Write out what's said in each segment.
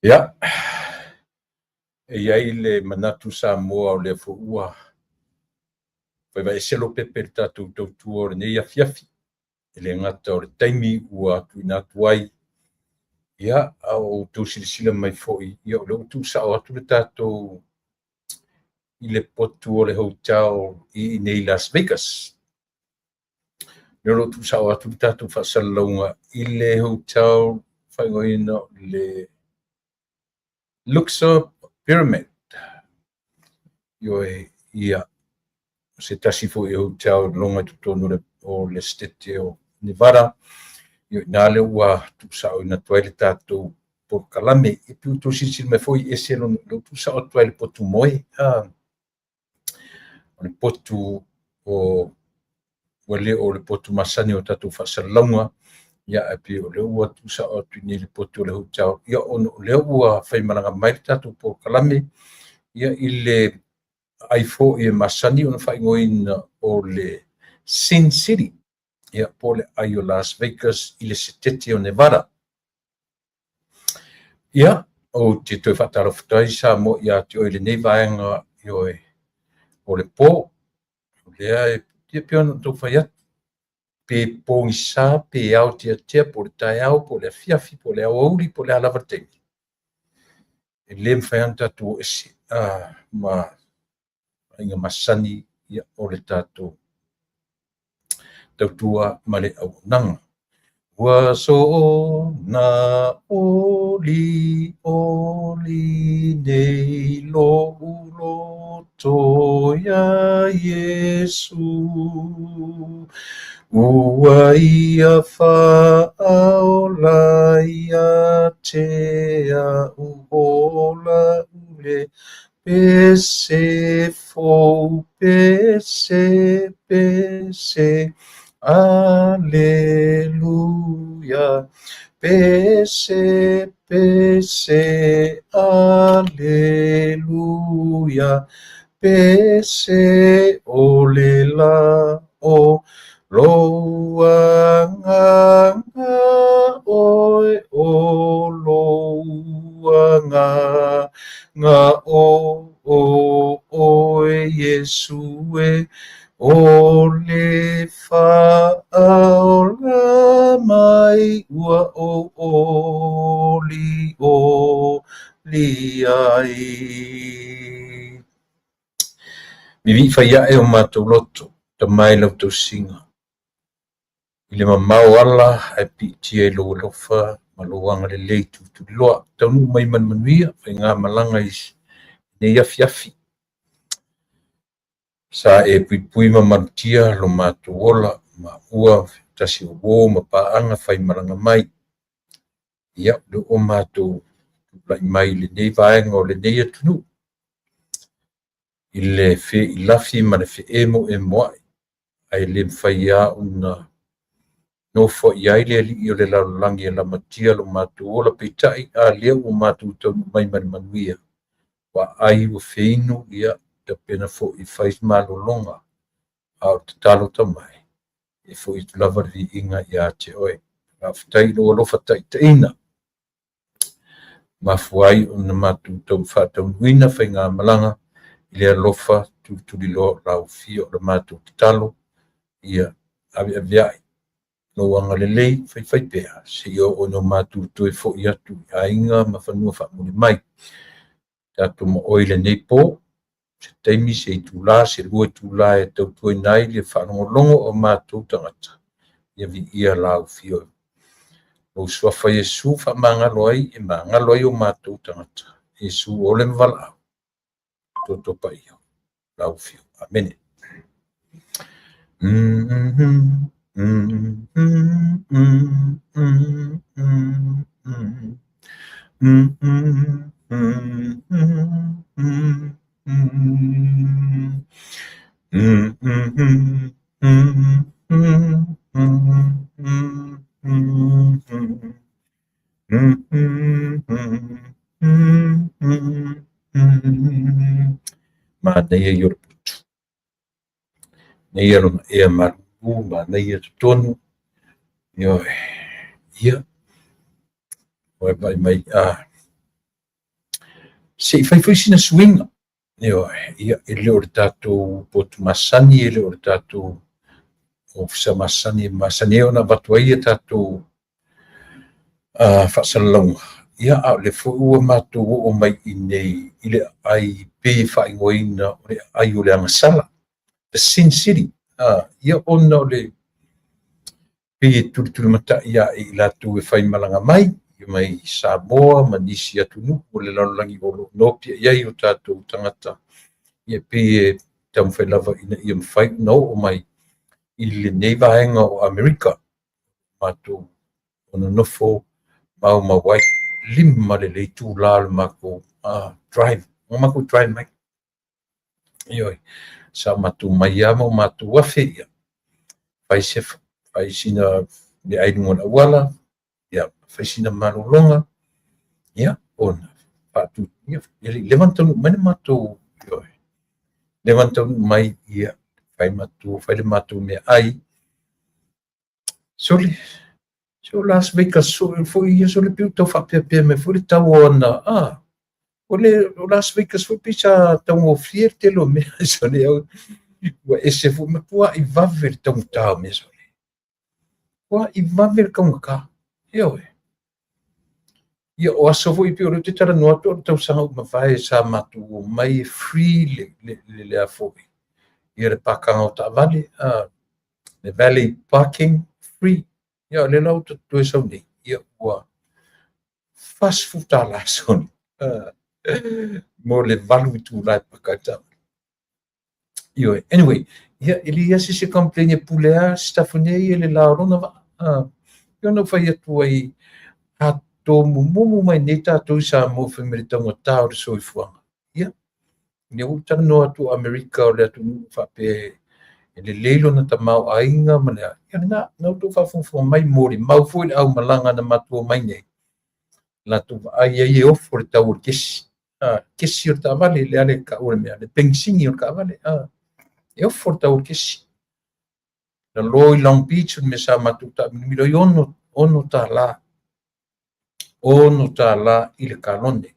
Ia, e i ai le manatu Samoa o lea foi ua faivaese Lopepe i le tatou tautua o lenei afiafi. E le gata o le taimi ua tuuina atu ai, ia, a o outou silasila mai foi, ia o lea ua tuusao atu le tatou i le potu o le hotel i inei i Las Vegas. Lea o lo o tuusao atu le tatou faasalalauga i le hotel faaigoaina o le Luxor Pyramid. Ioe, ia, o se tasi foi o hotel e loga i totonu o le Setete o Nevada. Ioe, i ina lea ua tuusaoina atu ai le tatou polokalame. E pei ua outou silasila mai foi e ese lona, lea ua tuusao atu ai le potu moe. O le potu o ua le o le potu masani o tatou faasalalauga, ia ae pei o lea ua tuusao atu i inei i le potu o le hotel, ia ona o lea ua faimalaga mai le tatou polokalame, ia i le aai foi e masani ona faaigoaina o le Sin City, ia po o le aai o Las Vegas i le Setete o Nevada. Ia, ou te toe faatalofa atu ai Samoa ia te oe i lenei vaega, ioe, o le po. O lea e pei ona outou fai atu, pe pogisa, pe aoteatea, po o le taeao, po o le afiafi, po o le aoauli, po o le a lava le taimi. E le mafai lava ona tatou o ese ma aiga masani ia, o le tatou tautua ma le auaunaga. Ua soona oli oli nei lo'u loto iā Iesu, Ua ia faaola ia te a'u ola ule Pese fou, pese, pese, aleluia. Pese, pese, aleluia. Pese o le la o lou agaga ʻoe o lou agaga o o ʻoe Iesu e o le faaola mai ua ou olioli ai. Vivii fai ae o matou loto, Tama e i lau tausiga. I le mamao ala ae piitia i lou alofa ma lou agalelei tulituliloa. Taunuu mai ma le manuia, faigamalaga i lenei afiafi. Sa e puipui ma malutia lo matou ola ma ua tasi o uō ma paaga faimalaga mai. Ia, o lea ua matou tulai mai i lenei vaega o lenei atunuu i le feilafi ma le feemoemoai, ae le mafai lava ona nofoai ai le alii o le lalolagi e lamatia lo matou ola. Peitai, a lea ua matou taunuu mai ma le manuia, ua ai ua feinu, ia, tapena foi e fai se malologa, a o le tatalo tamai, e foi atu lava le viiga ia te oe. Faafetai i lou alofa taitaiina. Mafua ai ona matou tau faataunuuina faigamalaga i le alofa tulituliloa o lau afio. O le matou tatalo, ia aveaveai lou agalelei faifaipea seia oo ina matou toe foi atu i aiga ma fanua faamuli mai. Tatou ma oe i lenei po, se taimi, se itula, se lua itula e tautuaina ai le faalogologo o matou tagata, ia viia lau afio. Lou suafa Iesu faamagalo ai e magalo ai o matou tagata. Iesu ole ma valaau. Toto paia. Lau afio. Amene. Manaia ia o le putu. Manaia lona ea malulu, manaia totonu. Ioe. Ia. Ua vaai mai a. Se i fai foi sina suiga. Ioe, ia, e le o le tatou potu masani, e le o le tatou ofisa masani e masani ai ona avatu ai a tatou faasalalauga, ia, a o lea foi ua matou oo mai i inei i le aai pei e faaigoaina o le aai o le agasala, the Sin City, ia, ona o le pei e tulitulimatai ae i latou e faimalaga mai mai Samoa ma nisi atunuu o le lalolagi o lo o nopiai ai o tatou tagata, ia pei e taumafai lava ina ia mafai ona oo mai i lenei vaega o Amerika matou o nonofo maumau ai. 5 lelei itula o le matou drive, o matou drive mai. Ioe, sa matou mai lava ma o matou afe, ia, fai sina meaai i luga o le auala, ia, fai sina malologa, ia, ona faatu, ia, e le i leva ona taunuu mai le matou, ioe, leva ona taunuu mai, ia, fai le matou meaai. Sole, se o Las Vegas foi ia, sole, pei ua tau faapeapea mai foi le tau o ana, o le o Las Vegas foi pei sa taugofie le tele o mea, sole, ua ese foi, matuai vave le taugata o mea, sole, matuai vave le taugata, ioe. Ia, o aso foi pei o lea ou te talanoa atu o le tausaga ua mavae sa matou omai e free le a foi, ia, le pakaga o taavale, le valet parking free. Ia, o lea la ua toe sau nei, ia, ua $40, sole, mo le 8 itula e paka ai le taavale. Ioe, anyway, ia, e leai lava se complain, e pule lava Sitafune ia i le la o lona vaa. Ia, ona ou fai atu ai, a tomumumu mai nei tatou i Samoa fai mai le taugata o le soifuaga. Ia, lea ua ou talanoa atu o Amerika o le atunuu faapea e lelei lona tamaoaiga ma le a. Ia lena, na outou faafogafoga mai, molimau foi le aumalaga na matou omai nei, latou vaai ai e ofo le tau o le kesi. Kesi o le taavale, le a le tau o le mea, le penisini o le taavale. E ofo le tau o le kesi. Lalo i Long Beach, o le mea sa matou taamilomilo ai, $6. $6 i le kalone.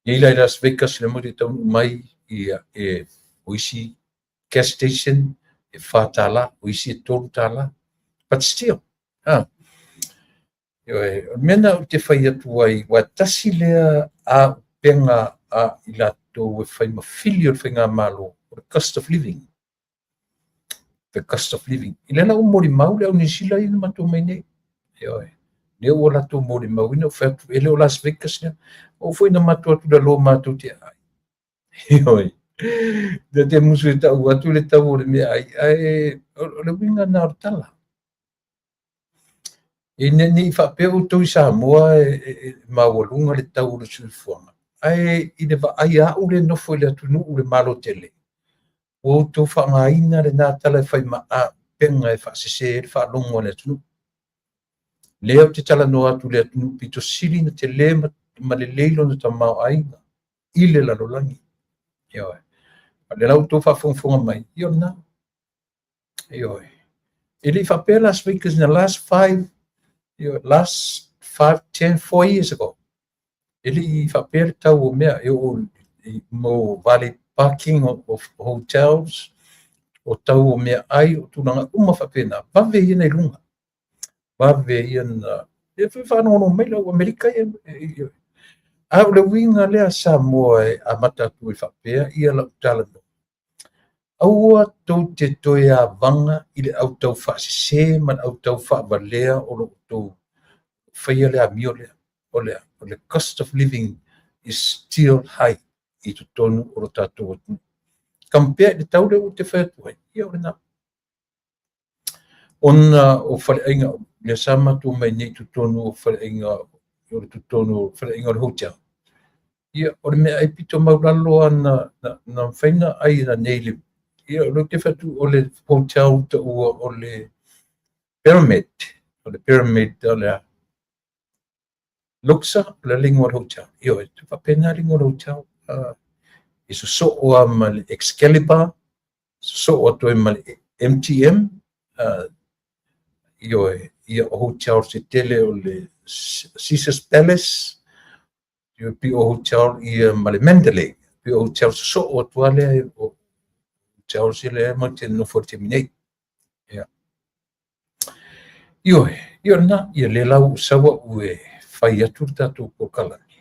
Nei la i Las Vegas, le mo te taunuu mai, ia, e o isi gas station e $4, o isi e $3. But still, ioe, o le mea na ou te fai atu ai, ua tasi lea auupega a i latou e fai ma fili o le faigamalo, o le cost of living. The cost of living. I lea la ua molimau le au Niu Sila ia na matou mai nei. Ioe. Lea ua latou molimauina, ua fai atu, e le o Las Vegas lea. O foi na matou atu lalo matou te ai. Ioe. Te te musu e tau atu le tau o le meaai, ae o le uiga na o le tala. E ne i faapea outou i Samoa e maualuga le tau o le soifuaga. Ae i le vaai a au le nofo i le atunuu le Malo tele, ua outou faaaogaina lena tala e fai ma auupega e faasese ai le faalogo a le atunuu. Lea ou te talanoa atu i le atunuu pito sili na tele ma lelei lona tamaoaiga i le lalolagi. Ioe. A o lea la ua outou faafogafoga mai, ia o lena. Ioe. E le i faapea Las Vegas in the last 5, ioe, last 5, 10, 4 years ago. E le i faapea le tau o mea e oo mo valet parking of hotels, o tau o meaai, o tulaga uma faapena. Vave ia na i luga. Vave ia na... E foi faalogologo mai lau Amerika ia. A o le uiga lea Samoa e amata atu ai faapea ia lau talanoa. Aua tou te toe avaga i le au tau faasese ma le au tau faavalea o lo outou faia le amio lea. O le cost of living is still high i totonu o lo tatou atunuu. Compare i le tau lea ua te fai atu ai, ia o lena. Ona o faleaiga, lea sa matou mai nei i totonu o faleaiga, o le totonu o faleaiga o le hotel. Ia, o le mea ai pito maulalo na mafai na ai na nei le, ia, o lea ou te fai atu o le hotel taua o le Pyramid, o le Pyramid o le Luxor, o le ingoa o le hotel. Ioe, te faapena le ingoa o le hotel. E sosoo lava ma le Excalibur, sosoo atu ai ma le MGM, ioe, ia o hotel se tele o le Caesars Palace, E pei o hotel ia ma le Mandalay, pei o hotel sosoo atu lava lea, o hotels ia lea matou te nonofo ai i le taimi nei. Ia. Ioe, ia o lena, ia lea la ua ou sau au e fai atu le tatou polokalame.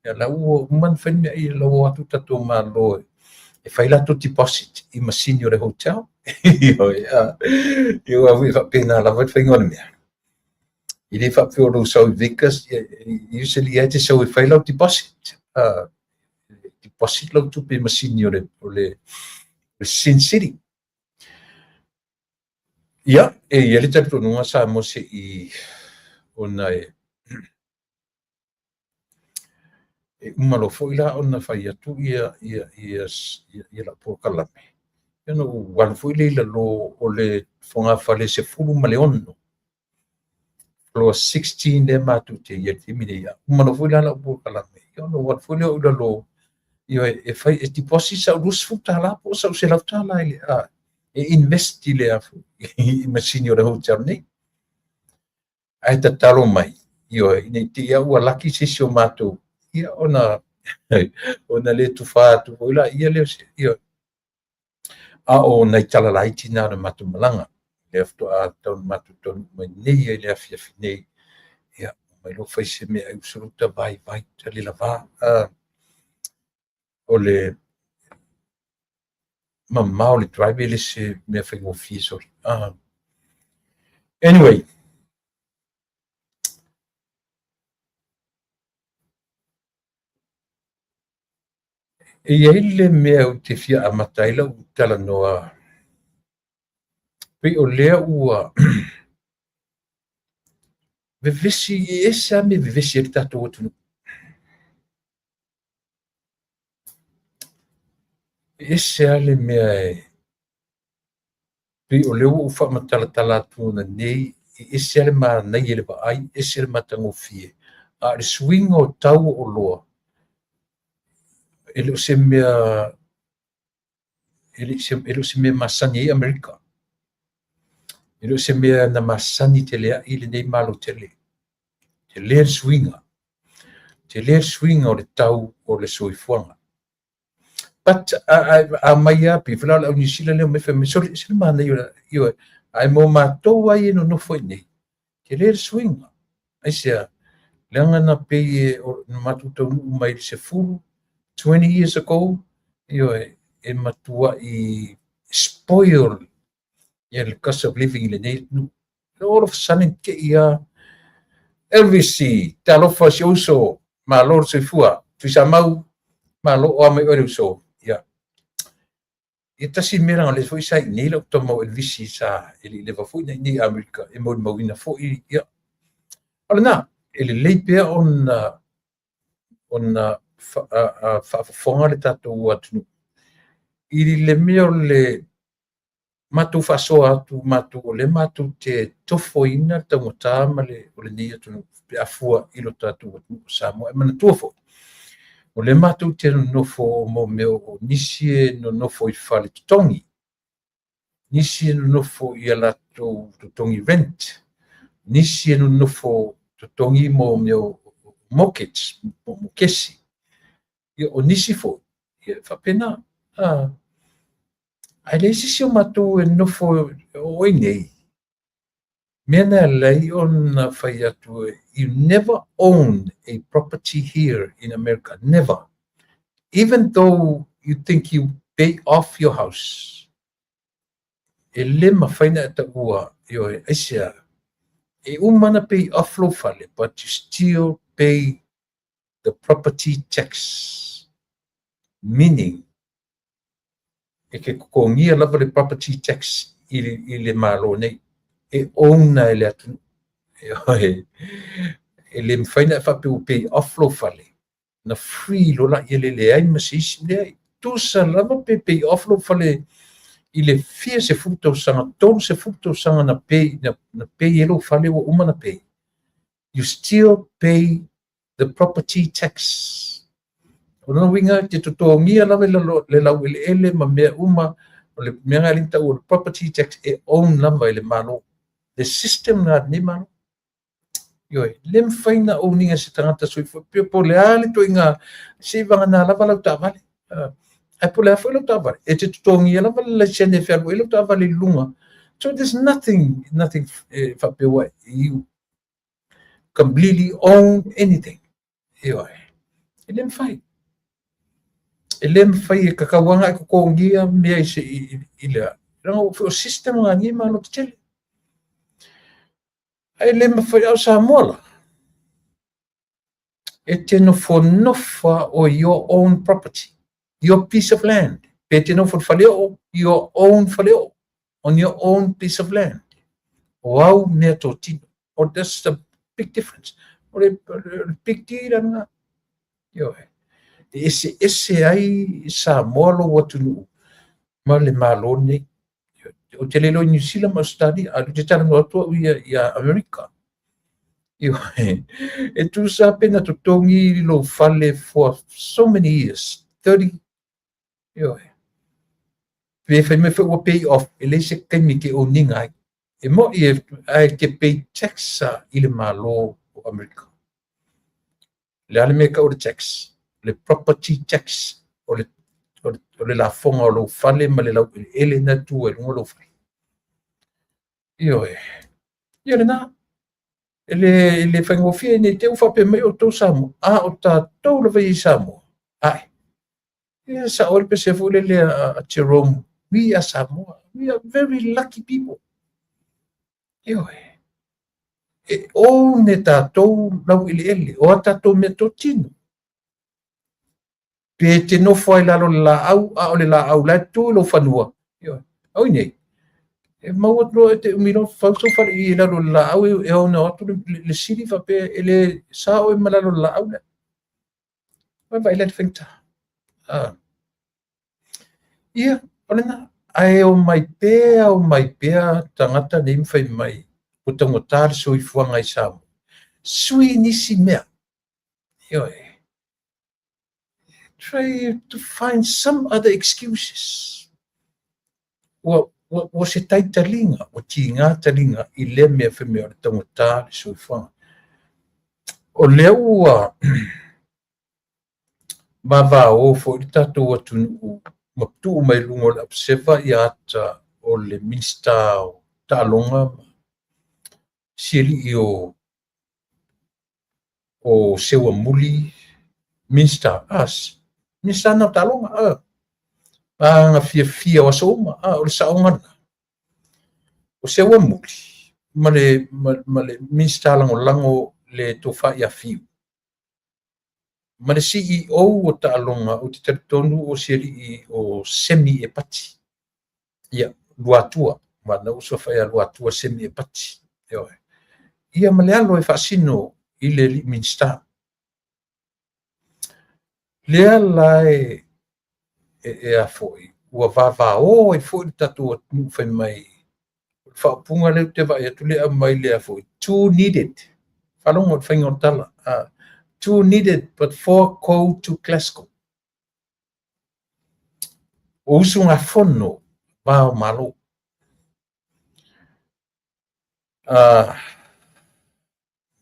Ia la ua uma ona fai le mea, ia la ua o atu le tatou Malo e fai latou deposit i masini o le hotel. Ioe, ia aua foi e faapena lava le faiga o le mea. E le faapea o lou sau i Vegas, usually lava e te sau e fai lau deposit. Deposit lau tupe i masini o le Sin City. Ia, e i ai le talitonuga Samoa se i ona e uma loa foi la ona fai atu ia lau polokalame, ia ona ou alu foi lea i lalo o le fogafale 16, floor 16 lea matou te i ai i le taimi nei. A uma loa foi la lau polokalame, ia ona ou alu foi lea i lalo, ia e fai e deposit sau $20 po o sau $100 i le e invest i le i masini o le hotel nei. Ae tatalo mai, ioe, ina ne i te i ua laki se isi o matou, ia ona le tufa atu foi laia lea, ioe. A o nai tala laiti na o le matou malaga, lea faatoa tau matou taunuu mai nei ai le afiafi nei, ia, mai loa fai se mea ai uso uta vai vai uta le lava. O le mamao le drive e le se mea faigofie soli. Anyway, e i ai le mea ou te fia amata ai lau talanoa, pei o lea ua vevesi, e ese lava mea e vevesi ai le tatou atunuu. E ese lava le mea e pei o lea ua ou faamatalatala atu nei, e ese lava le manaia i le vaai, ese le matagofie. A o le suiga o tau o oloa, e le o se mea, e le o se mea masani ai Amerika. E le o se mea na masani tele ai lenei Malo tele. Tele le suiga. Tele le suiga o le tau o le soifuaga. But a mai lava, pei foi la o le au Niu Sila lea mai fai mai, sole, ese le manaia o le, ioe, ae mo matou ai e nonofo i inei, tele le suiga. Aisea, leaga na pei e na matou taunuu mai i le 10, 20 years ago, ioe, e matuai spoil ia le cost of living i lenei atunuu. All of a sudden, te i a Elvis, talofa si uso, malo le soifua, Tuisamau, malo o a mai oe le uso. Ia, ia tasi mea leaga o lea foi sa i inei lau tama o Elvis sa e le i leva foi na i inei i Amerika, e molimauina foi, ia. O lena, e lelei pea ona faafofoga le tatou atunuu i le mea o le matou faasoa atu, matou o lea matou te tofoina le taugata ma le o lenei atunuu pe a fua i lo tatou atunuu o Samoa. E manatua foi, o lea matou te nonofo mo mea o nisi e nonofo i fale totogi, nisi e nonofo i a latou totogi rent, nisi e nonofo totogi mo mea o mortgage, mo mokesi. Ia, o nisi foi, ia, faapena. Ae leai se isi o matou e nonofo o i nei. Mea na alai ona fai atu, you never own a property here in America. Never. Even though you think you pay off your house. E le mafai na e taua, ioe, aisea, e uma na pay off lou fale, but you still pay the property tax. Meaning, e te totogia lava le property tax i le Malo nei. E own e le atunuu. E le mafai na e faapea ua pay off lou fale, na free loa laia le leai ma se isi leai. Tusa lava pe pay off lou fale i le fia 10 tausaga, 30 tausaga na pay, na pay e lou fale ua uma na pay. You still pay the property tax. O lona uiga te totogia lava le laueleele ma mea uma, o le mea nga e tau o le property tax e own lava e le Malo. Le system na lenei Malo. Ioe, le mafai ona own ina e se tagata soifua pe po o le a le ituaiga seivagana lava lau taavale. Ae po o le a foi lau taavale, e te totogia lava le laisene e fealuai ai lau taavale i luga. So there's nothing, nothing e faapea ua you completely own anything. Ioe, e le mafai. E le mafai e tatau lava ona e totogia mea i se i, i le leaga o system lena nei malo tetele. Ae le mafai a o Samoa la. E te nofonofo o your own property, your piece of land. Pe te nofo i le faleoo, your own faleoo, on your own piece of land. O au mea totino. Oh, that's the big difference. O le big deal lena. Ioe. E eseese ai Samoa lou atunuu ma le Malo lenei. Ou te le iloa i Niu Sila ma Ausetalia, ae ou te talanoa atu au ia ia Amerika. Ioe. E tusa pe na totogi lou fale for so many years, 30, ioe. Pe fai mai foi ua pay off, e leai se taimi e te own ina ai. E moni ae e te pay tax i le Malo o Amerika. O le a le mea e tau o le tax? O le property tax, o le, o le, o le lafoga o lou fale ma le laueleele na e tu ai i luga o lou fale. Ioe. Ia lena. E le, e le faigofie ne i te i ua faapea mai outou Samoa, a o tatou lava ia i Samoa. Ae, ia sao ai le pese foi lele a Jerome, we are Samoa, we are very lucky people. Ioe. E own e tatou laueleele, o a tatou meatotino. Pe te nofo ai lalo o le laau, a o le laau la e tu i lou fanua. Ioe. Oi nei, e maua atu loa e te umi loa fau sou fale i lalo o le laau e ono atu le sili faapea e le sa oe ma lalo o le laau lea. Vaavaai la i le faigata. Ah. Ia, o lena. Ae omai pea, omai pea tagata nei ma fai mai ua taugata le soifuaga i Samoa. Sui nisi mea. Ioe. Try to find some other excuses. Ua, ua, ua se taitaliga, ua tiga taliga i lea mea fai mai o le taugata le soifuaga. O lea ua vavao foi le tatou atunuu ma tuu mai luga o le apuseva ia ata o le Minisita o Taaloga ma sialii o o Seuamuli, Minisita, ah, Minisita na o Taaloga, ah, aga fiafia o aso uma, ah, o le saoga lena. O Seuamuli ma le, ma, ma le Minisita Lagolago le Tofa ia Fiu, ma le CEO o Taaloga, ou te talitonu o si alii o Semi Epati. Ia, Luatua, ma na uso suafa ia Luatua Semi Epati. Ioe. Ia ma le alo e faasino i le alii Minisita. Lea la e, e, e a foi, ua vavao ai foi le tatou atunuu fai mai, o le faaupuga lea ou te vaai atu lea e aumai lea foi, two needed. Faalogo i le faiga o le tala. Two needed but four go to Glasgow. O usugafono va o Malo.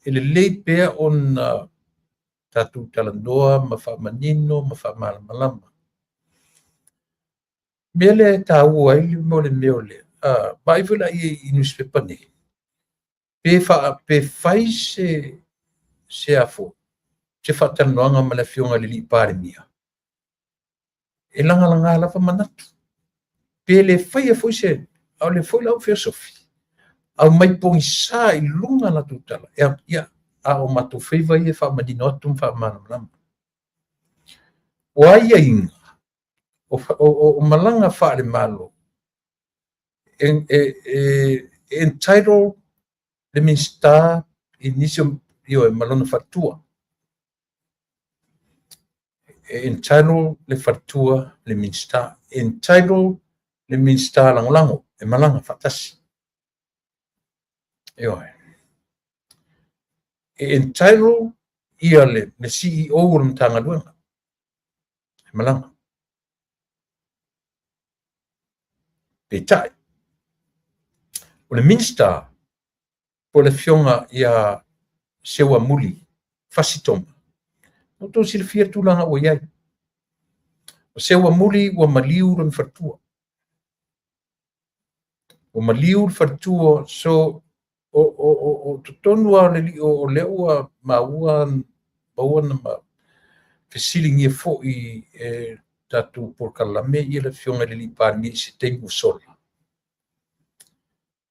E lelei pea ona tatou talanoa ma faamanino ma faamalamalama. Mea lea e taua ai mo le mea o lea, vaai foi la i newspaper nei, pe, fa, pe fai se, se a foi, se faatalanoaga ma le Afioga i le alii Palemia, e lagalaga lava manatu. Pe le faia foi se, a o le foi la ua feosofi, aumai pogisa i luga latou tala, ia, a o matou faiva ia e faamanino atu ma faamalamalama. O aiaiga, o, o, o malaga faale-Malo, e, e, e entitle le Minisita i nisi o, ioe, ma lona faletua. E entitle le faletua le Minisita, entitle le Minisita lagolago e malaga faatasi. Ioe. E entitle ia le, le CEO o le Matagaluega e malaga. Peitai, o le Minisita po o le Afioga ia Seuamuli Fasi Toma. Ua outou silafia le tulaga ua i ai. O Seuamuli ua maliu lona faletua. Ua maliu le faletua, so o totonu lava o le lio o lea ua maua na fesiligia foi e tatou polokalame ia le Afioga i le Palemia i se taimi ua sola.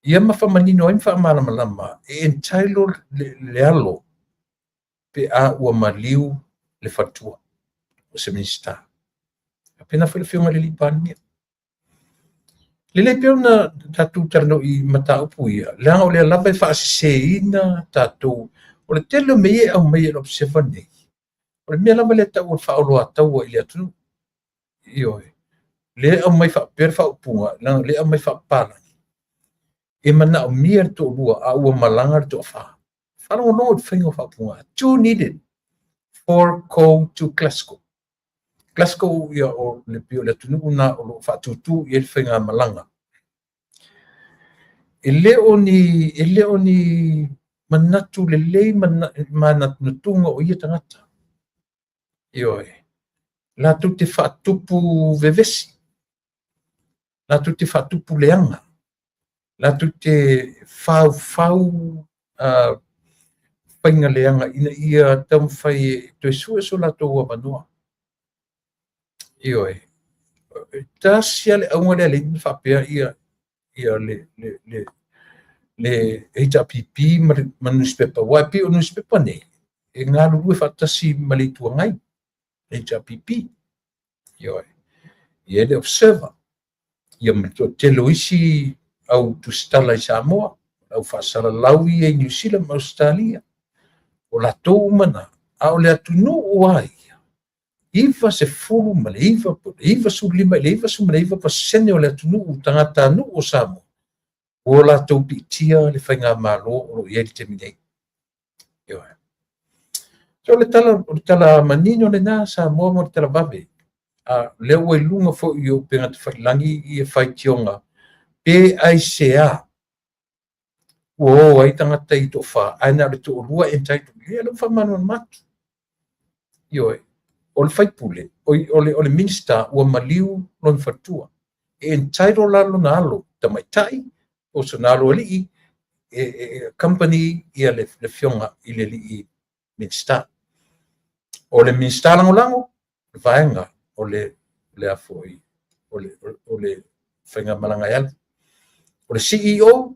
Ia ma faamanino ai ma faamalamalama e entitle le alo pe a ua maliu le faletua o se Minisita. Faapena foi le Afioga i le Palemia. Lelei pea ona tatou talanoa i mataupu ia, leaga o lea lava e faaseseina tatou. O le tele o mea ia e aumai e le Observer nei, o le mea lava lea e tau o le faaoloataua i le atunuu. Ioe. Lea e aumai faapea le faaupuga, leaga o lea e aumai faapapalagi, e manaomia le toalua a ua malaga le toafa. Faalogologo i le faiga o faaupuga. Two needed for go to Glasgow. Glasgow ia o le pei o le atunuu na o lo o faatutu i ai le faigamalaga. E le o ni manatu lelei manatunatuga o ia tagata. Ioe. Latou te faatupu vevesi, latou te faatupu leaga, latou te faufau faiga leaga ina ia taumafai e toe sue so latou avanoa. Ioe. Tasi lava le auga lea e faapea ia le HRPP ma le newspaper. Aua e pei o newspaper nei, e galulue faatasi ma le Itu Agai, HRPP. Ioe. Ia le Observer. Ia ma le toatele o isi au tusitala i Samoa, au faasalalau ia i Niu Sila ma Ausetalia. O latou uma na, a o le atunuu lava ia, 99 po o le 95 i le 99% o le atunuu tagatanuu o Samoa, ua latou piitia le faigamalo o lo o i ai le taimi nei. Ioe. So o le tala manino lena Samoa mo le tala vave. A lea ua i luga foi o upega tafailagi ia faitioga pe aisea ua o ai tagata i toafa, ae na o le toalua entitled. Ia lea ua faamalamalama atu. Ioe. O le faipule, o le Minisita ua maliu lona faletua. E entitle la lona alo tamaitai o sona alo alii e accompany ia le afioga i le alii Minisita. O le Minisita lagolago, le vaega o le a foi o le faigamalaga e alu. O le CEO,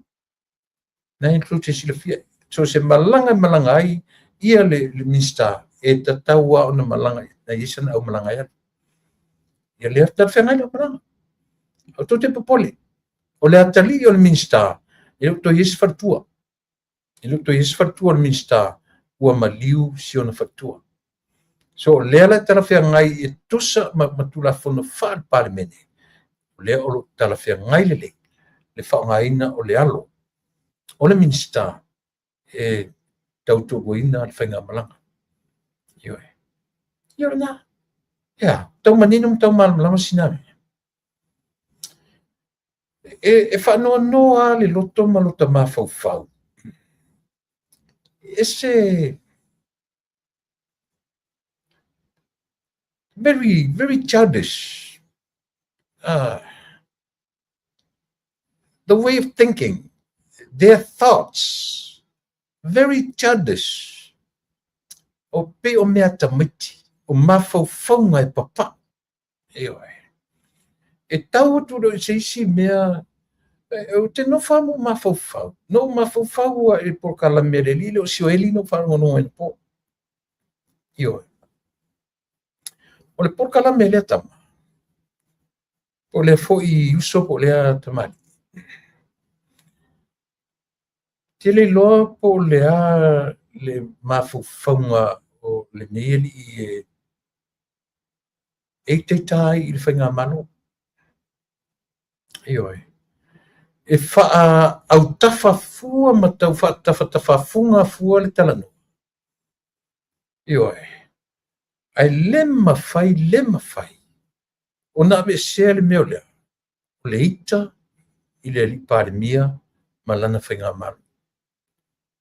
na e tou te silafia, so se malaga e malaga ai ia le Minisita, e tatau lava ona malaga, na i ai sana aumalaga e alu. Ia lea talafeagai le aumalaga. Aua tou te popole. O le atalii o le Minisita, e le o toe i ai se faletua. E le o toe i ai se faletua o le Minisita, ua maliu si ona faletua. So o lea la e talafeagai e tusa ma Tulafono faale-Palemene, o lea o lo o talafeagai lelei le faaaogaina o le alo o le Minisita e tautoaluaina le faigamalaga. Ioe. Ia o lena. Ia, tau manino ma tau malamalama sina mea. E faanoanoa lava le loto ma lota mafaufau. E se very, very childish. The way of thinking, their thoughts, very childish. O pei o mea tamaiti, o mafaufauga e papau. Ioe. E tau atu leo i se isi mea, ou te nofo lava ma ou mafaufau. Na ou mafaufau lava i le polokalame a le alii lea o Sioeli na ou faalogologo ai anapo. Ioe. O le polokalame lea tama, po o lea foi uso po o lea tamalii, te le iloa po o le a le mafaufauga o lenei alii e itaita ai i le faigamalo. Ioe. E faaautafa fua ma tau faatafatafafuga fua le talanoa. Ioe. Ae le mafai, le mafai ona aveesea le mea o lea, o le ita i le alii Palemia ma lana faigamalo.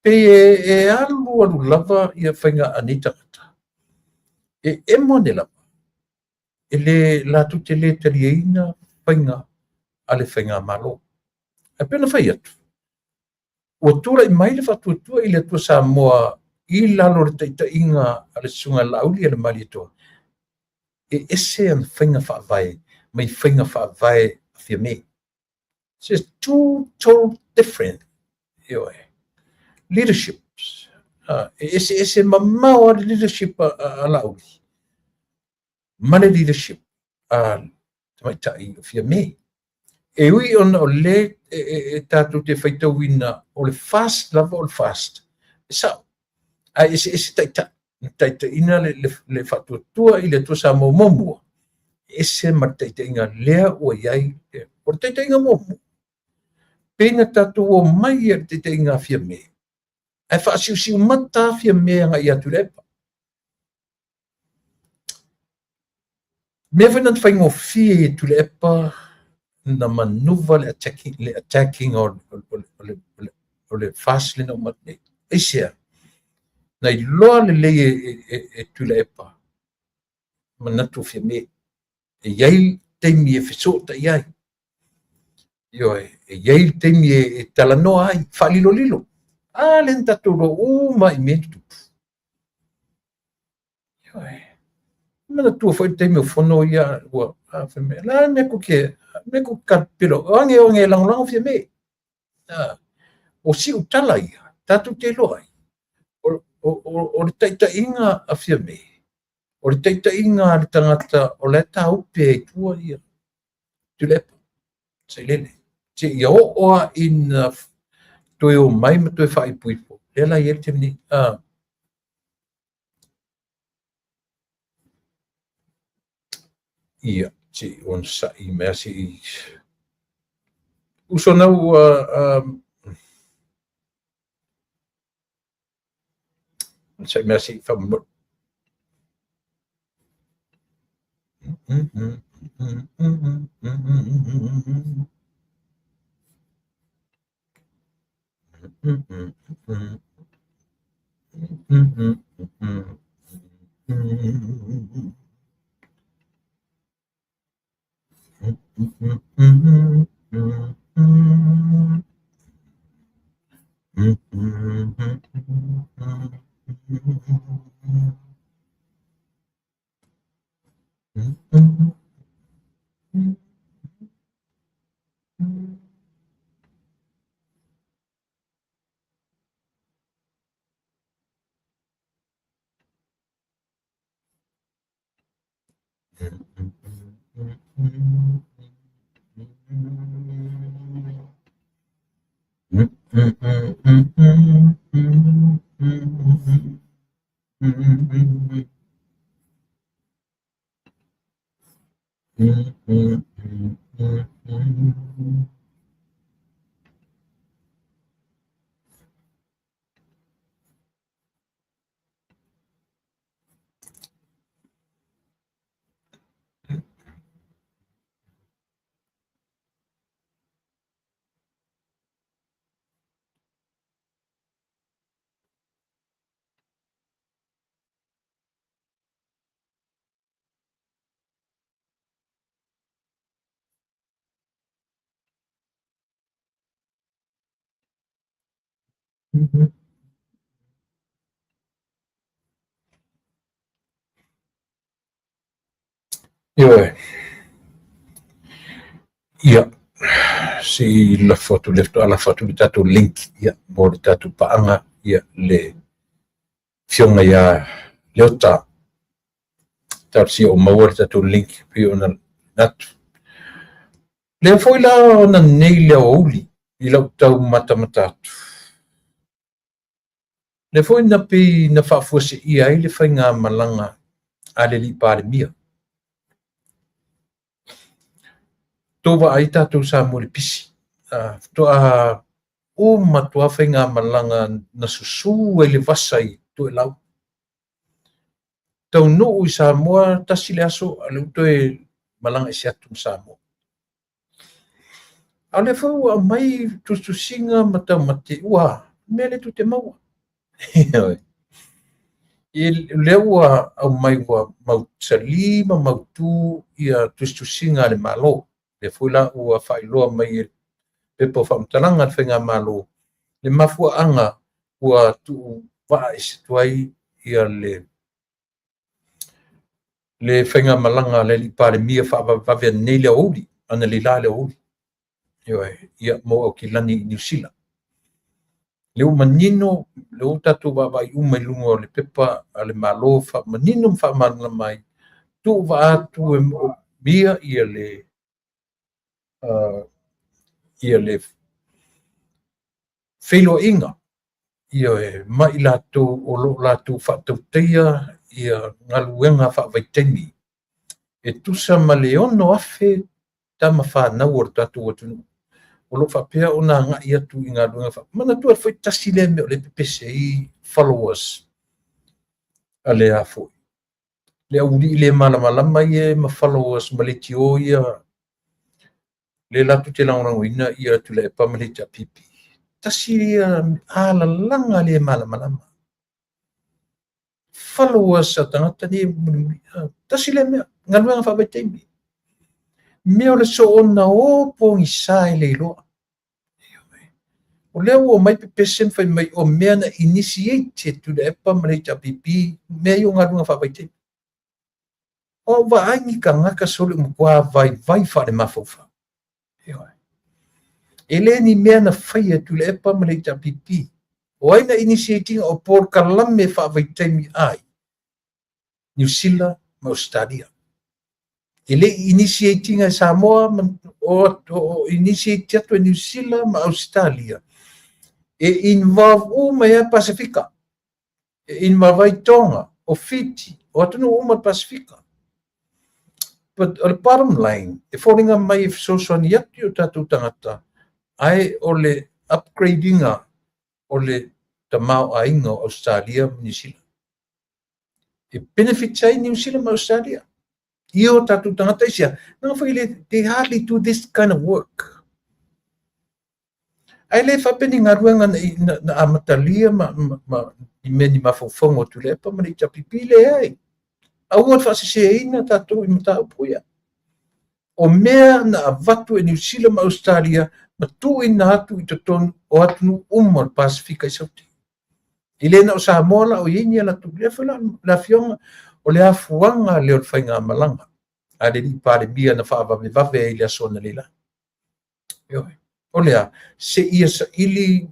Pei e alu alu lava ia faiga a nei tagata, e emo ane lava, e le latou te le taliaina faiga a le faigamalo. Ae pei ona fai atu, ua tulai mai le Faatuatua i le Atua Samoa i lalo o le taitaiga a le Susuga ia Laaulialemalietoa, e ese ana faiga faavae mai faiga faavae a Fiame. So it's two total different, ioe, leaderships. E eseese mamao lava le leadership a Laauli ma le leadership a tamaitai o Fiame. E ui ona o lea e tatou te faitauina o le FAST lava o le FAST, e sao, ae eseese taitai. Na taitaiina le Faatuatua i le Atua Samoa muamua, e ese ma le taitaiga lea ua i ai. O le taitaiga muamua, pei na tatou omai i le taitaiga a Fiame, ae faasiusiumata Fiame agai ia Tuilaepa. Mea foi na faigofie i Tuilaepa na manuva le attacking o le FAST lea na uma atu nei. Aisea? Na iloa lelei e Tuilaepa manatu o Fiame. E i ai taimi e fesootai ai. Ioe, e i ai le taimi e talanoa ai, faalilolilo. A lea na tatou iloa uma i mea tutupu. Ioe. Manatua foi le taimi o fono ia ua fai mai, la mea ku ke mea ku kalapelo, o ange o ange lagolago Fiame. O siutala ia, tatou te iloa ai. O le taitaiga a Fiame, o le taitaiga a le tagata o la e tāupe ai tua ia Tuilaepa, sailele. Seia oo lava ina toe o mai ma toe faaipoipo, lea la e i ai le taimi nei. Ia, se i onosai mai lava se i uso na ua onosai mai lava se i faamolemole. Ioe. Ia, se i lafo atu le faatoa lafo atu le tatou link ia mo le tatou paaga ia le Afioga ia Leota. Talosia o maua le tatou link pei ona atu. Lea foi la ona nei le aoauli i lau tau matamata atu. Lea foi na pei na faafuaseia ai le faigamalaga a le alii Palemia. Tou vaai tatou Samoa i le pisi. Faatoa uma atu lava faigamalaga na susu ai le vasa i Toelau. Taunuu i Samoa tasi le aso, a o lea ua toe malaga ese atu ma Samoa. A o lea foi ua aumai tusitusiga ma taumate, ua Mea lea tou te maua. Ioe. Lea ua aumai ua mausali ma mautu ia tusitusiga a le Malo. Lea foi la ua faailoa mai e pepa o faamatalaga a le Faigamalo le mafuaaga ua tuu vaa ese atu ai ia le faigamalaga a le alii Palemia faavavevave ananei le aoauli, analeila le aoauli. Ioe, ia mo Aukilani i Niu Sila. Lea ua manino, lea ua tatou vaavaai uma i luga o le pepa a le Malo faamanino ma faamalamalama ai, tuu vaa atu e moomia ia le feiloaiga, ioe, ma i latou o lo o latou faatautaia ia galuega faavaitaimi e tusa ma le 6,000 tama fanau o le tatou atunuu o lo o faapea ona agai atu i galuega. Manatua foi tasi lea mea o lea e pepese ai followers a le a foi le aualii le malamalama ia ma followers ma leitio ia le latou te lagolagoina ia Tuilaepa ma le HRPP. Tasi ia alalaga le malamalama followers a tagata nei mulimuli. Tasi lea mea, galuega faavaitaimi, mea o le soona o pogisa e le iloa. O lea ua omai pepese ma fai mai o mea na initiate e Tuilaepa ma le HRPP mea ia o galuega faavaitaimi. O vaai ni tagata sole ua matua vaivai faalemafaufau. E le ni mea na faia e Tuilaepa ma le HRPP. O ai na initiate ina o polokalame faavaitaimi ai Niu Sila ma Ausetalia? E le i initiate ina e Samoa, o initiate atu e Niu Sila ma Ausetalia. E involve uma ia Pasifika. E involve ai Tonga, o Fiti, o atunuu uma o le Pasifika. But o le bottom line, e foliga mai e fesoasoani atu i o tatou tagata, ae o le upgrade ina o le tamaoaiga o Australia ma Niu Sila. E benefit ai Niu Sila ma Australia i o tatou tagata isia. Nanga foi le, they hardly do this kind of work. Ae le faapea ni galuega na amatalia ma ni mea ni mafaufauga o Tuilaepa ma le HRPP, leai. Aua le faaseseina tatou i mataupu ia. O mea na avatu e Niu Sila ma Australia ma tuuina atu i totonu o atunuu uma o le Pasifika i Saute. E le na o Samoa la o i ai ni latou. Lea foi la le afioga o le afuaga lea o le faigamalaga a le alii Palemia na faavavevave ai i le aso analeila. Ioe. O lea, se ia saili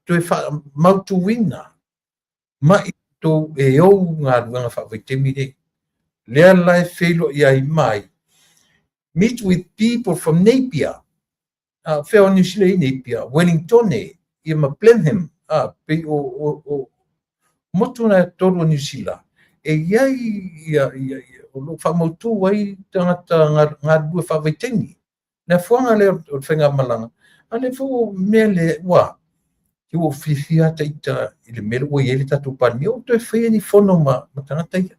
toe faamautuina ma i tou e ou galuega faavaitaimi nei. Lea la e feiloai ai mai, meet with people from Napier. Fea o Niu Sila i Napier, Wellington, ia ma Blenheim, pei o motu na e tolu o Niu Sila, e iai ia, o lo o faamautu ai tagata galulue faavaitaimi. Le afuaga lea o le faigamalaga, a le foi o mea le ua ua fiafia ata ita i le mea ua i ai le tatou Palemia, ua toe faia ni fono ma tagata ia.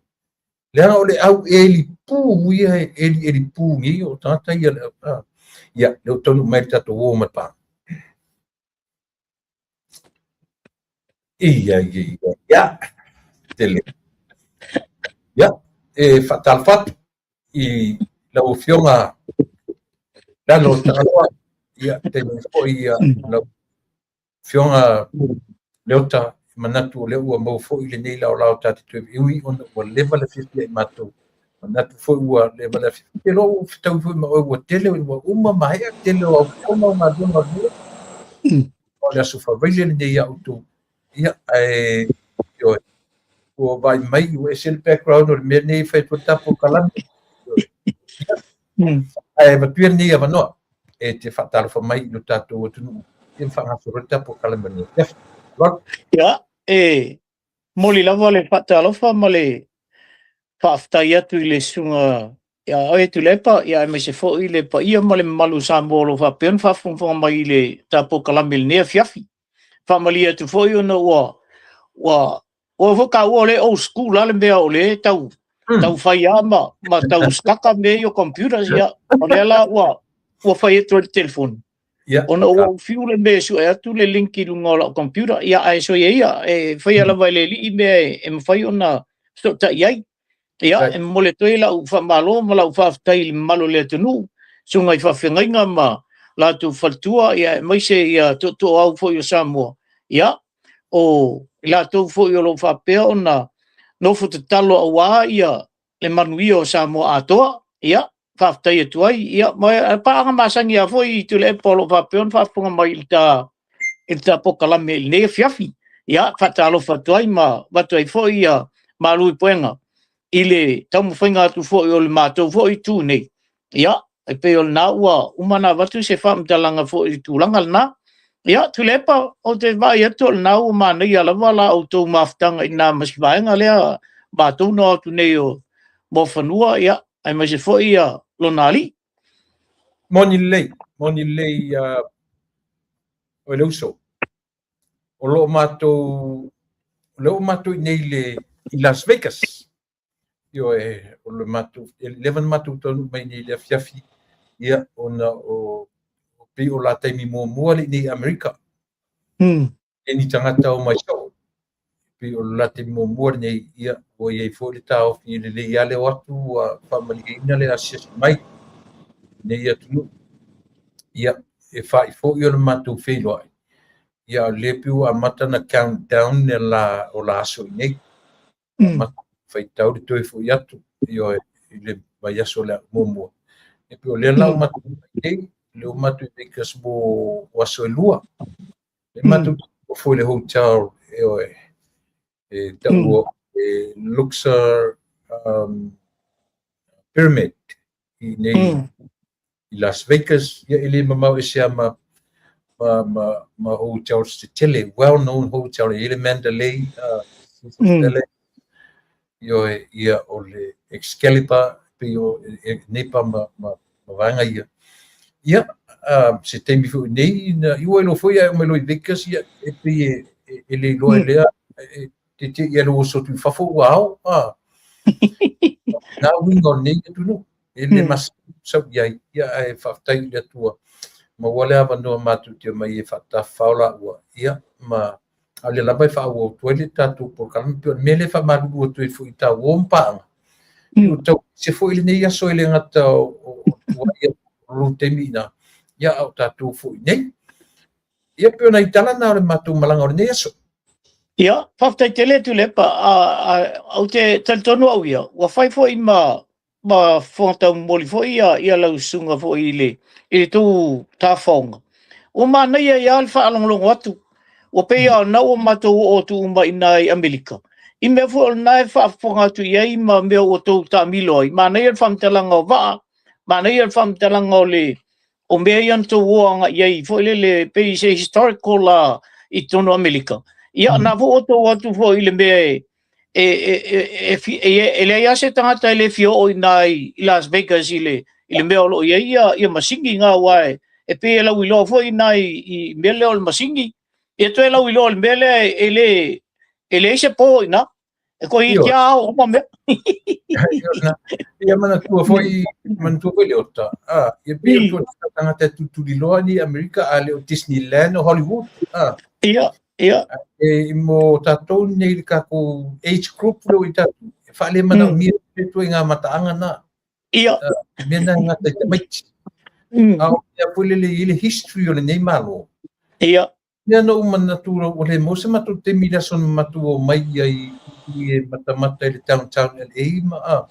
Leaga o le au eli pū ia e eli eli pū nei o tagata ia le ia le ua taunuu mai le tatou o ma le pā. Ia, ia, ia, ia, tele. Ia, e faatalofa atu i lau Afioga Lalo Tagaloa, ia, taimi foi ia lau Afioga Leota, manatu o lea ua maua foi lenei laolao ta te toe ui ona ua leva le fiafia i matou. Manatu foi ua leva le afiafi. Te loa ua fetaui foi ma oe ua tele, ua uma maea tele o au fono o galuega o le o le aso Faraile lenei ia outou. Ia, ae, ioe, ua vaai mai, ua ese le background o le mea nei e fai atu le tapo kalame. Ae avatu ia lenei avanoa e te faatalofa mai i lo tatou atunuu. Ia ma faagasolo le tapo kalame o lenei afiafi. Ia, e momoli lava le faatalofa ma le faafetai atu i le susuga ia oe Tuilaepa, ia aemaise foi le paia ma le mamalu o Samoa o lo o faapea ona faafogafoga mai i le tatou kalame i lenei afiafi. Faamalie atu foi ona ua foi taua o le old school la le mea o le tau fai lava ma tau staka mea i o computers, ia o lea la ua fai atu ai le telefoni. Ia, Ona ua ou fiu le mea e sue atu le link i luga o lau computer, ia ae soia ia, e faia lava e le Alii mea e mafai ona fesootai ai. Ia, e momoli atu ai lau faamalo ma lau faafetai i le mamalu o le atunuu, susuga i faafeagaiga ma latou faletua, ia aemaise ia tootooau foi o Samoa, ia, o i latou foi o lo o faapea ona nofo tatalo aua ia le manuia o Samoa atoa, ia, faafetai atu ai. Ia, ma paaga masani lava foi i Tuilaepa o lo o faapea ona faafofoga mai i le ta i le ta polokalame i lenei afiafi. Ia, faatalofa atu ai ma avatu ai foi ia malu i puega i le taumafaiga atu foi o le matou foi itu nei. Ia, e pei o lena ua uma ona avatu se faamatalaga foi i le tulaga lena. Ia, Tuilaepa, ou te vaai atu o lena ua manaia lava la outou mafutaga i na ma si vaega lea matou na o atu nei o Muafanua, ia, aemaise foi ia lona alii. Moni lelei o le uso. O lo o matou, o lea ua matou i inei i Las Vegas. Ioe, o le matou, e leva ona matou taunuu mai nei i le afiafi, ia, ona o pei o la taimi muamua lea i inei i Amerika. E ni tagata o mai soo. Pei o le la taimi muamua lenei, ia, ua i ai foi le taofi e lelei lava le o atu ua faamalieina le asiasi mai nei atunuu. Ia, e fa'i foi o le matou feiloai, ia, o lea pei ua amata ona count down le la o la aso i nei. Amata faitau le toe foi atu, ioe, i le vaiaso o le muamua. E pei o lea la ua matou i nei, lea ua matou i Vegas mo aso e lua. E matou nofo i le hotel, ioe, e taua e Luxor Pyramid i nei i Las Vegas. Ia, e le mamao ese lava ma hotels tetele, well known hotel, e i ai le Mandalay, ioe, ia, o le Excalibur, pei o nei pa ma vaega ia. Ia, se taimi foi nei, na ua iloa foi ae oo mai loa i Vegas, ia, e pei e le iloa e lea, e te te i lou oso atu i fafo ua ao, Na uiga o lenei atunuu, e le masani sau i ai, ia, ae faafetai i le Atua, maua le avanoa matou te omai e faatafafao laua, ia, ma a o lea lava e faaauau atu ai le tatou polokalame. Pei o le mea lea e faamalulu atu ai foi i tauo ma paaga, ua tau ese foi lenei aso e le gata o tuai o lou taimi i ina, ia, a o tatou foi nei. Ia, pei o nai tala na o le matou malaga o lenei aso. Ia, faafetai tele Tuilaepa. Ou te talitonu au ia, ua fai foi ma fofoga taumoli foi ia lau susuga foi i le tou tafaoga. Ua manaia ia le faalogologo atu. Ua pei lava o lena ua matou oo atu uma i ina i Amerika. I mea foi o lena e faafofoga atu i ai ma mea ua tou taamilo ai. Manaia le faamatalaga o vaa, manaia le faamatalaga o le o mea ia na tou o agai i ai foi lele pei se historical i totonu o Amerika. Ia, na foi ua tou atu foi i le mea e leai lava se tagata e le fia oo i ina i Las Vegas i le mea o lo o i ai ia masini na, aua e pei e lauiloa foi i ina i mea lea o le masini. Ia toe lauiloa i le mea lea e leai se po i ina. E toeitiiti lava ao uma mea. Ia manatua foi le ota. Ia pei o tua tagata e tutuliloa ni Amerika a le o Disneyland o Hollywood. Ia, ia. E mo tatou nei le tatou age group lea ua i tatou, e faale manaomia le ituaiga mataaga na. Mea na e gata i tamaiti. A o mea foi lele i le history o lenei Malo. Mea na ou manatu ua le maua se matou taimi i le aso na matou o mai ai i e matamata i le downtown LA ma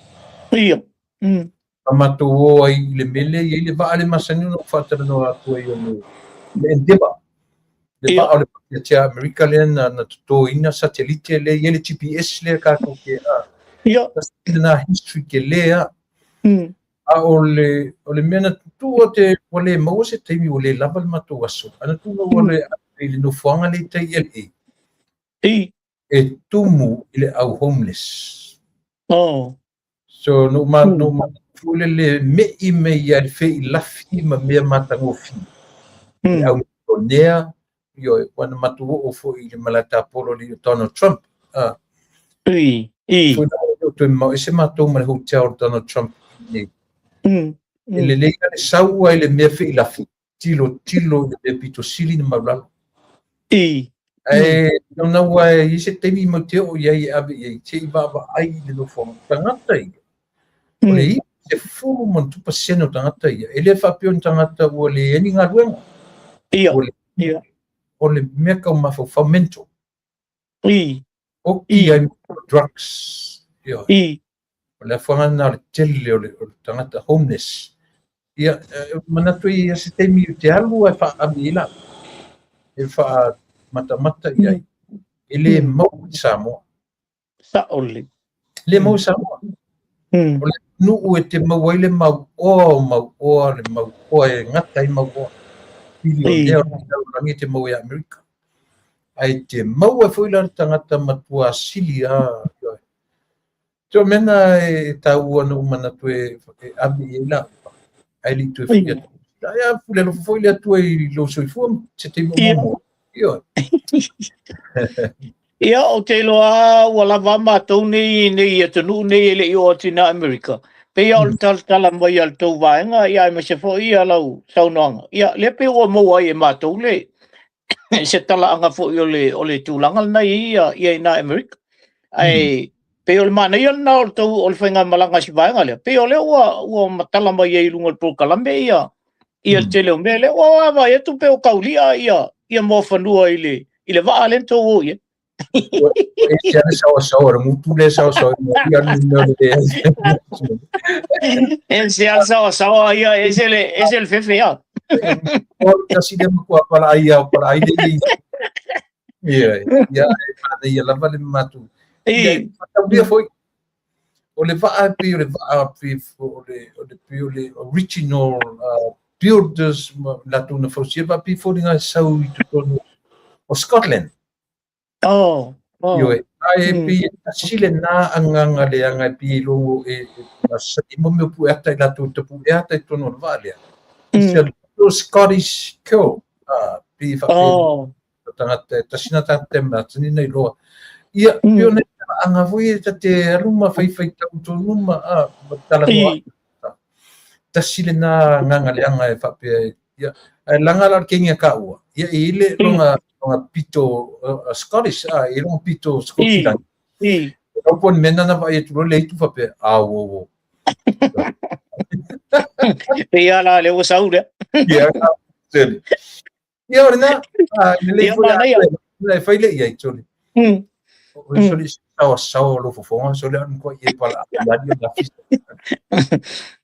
ma matou o ai i le mea lea e i ai le vaa le masani ona ou faatalanoa atu ai o le Endeavour. Le vaa o le Paketea Amerika lea na totoina satelite lea e i ai le GPS lea tatou te lena history tele lava. A o le mea na tutu o te ua le maua se taimi ua le lava le matou aso. Ae na tu ua le i le nofoaga lea i tai i LA. E tumu i le au homeless. So no ma no ma foi le mei me ia le fei lafi ma mea matagofie. Le au milionea, ioe, ua na matou oo foi i le malae tapolo le o Donald Trump. Foi na o toe mamao ese matou ma le hotel o Donald Trump nei. E lelei lava le sau ai le mea feilafi. Tilotilo i le mea pito sili ona maulalo. I. Ae naunau e i ai se taimi matou te oo i ai e ave i ai, se i vaavaai i le nofoaga tagata ia. O le 90+ pasene o tagata ia, e le faapea o ni tagata ua leai ni galuega. O le mea tau mafaufau, mental. Oki ai drugs. Ioe. O le afuaga lena o le tele o le tagata homeless. Ia, manatu e i ai se taimi ou te alu ae faaami ai la. E faamatamata i ai. E le maua i Samoa. Sa'o lelei. Le maua i Samoa. O le nuu e te maua ai le mauoa o mauoa, le mauoa e gata ai mauoa. Bilionea o le lalolagi e te maua i Amerika. Ae te maua foi la le tagata matua sili a. So mea na e taua na ou manatu e ave i ai la. Ae le i toe foi atu. Ia pule alofa foi le Atua i lou soifua se taimi o muamua. Ioe. Ia, ou te iloa ua lava a matou nei nei atunuu nei e le i oo atu i nā Amerika. Pei o le talatala mai a le tou vaega, ia aemaise foi ia lau saunoaga. Ia, lea pei ua maua ai e matou le se talaaga foi o le tulaga lena i ia i nā Amerika. Ae pei o le manaia lena o le tou o le faigamalaga i si vaega lea. Pei o lea ua matala mai ai i luga o le polokalame ia le tele o mea lea. Ua vaavaai atu pe o kaulia ia moafanua i le vaa lea na tou o i ai. E se ana saoasaoa le gutu le saoasaoa ia le mea le E se ana saoasaoa ia e se le fefe ia. O tasi le matua pala ai au pala ai le ia ia e manaia lava le matou. Ia taulia foi. O le vaa pei o le vaa pei o le pei o le original builders latou na fausia vaa pei foliga e sau i totonu o Scotland. Oh. Ioe, ae pei e tasi lena agaga leaga e pei e logo e masani mo mea pue ata i latou tapu e ata i totonu o le vaa lea. It's a little Scottish kilt. Ah, pei faapea tagata tasi na tagata e masani na iloa. Ia, pei ona aga foi e ta te alu ma faifai tau tonu ma ma talanoa. Tasi lena agaga leaga e faapea ia, ae laga la o le kengi a kaua. Ia e i le longa pito Scottish, e longa pito Scotland. Au po ni mena na vai atu le itu faapea, a wo wo. Pei la le ua sau lea. Ia, seli. Ia o lena, lelei Ia foi manaia. E fai le ia i toli. O soli saoasaoa lo fofoga, soli anu ko i pala ia ni na fisa.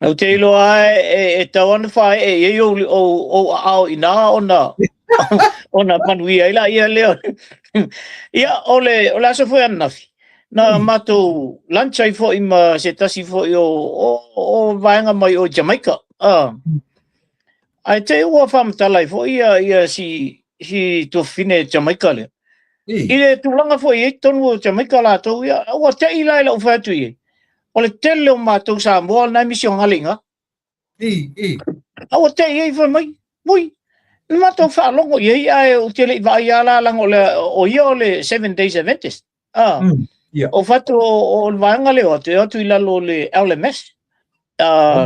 Ou te iloa e tau ana whae e i o ao i nā ona manuia ai la ia lea. Ia, o le aso foi ananafi. Na matou lunch ai foi ma se tasi foi o vaega mai o Jamaica. Ah. Ae te ua whamatala ai foi ia si tuafafine Jamaica lea. I le tulaga foi e tonu o Jamaica latou ia, ua te i la i lau whai atu i ai. O le tele o matou Samoa na misionale inga. I. A ua te i ai fai mai, mui, na matou faalogo i ai ae ou te le i vaai a la laga o le o ia o le Seven Days Adventist. Ah, o fatu o le vaega lea o atu, e o atu i lalo o le LMS,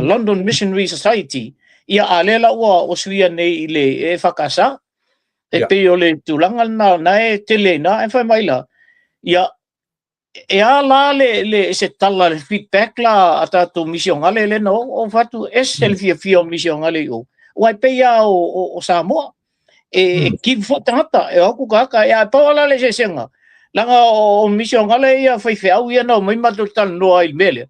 London Missionary Society. Ia a lea la ua suia nei i le EFKS. E pei o le tulaga lena na e tele na e fai mai la. Ia e a la le se tala le feedback la a tatou misionale le no o fatu ese le fiafia o misionale i o. Ua e pei a o Samoa. E give fo tagata e o atu kaka e a pau ala le eseesega. Laga o misionale ia faifeau ia na omai matou talanoa ai i le mea lea.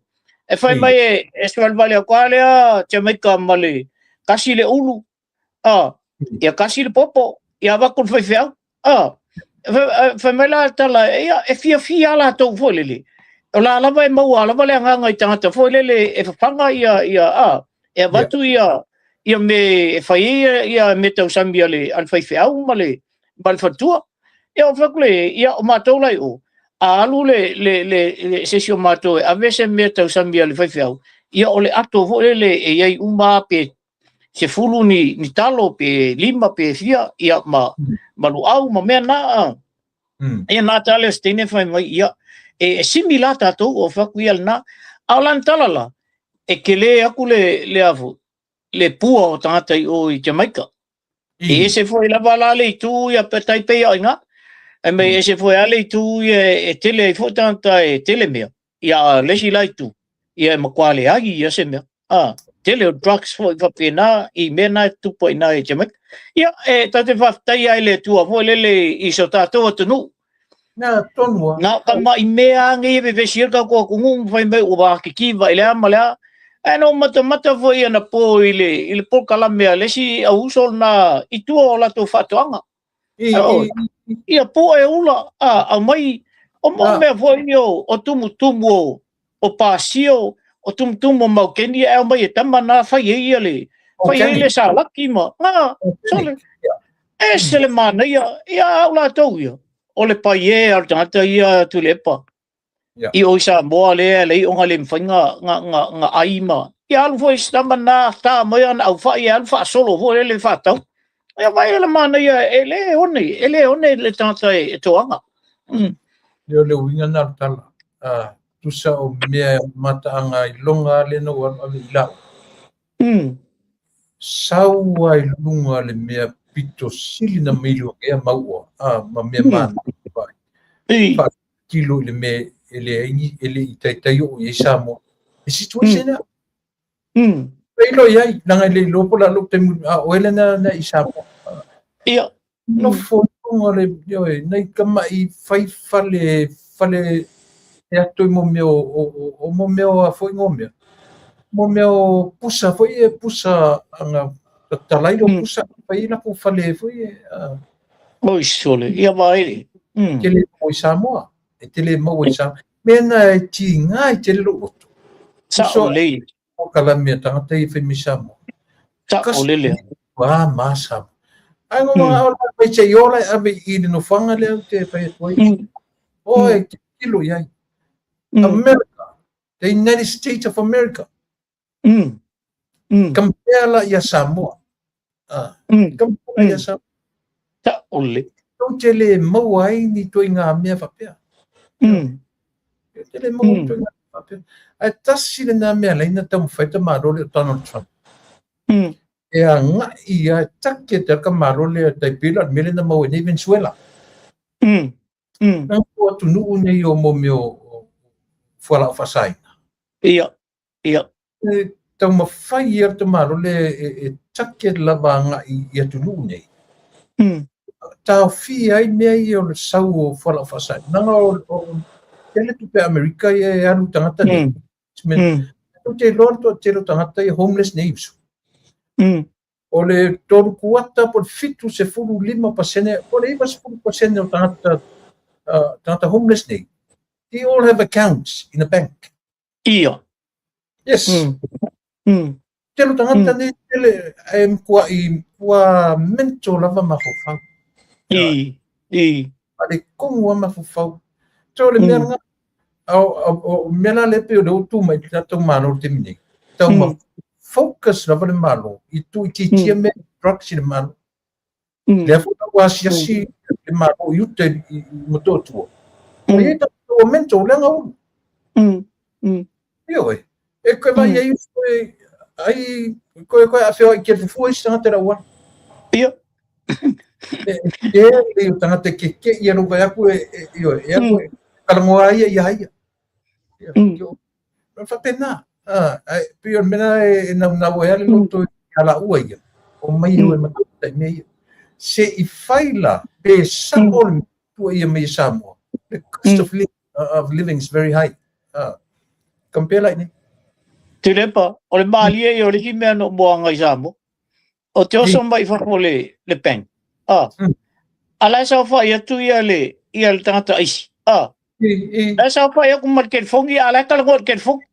E fai mai e savalivali atu lava lea Jamaica ma le kasi le ulu, ia kasi le popo, ia avatu le faifeau. Fai mai la tala, ia e fiafia latou foi lele. O la lava e maua lava le agaga i tagata foi lele e fafaga ia e avatu ia me e fai ai ia me tausami a le faifeau ma le faletua. Ia o fai atu le ia o matou la i o, a alu le se isi o matou e ave se mea tausami a le faifeau, ia o le ato foi lele e i ai uma pe 10 ni talo pe 5 pe fia ia ma luau ma mea na. Ia na tale o se teine fai mai ia e simi la tatou o fai atu ia lena. A o lana tala la, e kele aku le afu, le pua o tagata i o i Jamaica. E ese foi lava la le itu ia pe tai pe ia ina. E me ese foi a le itu ia e tele ai foi tagata e tele mea. Ia le isi la itu, ia e matua leai ia se mea. A, tele o drugs foi faapena i mea na e tutupu ai i ina i Jamaica. Ia, e ta te faafetai ai i le Atua foi lele i so tatou atunuu. Na tonu a. Na o tama'i mea a nei e vevesi ai le tatou atunuu ma fai mai ua akitiva i le a ma le a. Ae na ou matamata foi anapo i le i le polokalame a le isi au uso lena i tua o latou faatoaga. Ia pue ula a aumai o mo mea foi ia o tumutumu o pasio, o tumutumu o maukeni ae aumai e tama na fai ai ia le fai ai le salaki ma na sole. Ese le manaia ia au latou ia o le paie a le tagata ia Tuilaepa. I o i Samoa lea lei ona le mafai na ai ma ia alu foi si tama na ta mai ana au fai e alu faasolo foi lele faatau. Ia vai le manaia e le one, e le one le tagata e toaga. Ia o le uiga na o le tala. Tusa o mea mataaga iloga lea na ou alu ave i lau. Sau ai luga le mea pito sili na milionea maua a ma mea manaia vai. Faatilo i le mea e leai ni e le i taitai oo i ai Samoa. E situation lea. E iloa i ai, leaga e le iloa po o le a lou taimi, a o oe lena na i Samoa. Ia. Nofo i luga o le, ioe, nai tama'i fai fale, fale e ato i mo mea o, o mo mea o a foi mo mea. Mo mea o pusa foi e pusa anga tatalai lo pusa fai ai lakou fale foi e Oi sole, ia vaai. Tele maua i Samoa, e tele maua i Samoa. Mea na e tiga ai tele lou loto. Sao lelei. O ka la mea tagata ia fai mai Samoa. Sao lele. Ua ma Samoa. Ai ngo mga o la mai sei ola e ave i le nofoaga lea ou te fai atu ai. Oi, tilotilo i ai. America, the United States of America. Compare la ia Samoa. Compare la ia Samoa. Sao lelei. Tou te le maua ai ni ituaiga mea faapea. Tou te le maua ni ituaiga mea faapea. Ae tasi lena mea la na taumafai ta Malo lea o Donald Trump. E agai ia e take te ka Malo lea tai pei la o le mea lea na maua ai nei Venezuela. Na o atunuu nei o mo mea o fualaau faasaina. Ia, ia. E taumafai ia le tamalo lea e take lava agai i atunuu nei. Taofia ai mea ia o le sau o fualaau faasaina. Leaga o tele tupe a Amerika ia e alu i tagata nei. Tou te iloa le toatele o tagata ia homeless nei uso. O le 3/4 po o le 75% po o le 90% o tagata tagata homeless nei, they all have accounts in a bank. Ia. Yes. Tele o tagata nei tele e matuai ua mental lava mafaufau. I, i. Faaletonu lava mafaufau. So o le mea lena, o mea la lea pei o lea ua tu mai le tatou Malo i le taimi nei, tau ma focus lava le Malo i tuuitiitia mea drugs i le Malo. Lea foi ua asiasi le Malo i uta i Motootua. Ua i ai tagata ua mental leaga ulu. Ioe. E koe vaai ai koe ai koe koe afeoai ki te fua isi tagata i le auala. Ia. E tele o tagata e keke'i ia lou vaai atu e ioe e alu e talanoa ai ia ia ia. Ia faapena. Ae pei o le mea lena e naunau ai lava le loto ia laua ia, omai o e matamata i mea ia. Se i fai la pe sa'o le mea tuuaia mai e Samoa, the cost of living is very high. Compare la i inei. Tuilaepa, o le malie ia o le isi mea na ou moaga i Samoa. O te oso mai i fafo le, le bank. A. A la e saofai atu ia le, ia le tagata aisi. A. La e saofai atu ma le telefoni, a la e talanoa i le telefoni.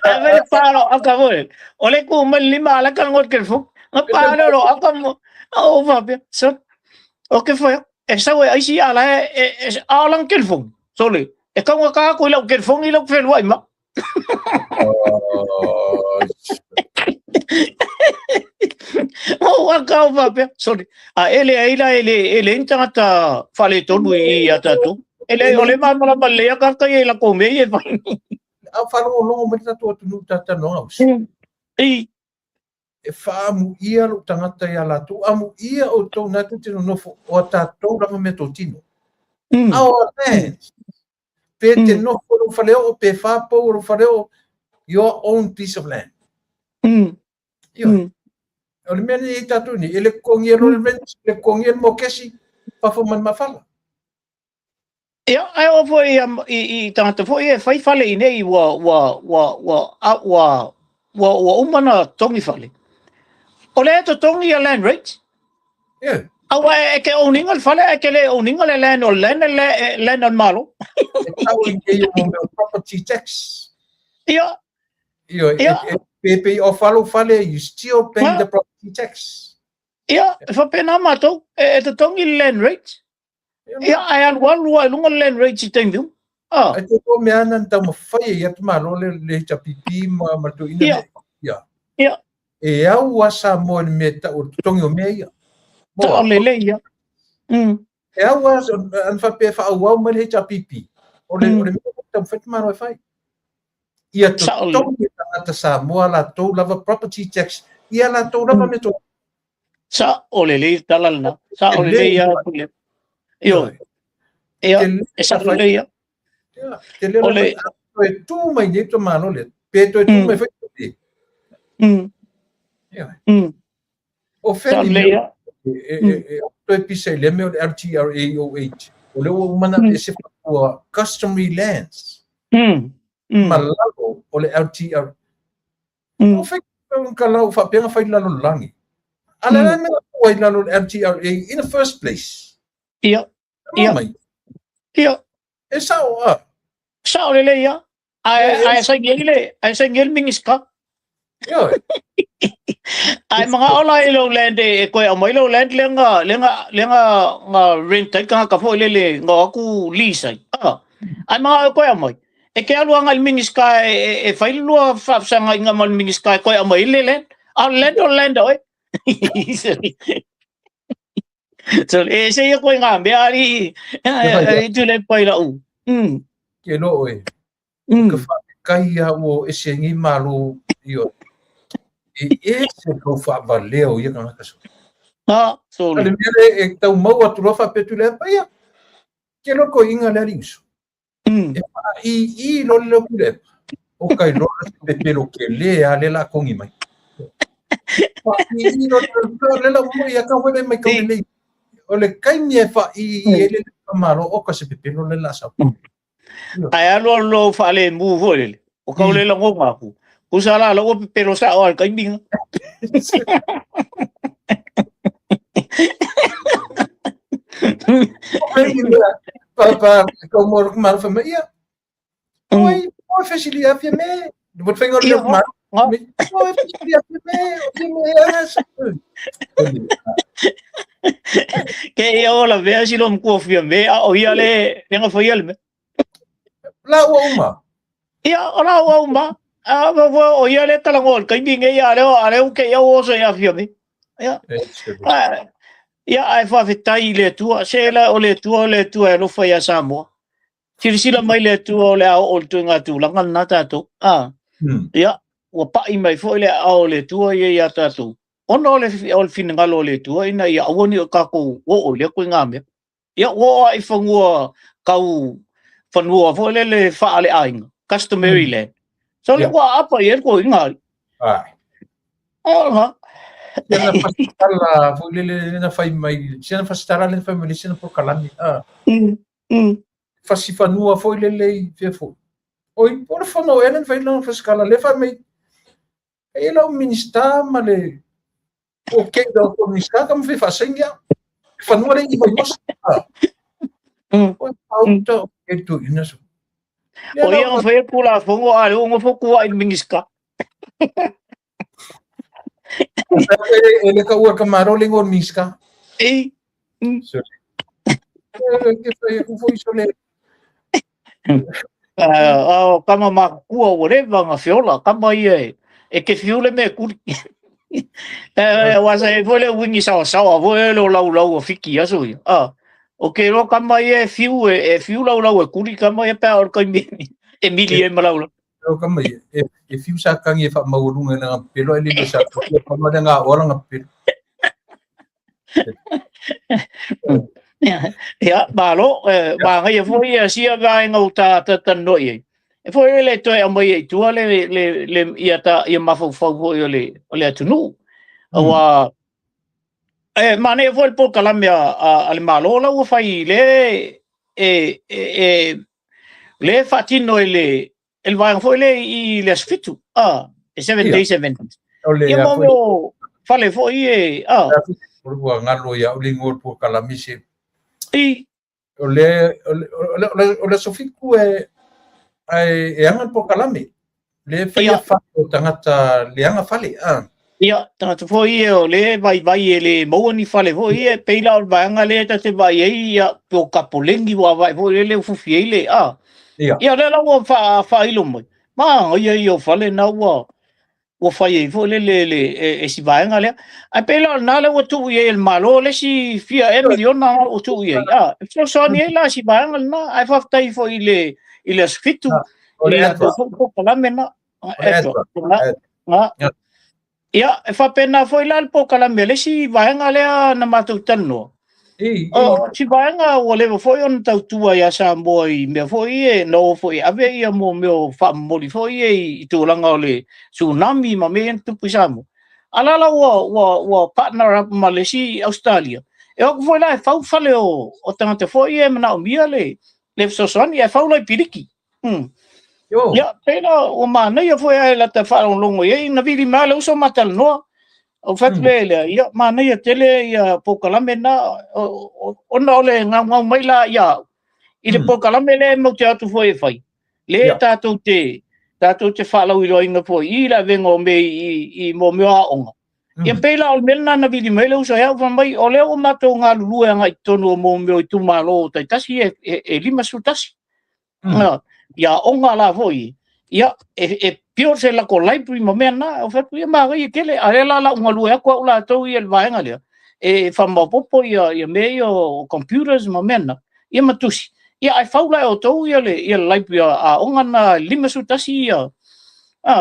A me le pa lo aka foi. O le ku mai le lima a la e talanoa i le telefoni. Na pa lea o lo aka mo. A o faapea. So, o ke whai, e sau e aisi a la e, e, e a o lana telefoni. Sole, e taugata atu i lau telefoni i lau whenua i ma. O aka o faapea, sorry. A e leai la, e le, e leai ni tagata faaletonu i i a tatou. E leai, o le malamalama lelei lava tagata ia i latou mea ia e fai. A faalogologo mai le tatou atunuu talatalanoaga uso. E faaamuia lou tagata ia latou, amuia outou na tou te nonofo o a tatou lava meatotino. Our lands. Pe te nofo i lou faleoo, pe fa pou o lou faleoo, your own piece of land. Ioe. O le mea lenei e i tatou nei, e le totogia loa le rent, le totogia le mokesi, fafo ma le mafala. Ia, ae oo foi i tagata foi e fai fale i nei ua uma na totogi fale. O lea e totogi ia land rate. Aua e ke own ina le fale ae ke le own ina le land, o le land, le land a le Malo. E tau i kēia mo mea o property tax. Ioe, pe pay off lou fale, you still paying the property tax. Ia, e faapena matou, e totogi le land rate. Ia, ae alualu lava i luga le land rate i taimi uma. Ai te ko mea ana na taumafai ai atu Malo le HRPP ma le toeaina lea. Ia. E au a Samoa i le mea e tau o le totogi o mea ia. Tau lelei ia. E au a ana faapea e faaauau mai le HRPP, o le mea e taumafai te Malo e fai. Ia totogi e tagata Samoa latou lava property tax, ia latou lava mea totogi. Sao lelei le tala lena. Sao lelei ia Tuilaepa. Ioe. Ia, e sao lelei ia. Te leo le toe tu mai nei to Malo lea. Pe toe tu mai foi te. O feli mea e toe pisa i le mea o le LTRA 08. O lea ua uma na ese whakua customary lands. Ma lalo o le LTRA. O fai ka lau faapea fai lalo lalolagi. A le la mea ua i lalo le LTRA in the first place. Ia. Mai. E sao a. Sao lelei ia. Ae saini ai le, ae saini ai le Minisita. Ioe. Ae manao la i lou land e koe aumai lou land lea na lea na lea na na rent ai tagata foi lele na o atu lease ai. Ae manao e koe aumai. E ke alu agai i le Minisita e fai le lua faafesagaiga ma le Minisita e koe aumai ai le land. A o le land o le land a oe. So, e ese ia koe ngā mea ari, ari Tuilaepa i lau. Ke loa oe. Ka whakai a ua ese ngi malo ioe. E ese kau whaavalea o ia kangaka so. Ha, so. Ale mea le e tau mau atu loa whaapea Tuilaepa ia. Ke loa koe inga le ali uso. E whaai i loa le leo Tuilaepa. O kai loa se pepelo ke le a le la kongi mai. Whaai i loa le la mo ia ka wele mai kau le. O le kaimi e whaai i e le le malo o ka se pepelo le la sau. Ae alu alu loa faalemu foi lele. O kau le lagona aku. Kusa la la ua pepelo sao al taimi nga. Papa, kau mo ku malo fa mai ia. Oi, oi fesili a fia me. Mo te whainga o le malo. Oi, fesili a fia me. O fia me a sa. Ke ia o la vea si lo mkua fia me a o ia le le nga faia le me. La ua uma. Ia, o la ua uma. A o ia le talangoa le taimi nei a leo a leo ke ia o so ia fia me. Ia. Ia ae faafetai i le Atua, se la o le Atua o le Atua e alofa ia Samoa. Silasila mai le Atua o le a oo i le ituaiga tulaga lena tatou. Ia, ua pai mai foi le aao o le Atua ia ia tatou. Ona o le finagalo o le Atua ina ia aua ne i o tatou oo i lea ituaiga mea. Ia, ua oo lava i fanua tau fanua foi lele faaleaiga, customary land. So le ua aapa i ai le toeaina alii. Ona. Siana fasitala foi lele na fai mai, siana fasitala le fai mai siana polokalame. Fasi fanua foi lele i fea foi. Oi, o le fono ea na fai lana fasikala le fai mai. E lau Minista ma le o ke lau Minista ka mo faasaini au. Fanua le i Vaimoso. O auta e tu ina so. O ia na fai Tulafono a le ua nofo tua i le Minista. E le ka ua ka maro le ngor Minista. E. E ke fai ku foi so le. O kama makua ua leva na feola, kama ia e ke fiu le mea kuli. Ua sa e foi le uini sawasawa foi le o laulau o fiki aso ia. O ke loa kama ia e fiu, e fiu laulau e kuli kama ia pea o le kaimi e mili e ma laulau. O ka mai, e fiu sa tangi e whaamaualuga i lana pepelo, ai le lilo sa tangi e whaamau le ngā oa lana pepelo. Ia, malo, manaia foi ia sia vaega o ta talanoa i ai. E foi le toe aumai ai i tua le ia ta ia mafaufau foi o le atunuu. Aua e manaia foi le polokalame a le Malo la ua fai le e le faatino e le vaega foi le i le aso 7, e 7 days 7 days. O le Ia mo mea fale foi e Ua galo ia o le igoa o le polokalame se i o le aso 7 e aga le polokalame. Le faia fale o tagata leaga fale. Ia, tagata foi e o le vaivai e le maua ni fale foi e pei la o le vaega lea ta te vaai ai ia po o kapoleni ua vaai foi le ufufi ai le Ia lea la ua faailo mai. Ma ia ia o fale na ua fai ai foi le e si vaega lea. Ae pei la o lena lea ua tuu i ai e le Malo le isi fia e miliona ua tuu i ai. E fesoasoani ai la si vaega lena. Ae faafetai foi i le aso 7 O i le le latou foi polokalame na. Ia, e faapena foi la le polokalame a le isi vaega lea na matou talanoa. O si vaega ua leva foi ona tautua ia Samoa i mea foi e na o foi e ave ia mo mea o faamomoli foi e i tulaga o le tsunami ma mea ia na tupu i Samoa. A la la ua partner up ma le isi Australia. E o atu foi la e fau fale o tagata foi e manaomia le fesoasoani e fau la i piliki. Ia, pei la ua manaia foi ae lata faalogologo i ai, na vili mai le uso ma talanoa. O fai atu le lea, ia manaia tele ia polokalame na, ona o le gaugau mai la ia au i le polokalame lea e mau te atu foi e fai. Le tatou te faalauiloaina foi i le avega o mea i mo mea o aoga. Ia pei la o le mea lena na vili mai le uso e au fai mai, o lea ua matou galulue agai i totonu o mo mea o itumalo taitasi e 51. Ia aoga la foi, ia e build se latou library ma mea na, o fai atu ia manaia tele, a lea la lau galue atu au latou ia le vaega lea, e faamaopopo ia mea ia o computers ma mea na, ia ma tusi. Ia ae fau la e outou ia le library a aoga na 51 ia.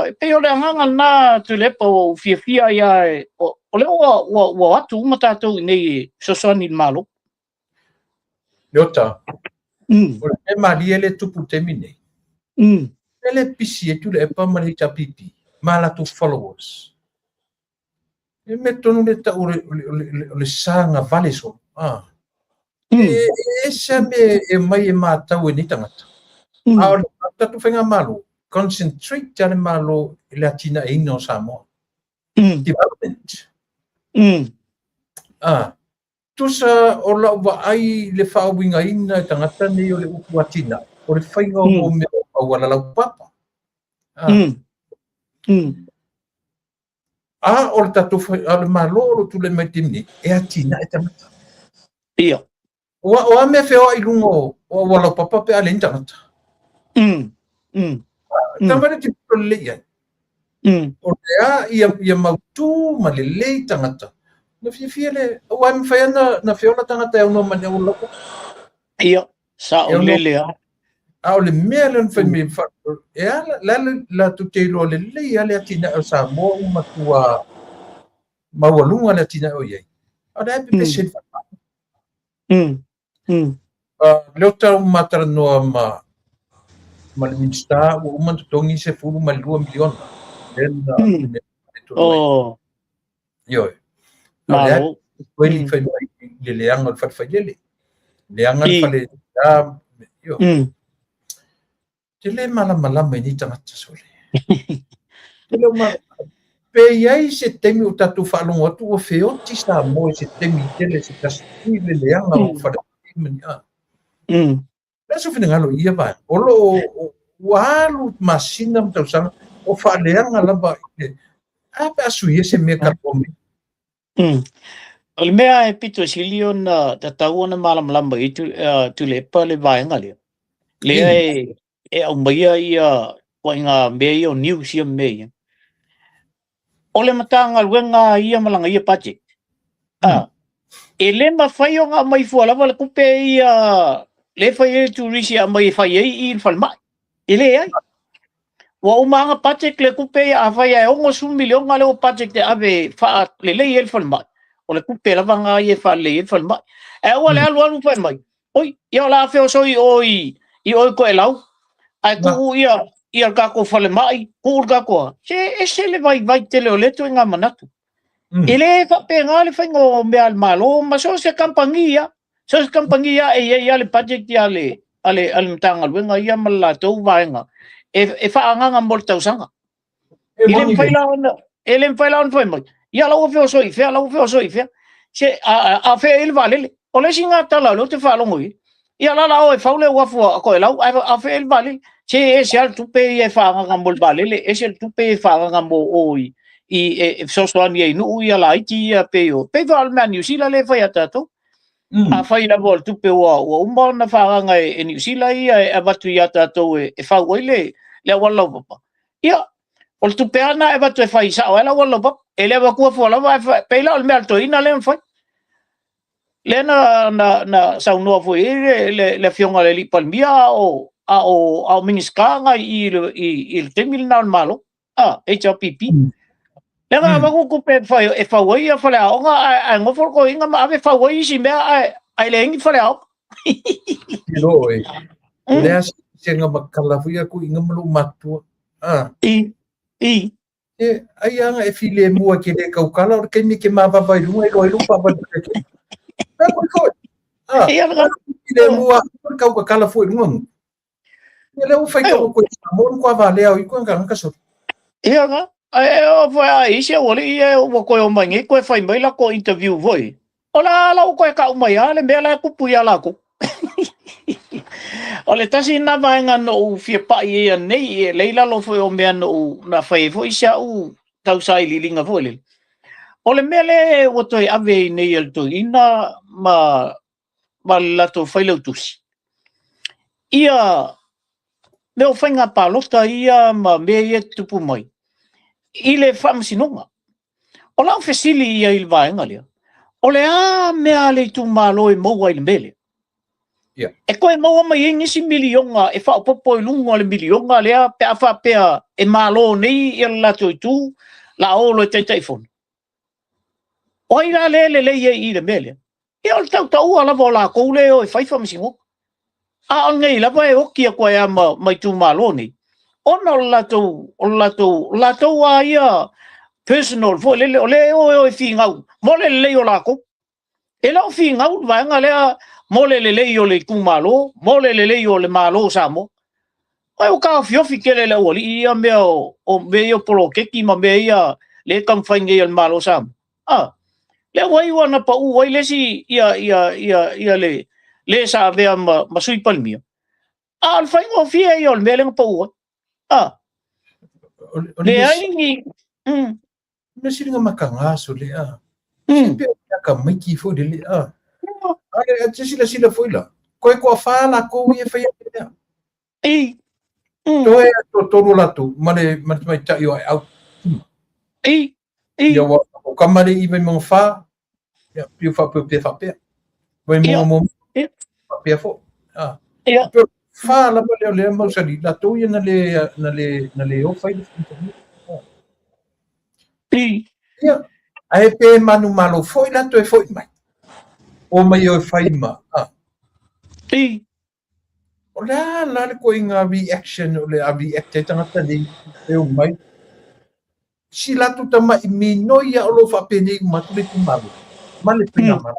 E pei o le agaga lena Tuilaepa ua ou fiafia ia, o lea ua atu uma tatou i nei e fesoasoani i le Malo. Leota, o le mea malie le tupu i le taimi nei. E le pisi e Tuilaepa ma le HRPP ma latou followers. E mea tonu le tau o le saga vale solo. E ese a mea e mai e matau e nei tagata. A o le tatou faigamalo, concentrate a le Malo i le atinaeina o Samoa. Development. Tusa o lau vaai le faauigaina e tagata nei o le upu atinae, o le faiga o mea o auala laupapa. A o le tatou a o le Malo o lo o tulai mai i le taimi nei, e atinae tagata. Ua o a mea feoai i luga o auala laupapa pe a leai ni tagata. Tama le tilotilo lelei i ai. O le a ia mautu ma lelei tagata. Na fiafia le, aua e mafai na feola tagata e aunoa ma ni auala laupapa. Ia, sao lele a. A o le mea lea na fai mai, e ala, la latou te iloa lelei lava le atinae o Samoa ua matua maualuga le atinae o i ai. A o le a e pepese i le falemai. Lea o tau matalanoa ma le Minisita ua uma ona totogi 12 miliona. Lea na Oh, Ioe. A o le a malo. e fai mai i le leaga o le fale failele. Leaga le fale a ioe. Te le malamalama i nei tagata sole. Te le pe i ai se taimi o tatou faalogo atu ua feoti Samoa i se taimi tele se tasi i le leaga o fale ma ni a. Le aso finagalo i ia vaega. O lo o ua alu masina ma tausaga o faaleaga lava i le a pe a suia se mea talanoa mai. O le mea e pito sili ona tatau ona malamalama i Tuilaepa le vaega lea. Lea e aumaia ia ituaiga mea ia o news ia ma mea ia. O le Matagaluega ia ma lana ia budget. E le mafai ona aumai fua lava le tupe ia le fai ai le turisi e aumai e fai ai i le falemai. E leai. Ua uma lava ona budget le tupe ia, afai e 60 miliona lea ua budget e ave e faalelei ai le falemai, o le tupe lava lena ia e faalelei ai le falemai. Ae aua le alu alu fai mai, oi, ia o le a feosoi i o i Toelau, ae tuu ia le tatou falemai, tuu le tatou... Se ese le vaivai tele o lea ituaiga manatu. E le faapena le faiga o mea a le Malo ma so o se kamupani lava. So o se kamupani lava e i ai lava le budget a le Matagaluega ia ma le latou vaega e faaagaaga mo le tausaga. E le mafai la ona, e le mafai la ona fai mai, ia la ua feosoi i fea, la ua feosoi i fea. Se a fea i ai le vaalele? O le isi lena tala o lea ou te faalogo i ai. Ia la la o e fau le uafu a Toelau, ae a fea i ai le vaalele? Se e ese lava le tupe ia e faaagaaga mo le vaalele, ese le tupe ia e faaagaaga mo o i e fesoasoani ai i nuu ia laiti ia pei o, pei foi o le mea a Niu Sila lea e fai ia tatou. Afai lava o le tupe ua uma ona faaagaaga e Niu Sila ia e avatu ia tatou e fau ai le auala laupapa, ia, o le tupe lava lena e avatu e fai sao ai le auala laupapa. E le avatua fua lava, ae pei la o le mea a le toeaina lea na fai. Lea na saunoa foi i ai le afioga i le alii Palemia a o Minisita na i le taimi lena o le Malo, HRPP. Lea na avatu tupe e fau ai faleaoga, ae nofo le toeaina ma ave fau ai isi mea, ae leai ni faleaoga. Ilo e, o le a se nga makala foi aku inga ma lou matua. I, i. E, ai anga e file mua ke le kaukala o le kaimi ke mavava i lunga i loa i lupa va le ke. Ka koi koi. Ia nga file mua o le kaukakala foi lunga ngu. Ia le ua fai kau koe mo ko va le au i ko nga ka so. Ia nga ai o foi ai isi o le ia ua koe o mai nei koe fai mai la ko interview foi. O la la u koe ka umai a le mea la kupu ia la ku. O le tasi na vaega no u fia pai ia nei e leila lo foi o mea no u na fai foi sia u tau sailiiliga foi lele. O le mea le ua toe ave i nei e le toeaina ma le latou failautusi. Ia mea o faiga palota ia ma mea ia tupu mai i le faamasinoga. O lau fesili ia i le vaega lea, o le a mea a le itumalo e maua i le mea lea? E toe maua mai ai nisi miliona e faaopoopo i luga o le miliona lea pe a faapea e malo nei ia le latou itu la o lo e Taitaifono. O ai la le lelei ai i le mea lea? Ia o le tautaua lava o latou le o e fai faamasinoga. A o lenei lava e oti atu ai ma itumalo nei, ona o le latou a ia personal foi lele, o le o e finau mo le lelei o latou. E le o finau le vaega lea mo le lelei o le itumalo, mo le lelei o le Malo o Samoa. Ai o ka ofiofi tele le aualii ia mea o mea ia o poloketi ma mea ia le taumafai nei a le Malo o Samoa. Lea ua iu ona pau ai le isi ia le le sa avea ma Sui Palemia. A o le faigofie ia o le mea lea na pau ai. Leai ni... Me sili nga makanga so le a. Se pe o ka maiki foi le le a. Ale a te sila sila foi la. Koe ko fa la ko i e whai a. I. Toe a to tolu la tu, male mai tai o ai au. I. I. Ia wa o kamare i vai mo fa. Ia piu fa piu pe fa pe. Vai mo mo. Fa pe fo. Ia. Fa la le le mo sali la tu ia na le o fai le. I. Ia. Ai pe manu malo foi la toe foi mai. O mai o fai ma. I. O le a la le koe ngā reaction o le a react e tangata nei e o mai. Si latu tama i minoi ia o lo whapenei umatu le tumalo. Ma le pinga mara.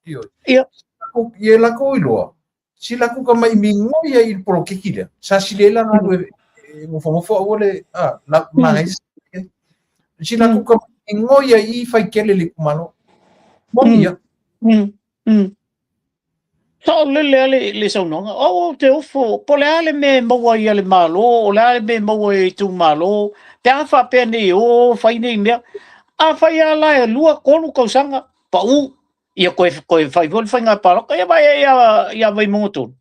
Ia. Ia lako i loa. Si lako ka mai minoi ia i le polokeki lea. Sa si lela ngā rue e ngofongofo au le la mahi. Si lako ka mai minoi ia i whai kele le kumalo. Moni ia. Sa o lele ale le saunoaga. O te ofo, po le ale me maua ia le malo, o le ale me maua ia i tū malo, pe a whapea nei o, whai nei mea. A whai a la e lua kolu kausanga, pa u, ia koe whai voli whai ngā paloka, ia vai ia vai mongo tonu.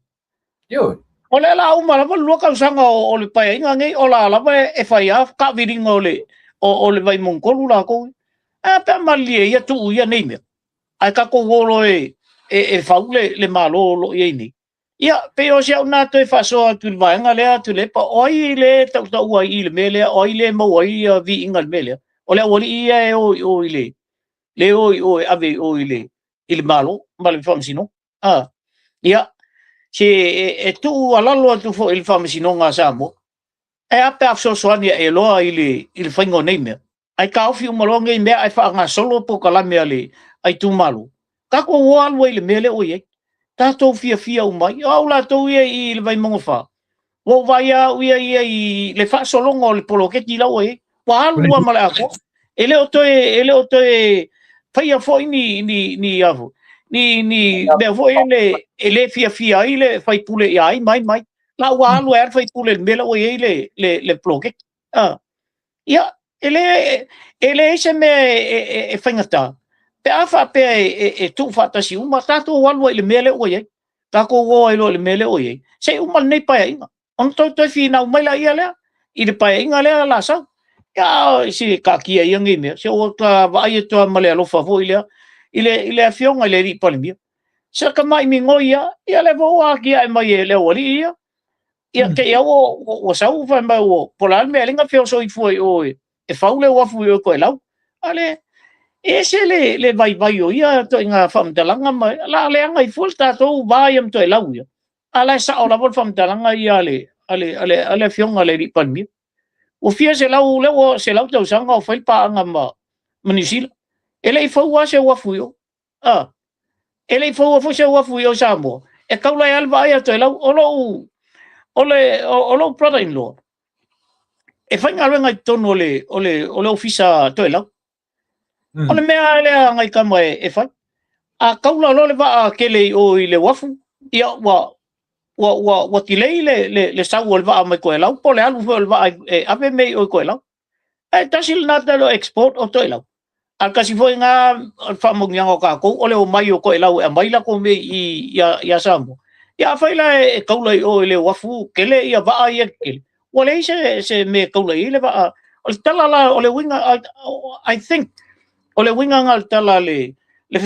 Io. O le la uma lava lua kausanga o le paia inga nei, o la lava e whai a kaviringa o le vai mongo kolu la koe. A pe malie ia tuu ia nei mea. Ai kako wolo e fau le malo lo ia nei. Ia, pei o si au na toe faasoa atu i le vaega lea Tuilaepa, o ai le tautaua ai i le mea lea, o ai le maua ai ia viiga i le mea lea? O le aualii ia e o i o i le le o i o e ave i o i le Malo ma le Faamasinoga. Ah, ia, se e tuualalo atu foi i le Faamasinoga a Samoa, e a pe a fesoasoani ae loa i le faiga o nei mea, ae taofi uma loa nei mea ae faagasolo polokalame a le itumalo, tatou o alu ai i le mea lea ua i ai. Tatou fiafia uma ai. O au latou ia i le Vaimauga 4, ua ou vaai au ia ia i le faasologa o le poloketi la ua i ai, ua alu lava ma le atoa. E le o toe faia foi ni mea foi le e le fiafia ai le faipule ia ai ma ai mai. La ua alu ai le faipule i le mea la ua i ai le poloketi. Ah. Ia, e leai se mea e faigata, pe a faapea e tuufaatasi uma, tatou alu ai i le mea lea ua i ai. Tatou o ai loa i le mea lea ua i ai, se i uma lenei paeaiga, ona toe toe finau mai laia lea, i le paeaiga lea la sau. Ia, se taatia ia nei mea, se ua ta vaai atu lava ma le alofa foi lea, i le afioga i le alii Palemia. Se tamai migoi lava, ia lea foi ua atiae mai e le aualii ia. Ia, te i lava ua sau fai mai ua, po o le a le mea e ala ai ona feoso ifo i o e fau le uafu i o i Toelau. A le, e ese le vaivai o ia ituaiga faamatalaga ma la leaga ai fua le tatou va ia ma Toelau ia. A la e sao lava le faamatalaga ia a le afioga i le alii Palemia. Ua fia selau, lea ua 100 tausaga o fai le paaga ma Niu Sila. E le i fau lava se uafu i o. Ah, e le i faua foi se uafu i o i Samoa. E taula ai lava le vaai a Toelau. O lou, o le, o lou brother in law, e faigaluega i totonu o le ofisa Toelau. O le mea lea nai tama e fai. A taula loa le vaa tele i o i le uafu, ia ua delay le sau o le vaa mai Toelau po o le alu foi o le vaa e ave mea i o i Toelau. Ae tasi lena talo export o Toelau. A tasi foi ngā faamanuiaga o tatou o le omai o Toelau e aumai latou mea ia Samoa. Ia afai la e taula i o i le uafu tele ia vaa ia tetele, ua leai se mea e taula i ai le vaa. O le tala la o le uiga, I think, o le uiga na o le tala le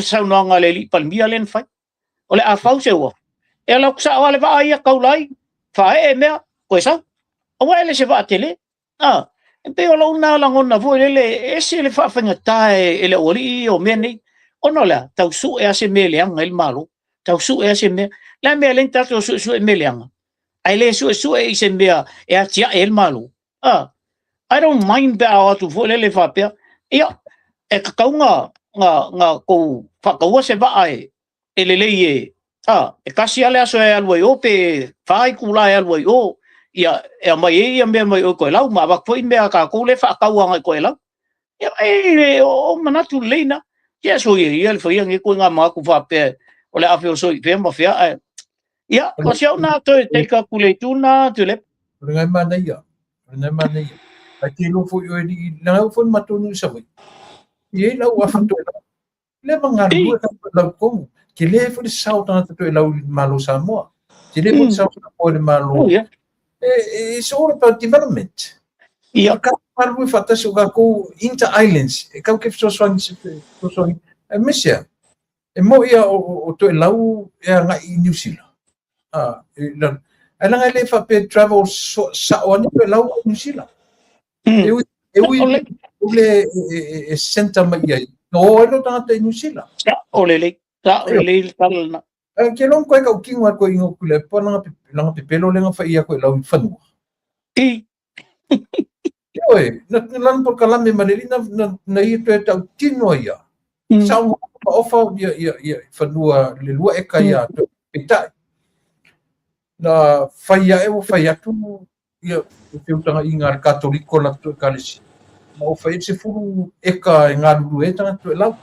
saunoaga a le alii Palemia lea na fai. O le a fau se uafu, e ala atu sao lava le vaa ia taula ai, faaee mea, toe sau. Aua e le se vaa tele. Ah, e pei o lou na lagona foi lele, e ese le faafaigata e le aualii o mea nei. Ona o le a, tau sue lava se mea leaga ai le Malo. Tau sue lava se mea. Le a mea lea na tatou suesue mea leaga. Ae le suesue i se mea e atiae ai le Malo. Ah, I don't mind pe a o atu foi lele faapea. Ia, e tatau na tou faataua se vaa e lelei e, e tasi lava le aso e alu ai o pe 4 itula e alu ai o, ia e aumai ai ia mea mai o i Toelau ma avatu foi mea a tatou lea e faatau agai i Toelau. Ia, e o manatu lelei na. Ia soia ia le faia nei ituaiga manatu faapea o le a feosoi fea ma fea ae ia, o si au na toe take atu le itu na Tuilaepa. O le ngai manaia, o le ngai manaia. Ai te iloa foi oe li, na ngai foi matou nu i Savaii. I ai lau afu Toelau. Le ma galulue ka lau tonu. Ke le foi le sao tagata Toelau i le Malo Samoa. Ke le foi le sao Samoa i le Malo. Oh, yeah. It's all about development. Ka galulue faatasi o tatou inter islands. E kau ke fesoasoani se fesoasoani. E mese e mo ia o Toelau e agai i New Zealand. Ah, e langa e le faapea travel sao ani Toelau i New Zealand. E ui le e center mai ai. No o ai lo tagata i New Zealand. Sao lelei. Sao lelei le tala lena. Ke long koe kau kingo a koe ingo kule po langa pepelo lenga fa ia koe lau i fanua. I. Oe, na lana por kalame ma le na ia toe tau tino ia. Sa ma ofa ia ia ia fanua le lua eka ia toe peitai. Na fai ia e ua fai atu ia te utanga i ngā Katoliko la toe kalesi. Ma o fai se fulu eka e ngā lulu e tanga toe lau.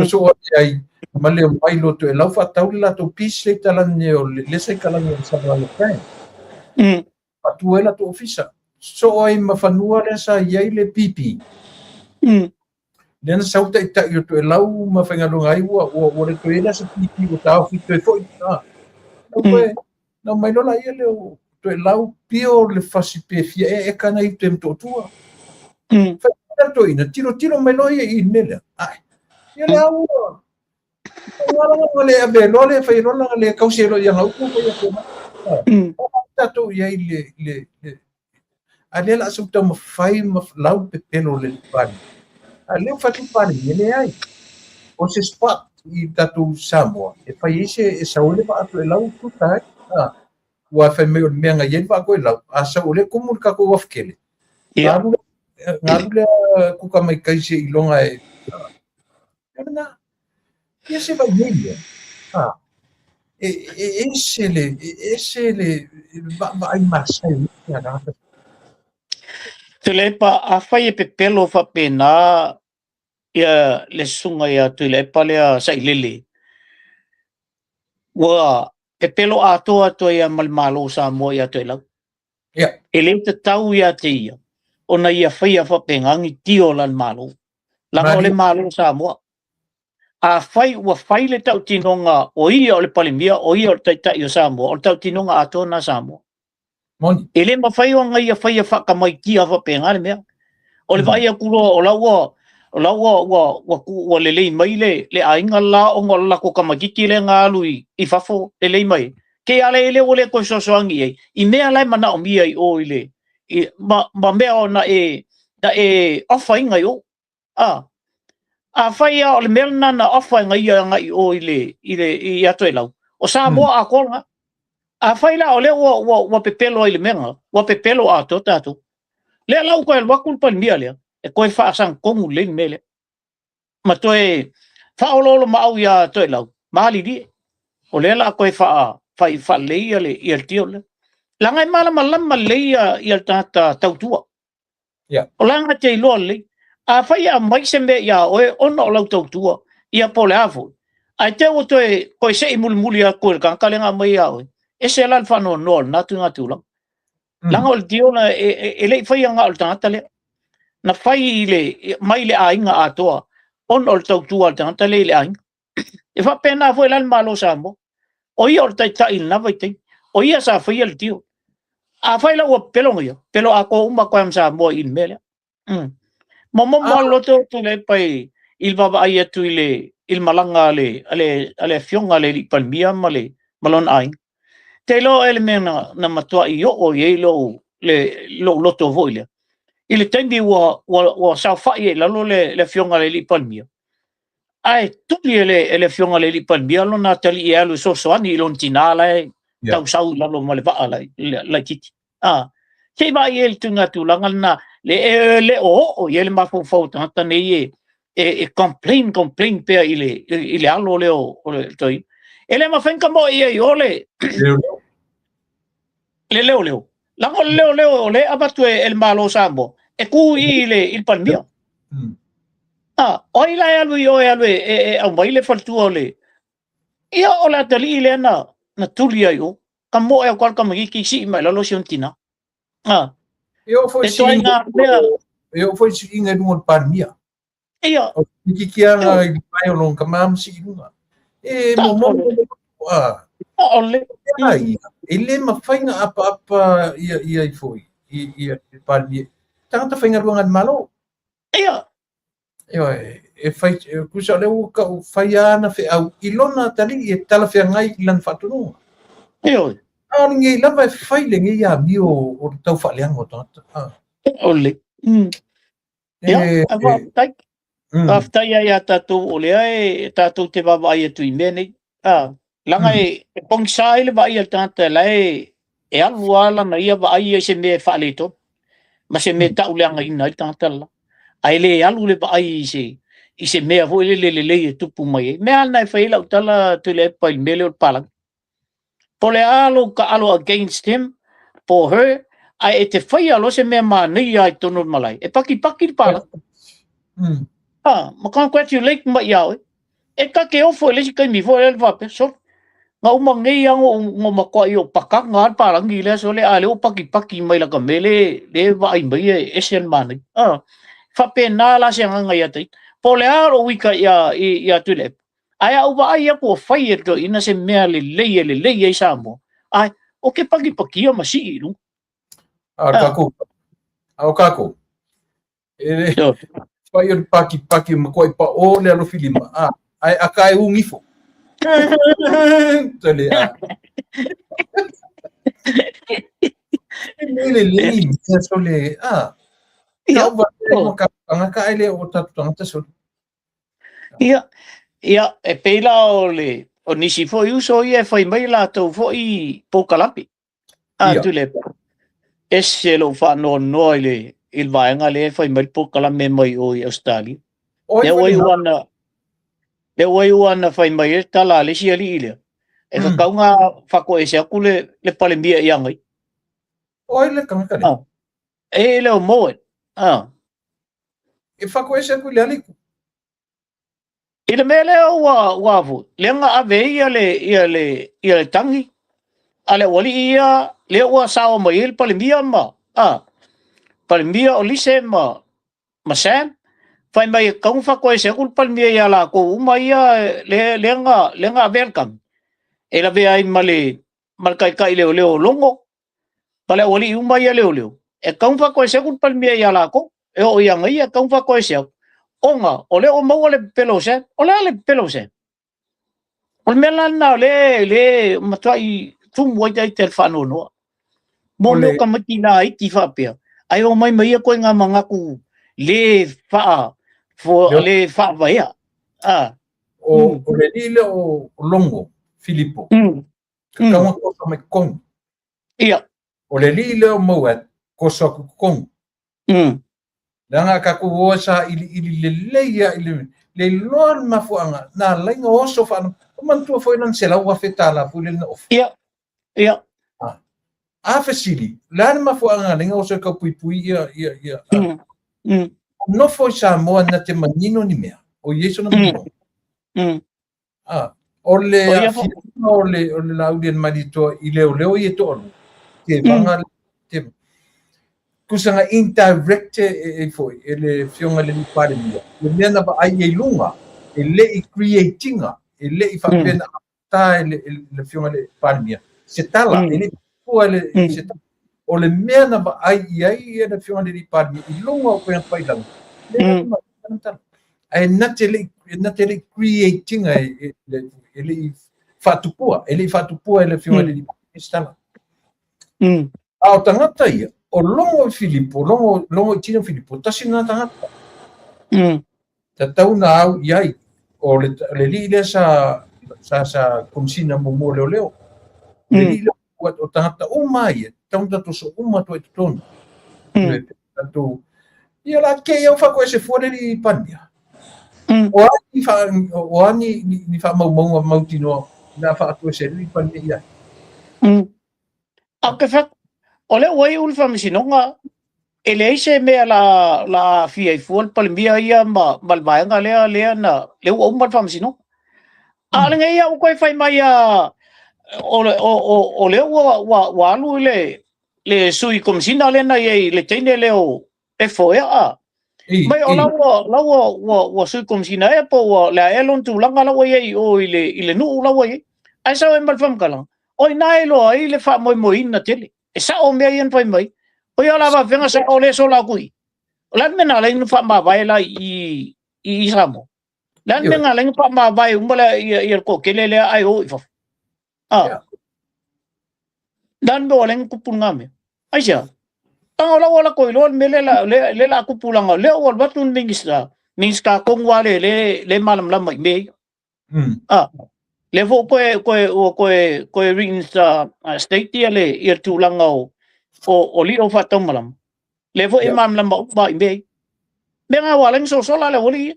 So o ai ma le mai lo toe lau whaatau le latou peace le talane o le se kalani o sa le kai. Atu e la to ofisa. So ai ma fanua le sa iai le pipi. Le na sau tai tai o toe lau ma whaingalunga ai ua le toe la se pipi ua tau fi toe foi. Ah. No koe, na mai lola ia le o toe lau pio le fasi pe fia e e kana i te mtotua. Whai to ina, tiro tiro mai loa ia i mele. Ai. Ia le au. Nga le ave loa le fai loa langa le kausi loa ia upu ko ia ko. Tatou i ai le a lea la a sau taumafai ma lau pepelo le pali. A lea ua fai atu le Palemia, leai. O se spot i tatou Samoa e fai ai se e sau ai le vaa toelau tuta ai. Ua fai mai o le mea na i ai le vaa toelau, a sau o lea e tumu le tatou uafu tele. Galu lea kuka mai kai se iloga e lena. Ia se vai nei ia. E ese le e ese le vaavaai masai o ia tagata. Tuilaepa, afai e pepelo faapena ia le susuga ia Tuilaepa lea Sailele, ua pepelo atoa atu ai ma le Malo o Samoa ia Toelau. E le tatau ia te ia ona ia faia faapena ni tio o lana Malo. Leaga o le Malo o Samoa. Afai ua fai le tautinoga o ia o le Palemia, o ia o le Taitai o Samoa, o le tautinoga atoa lena a Samoa. Moni. E le mafai ona ia faia faatamaitia faapena le mea. O le vaai atu loa o la ua o la ua ua ua, ua lelei mai le aiga la ona o le latou tamaitiiti lea na alu i fafo lelei mai. Ke ala e le ua le toe fesoasoani i ai i mea la e manaomia i o i le i, ma mea o na e ofaina i o. Afai lava o le mea lena na ofa e ia agai i o i le ia Toelau, o Samoa atoa lena. Afai la o lea ua pepelo ai i le mea lena, ua pepelo atoa tatou. Lea la ua toe alu atu le Palemia lea, e toe faasagatonu lelei le mea lea. Ma toe faaoloolomaau ia Toelau, malilie. O lea la toe faalelei ia le tio lea. Leaga e malamalama lelei ia le tagata tautua. O la e te iloa lelei. Afai e aumai se mea ia oe ona o lau tautua, ia po o le a foi, ae te ua toe sei mulimuli atu e le tagata lea na aumai ia oe, ese la le faanoanoa o lena tuiga tulaga. Leaga o le tio e le i faia na o le tagata lea. Na fai mai le aiga atoa ona o le tautua a le tagata lea i le aiga. E faapena foi la le Malo o Samoa. O ia o le taitai i lena vaitaimi. O ia sa faia le tio. Afai la ua pepelo ia, pepelo atoa uma atu ai ma Samoa i le mea lea. Momomo lava le loto Tuilaepa i le vaavaai atu i le malaga a le afioga a le alii Palemia ma lona aiga. Te iloa e le mea na matuai oo i ai lou loto foi lea. I le taimi ua saofai ai i lalo le afioga a le alii Palemia, ae tuli e le afioga a le alii Palemia lona atalii e alu e fesoasoani i lona tina la e tausau i lalo ma le vaa laitiiti. Se i vaai ai le tuiga tulaga lena, le le oo i ai le mafaufau o tagata nei e complain pea i le alo lea o le toeaina. E le mafai ona tamoe i ai o le leoleo. Leaga o le leoleo o lea e avatu e le Malo o Samoa, e tu i le Palemia. O ai la e alu i o e alu e aumai le faletua o le... Ia o le atalii lea na tuli ai o, tamoe atu lava le tamaitiiti sii mai lalo si ona tina. E oo foi siiga i luga o le Palemia. Ia. O titiaga i le pae o lona tama ma sii i luga. E momomo. E le mafai na apaapa ia i foi i le Palemia. Tagata faigaluega a le Malo. Ia. E fai tusa o lea ua tau fai lava na feau i lona atalii e talafeagai i lana faatonuga. Ioe. A o lenei lava e fai lenei amio o le tau faaleaga o tagata. O le. Ia, faafetai. Faafetai ai ia tatou o lea e tatou te vaavaai atu i mea nei. Leaga e pogisa ai le vaai a le tagata la e alu lava lana ia vaai i se mea e faaletonu ma se mea tauleagaina ai le tagata la. Ae le alu le vaai i se mea foi lele lelei e tupu mai ai. Mea lena e fai ai lau tala Tuilaepa i le mea lea o le palagi. Po o le a lou taalo against him po her, ae e te faia loa se mea manaia i totonu o le malae, e pakipaki le palagi. Ma congratulate mai ia oe. E take ofo i le isi taimi foi lea le faapea, sorry. Na uma nei lava no matuai o pakaga le palagi lea sole, a lea ua pakipaki mai lata mea le vaai mai e ese le manaia. Faapena la se agaga ia te ia. Po o le a lou uika ia Tuilaepa, ae a ou vaai atu o fai e le toeaina se mea lelei e lelei ai Samoa, ae o ke pakipakia ma sii i luga. A o kākou. E fai o le pakipaki ma koe pa o le alofi lima. Ae aka e ungifo. Sole a. E le le ni mea sole a. Ia. Tau va le ka tangata ai le o tatu tangata sole. Ia, ia, e pei la o le o nisi foi uso ia e fai mai latou foi polokalame. A Ia. Tuilaepa. Ese lou faanoanoa i le i le vaega lea e fai mai le polokalame mai o i Ausetalia. Oi Lea foi ua le iu ana lea ua iu ana fai mai ai le tala a le isi alii lea, e tatau ona faatoese atu le le Palemia ia Agaia. Oi le tagata lea. Ah. E le o Mowat. Ah. E faatoese atu i le alii. I le mea lea ua ua foi, lea na ave ai ia le ia le ia le tagi a le aualii ia lea ua sao mai ai le Palemia ma a Palemia o Lise ma ma Sam fai mai e tatau ona faatoese atu le Palemia ia latou uma ia lea lea na lea na avea le tagi e lavea ai ma le ma le taitai leoleo o Logo ma le aualii uma ia leoleo, e tatau ona faatoese atu le Palemia ia latou, e oo ia ia, e tatau ona faatoese atu, ona o lea ua maua le pepelo o Sam. O le a le pepelo o Sam? O le mea la lena o lea le matuai tumu ai ita i le faanoanoa. Mo mea o tamaiti laiti faapea, ae omai ma ia koe ngā manatu le faa, fo, le faavaea. Ah. O, o le alii lea o Logo, Filipo. Tatau ona toso mai totonu. Ia. O le alii lea o Mowat, toso atu i totonu. Leaga a tatou o e sailiili lelei lava i le le iloa le mafuaaga na ala ai ona oso faana. O manatua foi lana $100,000 foi lea na ofa. Ia. Ia. A fesili, o le a le mafuaaga na ala ai ona oso e tau puipui ia ia ia. Nofo i Samoa na te manino ni mea. O i ai sona manino. Ah, o le aafiaga o le, o le Laaulialemalietoa i leoleo ia e toalua, tevaga te, tusa na indirect e, e foi, e le Afioga i le Palemia, le mea na vaai i ai i luga, e le i create ina, e le i faapea na amata e le, e le Afioga i le Palemia, se tala, e le i fua le, se tala. O le mea na vaai i ai le Afioga i le Palemia i luga o upega tafailagi, lea na tala. Ae na te le i, na te le i create ina e, e, e le i faatupua, e le i faatupua e le Afioga i le Palemia se tala. A o tagata ia, o Logo i Filipo, Logo, Logo i Tino Filipo, tasi lena tagata. Tatau na au i ai, o le, le alii lea sa, sa, sa komisina muamua o leoleo. Le alii lea o tagata uma ia, tatau na tatou so uma atu ai i totonu. Le tatou, ia la te iau faatoese fua le alii Palemia. O a ni wha, o a ni, ni, ni whaamaumauga mautinoa na faatoese le alii Palemia i ai. A o ke fai, o lea ua iu le faamasinoga, e leai se mea la la aafia ai fua le Palemia ia ma, ma le vaega lea lea na lea ua uma le faamasinoga. A o lenei ia ua toe fai mai a o, o, o, o lea ua, ua, ua alu i le, le sui komisina lea na i ai le teine lea o e foea a. Mai o la ua, la ua, ua, ua sui komisina ea po ua le a ea lona tulaga la ua i ai i o i le, i le nuu la ua i ai. Ae sau ai ma le faamatalaga, o i ina e iloa ai le faamoemoeina tele. E sao mea ia na fai mai. O ia la faafefea sao lea sola atu i. O le a le mea na ala ai ona faamavae la i i i Samoa? Le a le mea na ala ai ona faamavae uma le ia ia le toatele lea ae o i fafo? Ah. Le a le mea ua ala ai ona tupu lena mea? Aisea? Leaga o la ua latou iloa le mea lea la lea lea la tupu leaga lea ua alu atu le Minisita, Minisita tonu lava lea le le malamalama i mea ia. Ah, lea foi ua toe, toe, ua toe, toe reinstate ia le, ia le tulaga o, o, o lio faataumalama. Lea foi e malamalama uma i mea ia. Mea na ua ala ai ona sosola le aualii ia.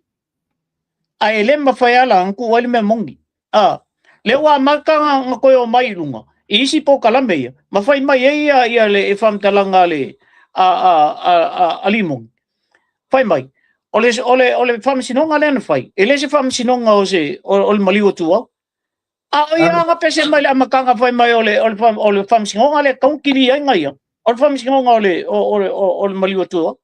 Ae e le mafai lava la ona tuu ai le mea moni. Ah, lea ua amata ona toe omai i luga i isi polokalame ia, ma fai mai ai ia, ia le faamatalaga a le a, a, a, a, a Limoni. Fai mai, o le, o le, o le faamasinoga lea na fai, e le se faamasinoga o, se, o, o le maliu o Tuau. A o ia na pese mai le amataga fai mai o le, o le, o le faamasinoga lea tatau ona kilia ai ia, o le faamasinoga o le, o, o, o, o le maliu o Tuau.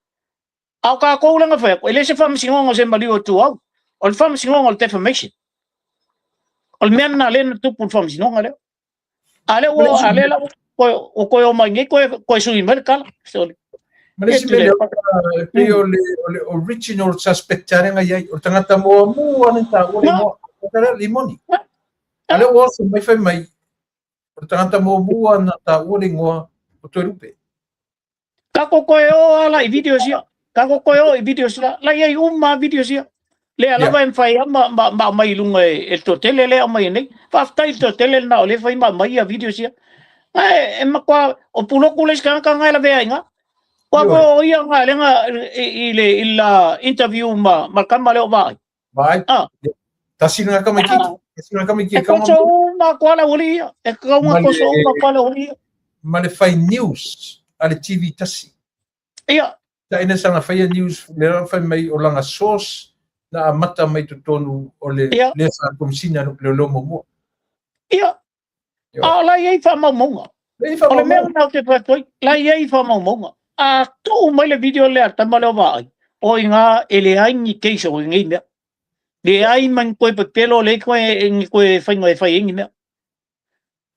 A o tatou lea na fai atu, e le se faamasinoga o se maliu o Tuau, o le faamasinoga o le defamation. O le mea lena lea na tupu i le faamasinoga lea. A lea ua, a lea la ua toe omai nei toe, toe sui mai le tala. Sorry. Ma le isi mea lea, e pei o le, o le original suspect lea na i ai, o le tagata muamua na taua le igoa, o le Limoni. A lea ua oso mai fai mai, o le tagata muamua na taua le igoa o Toelupe. Tatou toe o lava la i videos ia. Tatou toe o i videos la. La i ai uma lava videos ia. Lea lava e mafai lava ma, ma, ma aumai i luga e, e le toatele lea e aumai nei. Faafetai i le toatele lena o lea e fai ma aumai ia videos ia. Ae e matua, o Puloku le isi tagata na e lavea ai i ina. Aua foi o ia na lea na i, i, le, i la interview ma, ma le tama lea o Vaai. Vaai. Ah. Tasi lena tamaitiiti. Tasi lena tamaitiiti. E toso uma atu lava le aualii ia. E tatau ona toso uma atu lava le aualii ia. Ma le fai news a le TV tasi. Ia. Ta ina sana faia news, le la fai mai o lana source na amata mai totonu o le Ia. le sa komesina le leo muamua. Ia. A o la e i ai faamaumauga. O le mea lena ou te fai atu ai, la e i ai faamaumauga. A tuu mai le video lea a le tama lea o Vaai, o i ina e leai ni case o lenei mea. Leai ma ni toe pepelo, leai toe, ni toe faiga e fai ai ni mea.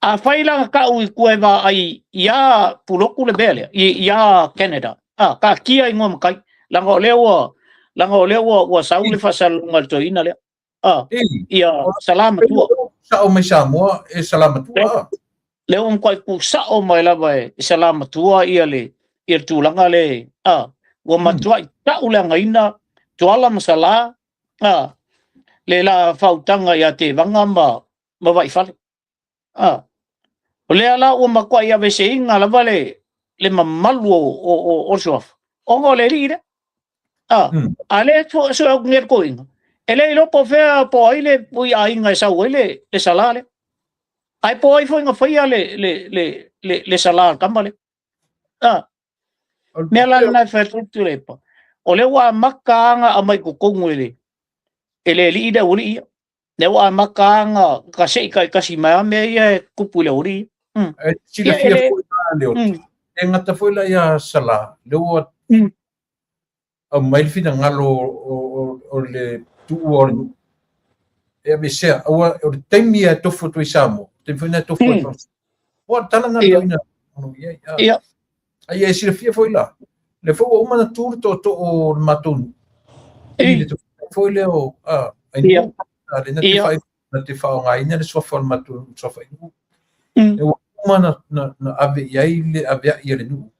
Afai la na tau i tua e Vaai iā Pulotu le mea lea, iā Canada, a, taatia i igoa matai, leaga o lea ua, leaga o lea ua, ua sau le faasalalauga a le toeaina lea. Ah, ia Salā Matua. Sao mai Samoa e Salā Matua. Lea ua matuai tuusao mai lava e Salā Matua ia le ia le tulaga le a ua matuai tau leagaina Tuala ma Salā a le la faautaga ia Tevaga ma ma Vaifale. A o lea la ua matuai aveeseina lava le le mamalu o o o, o le suafa ona o le alii lea. A a lea e sue atu nei le toeaina, e le iloa po o fea po o ai le aiga e sau ai le le Salā lea. Ae po o ai foi na faia le le le le, le Salā a le tama lea. A mea la lena e fai atu ai Tuilaepa, o lea ua amata lava ona aumai i totonu e le e le alii le aualii ia. Lea ua amata lava ona tasei taitasi mai lava mea ia e tupu i le aualii. E silafia foi la Leota, e gata foi la ia Salā, lea ua aumai le finagalo o le tuua o le nuu e aveesea, aua o le taimi e tofu atu ai Samoa, taimi foi lena e tofu ai Faamasino. Ua tala na toeaina i ai. A ia e silafia foi la, lea foi ua uma ona tu le tootoo o le matou nuu. I le tofu foi lea o Ainuu, lea na te na te faaaogaina le suafa o le matou nuu, suafa Ainuu. Lea ua uma na ave i ai le aveai a le nuu.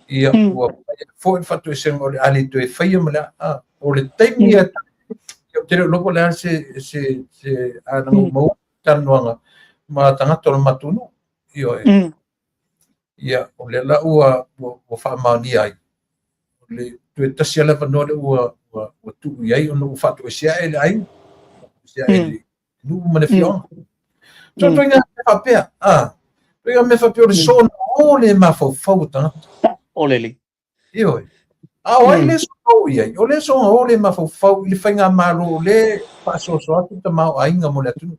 Ia, ua foi le faatoesega o le a le toe faia ma le a. O le taimi ia, ou te le o iloa po o le a se, se, se a na maua talanoaga ma tagata o le matou nuu. Ioe. Ia, o lea la ua, ua, ua faamaonia ai. O le toe tasi lava le avanoa lea ua, ua, ua tuu i ai ona ua faatoesea e le aiga, faatoesea e le nuu ma le afioaga. So, ituaiga mea faapea, a, ituaiga mea faapea o le soona o le mafaufau o tagata. O le lelei. Ioe. A o ai le soona o i ai? O le soona o le mafaufau i le faigamalo o le faasoasoa atu le tamaoaiga mo le atunuu.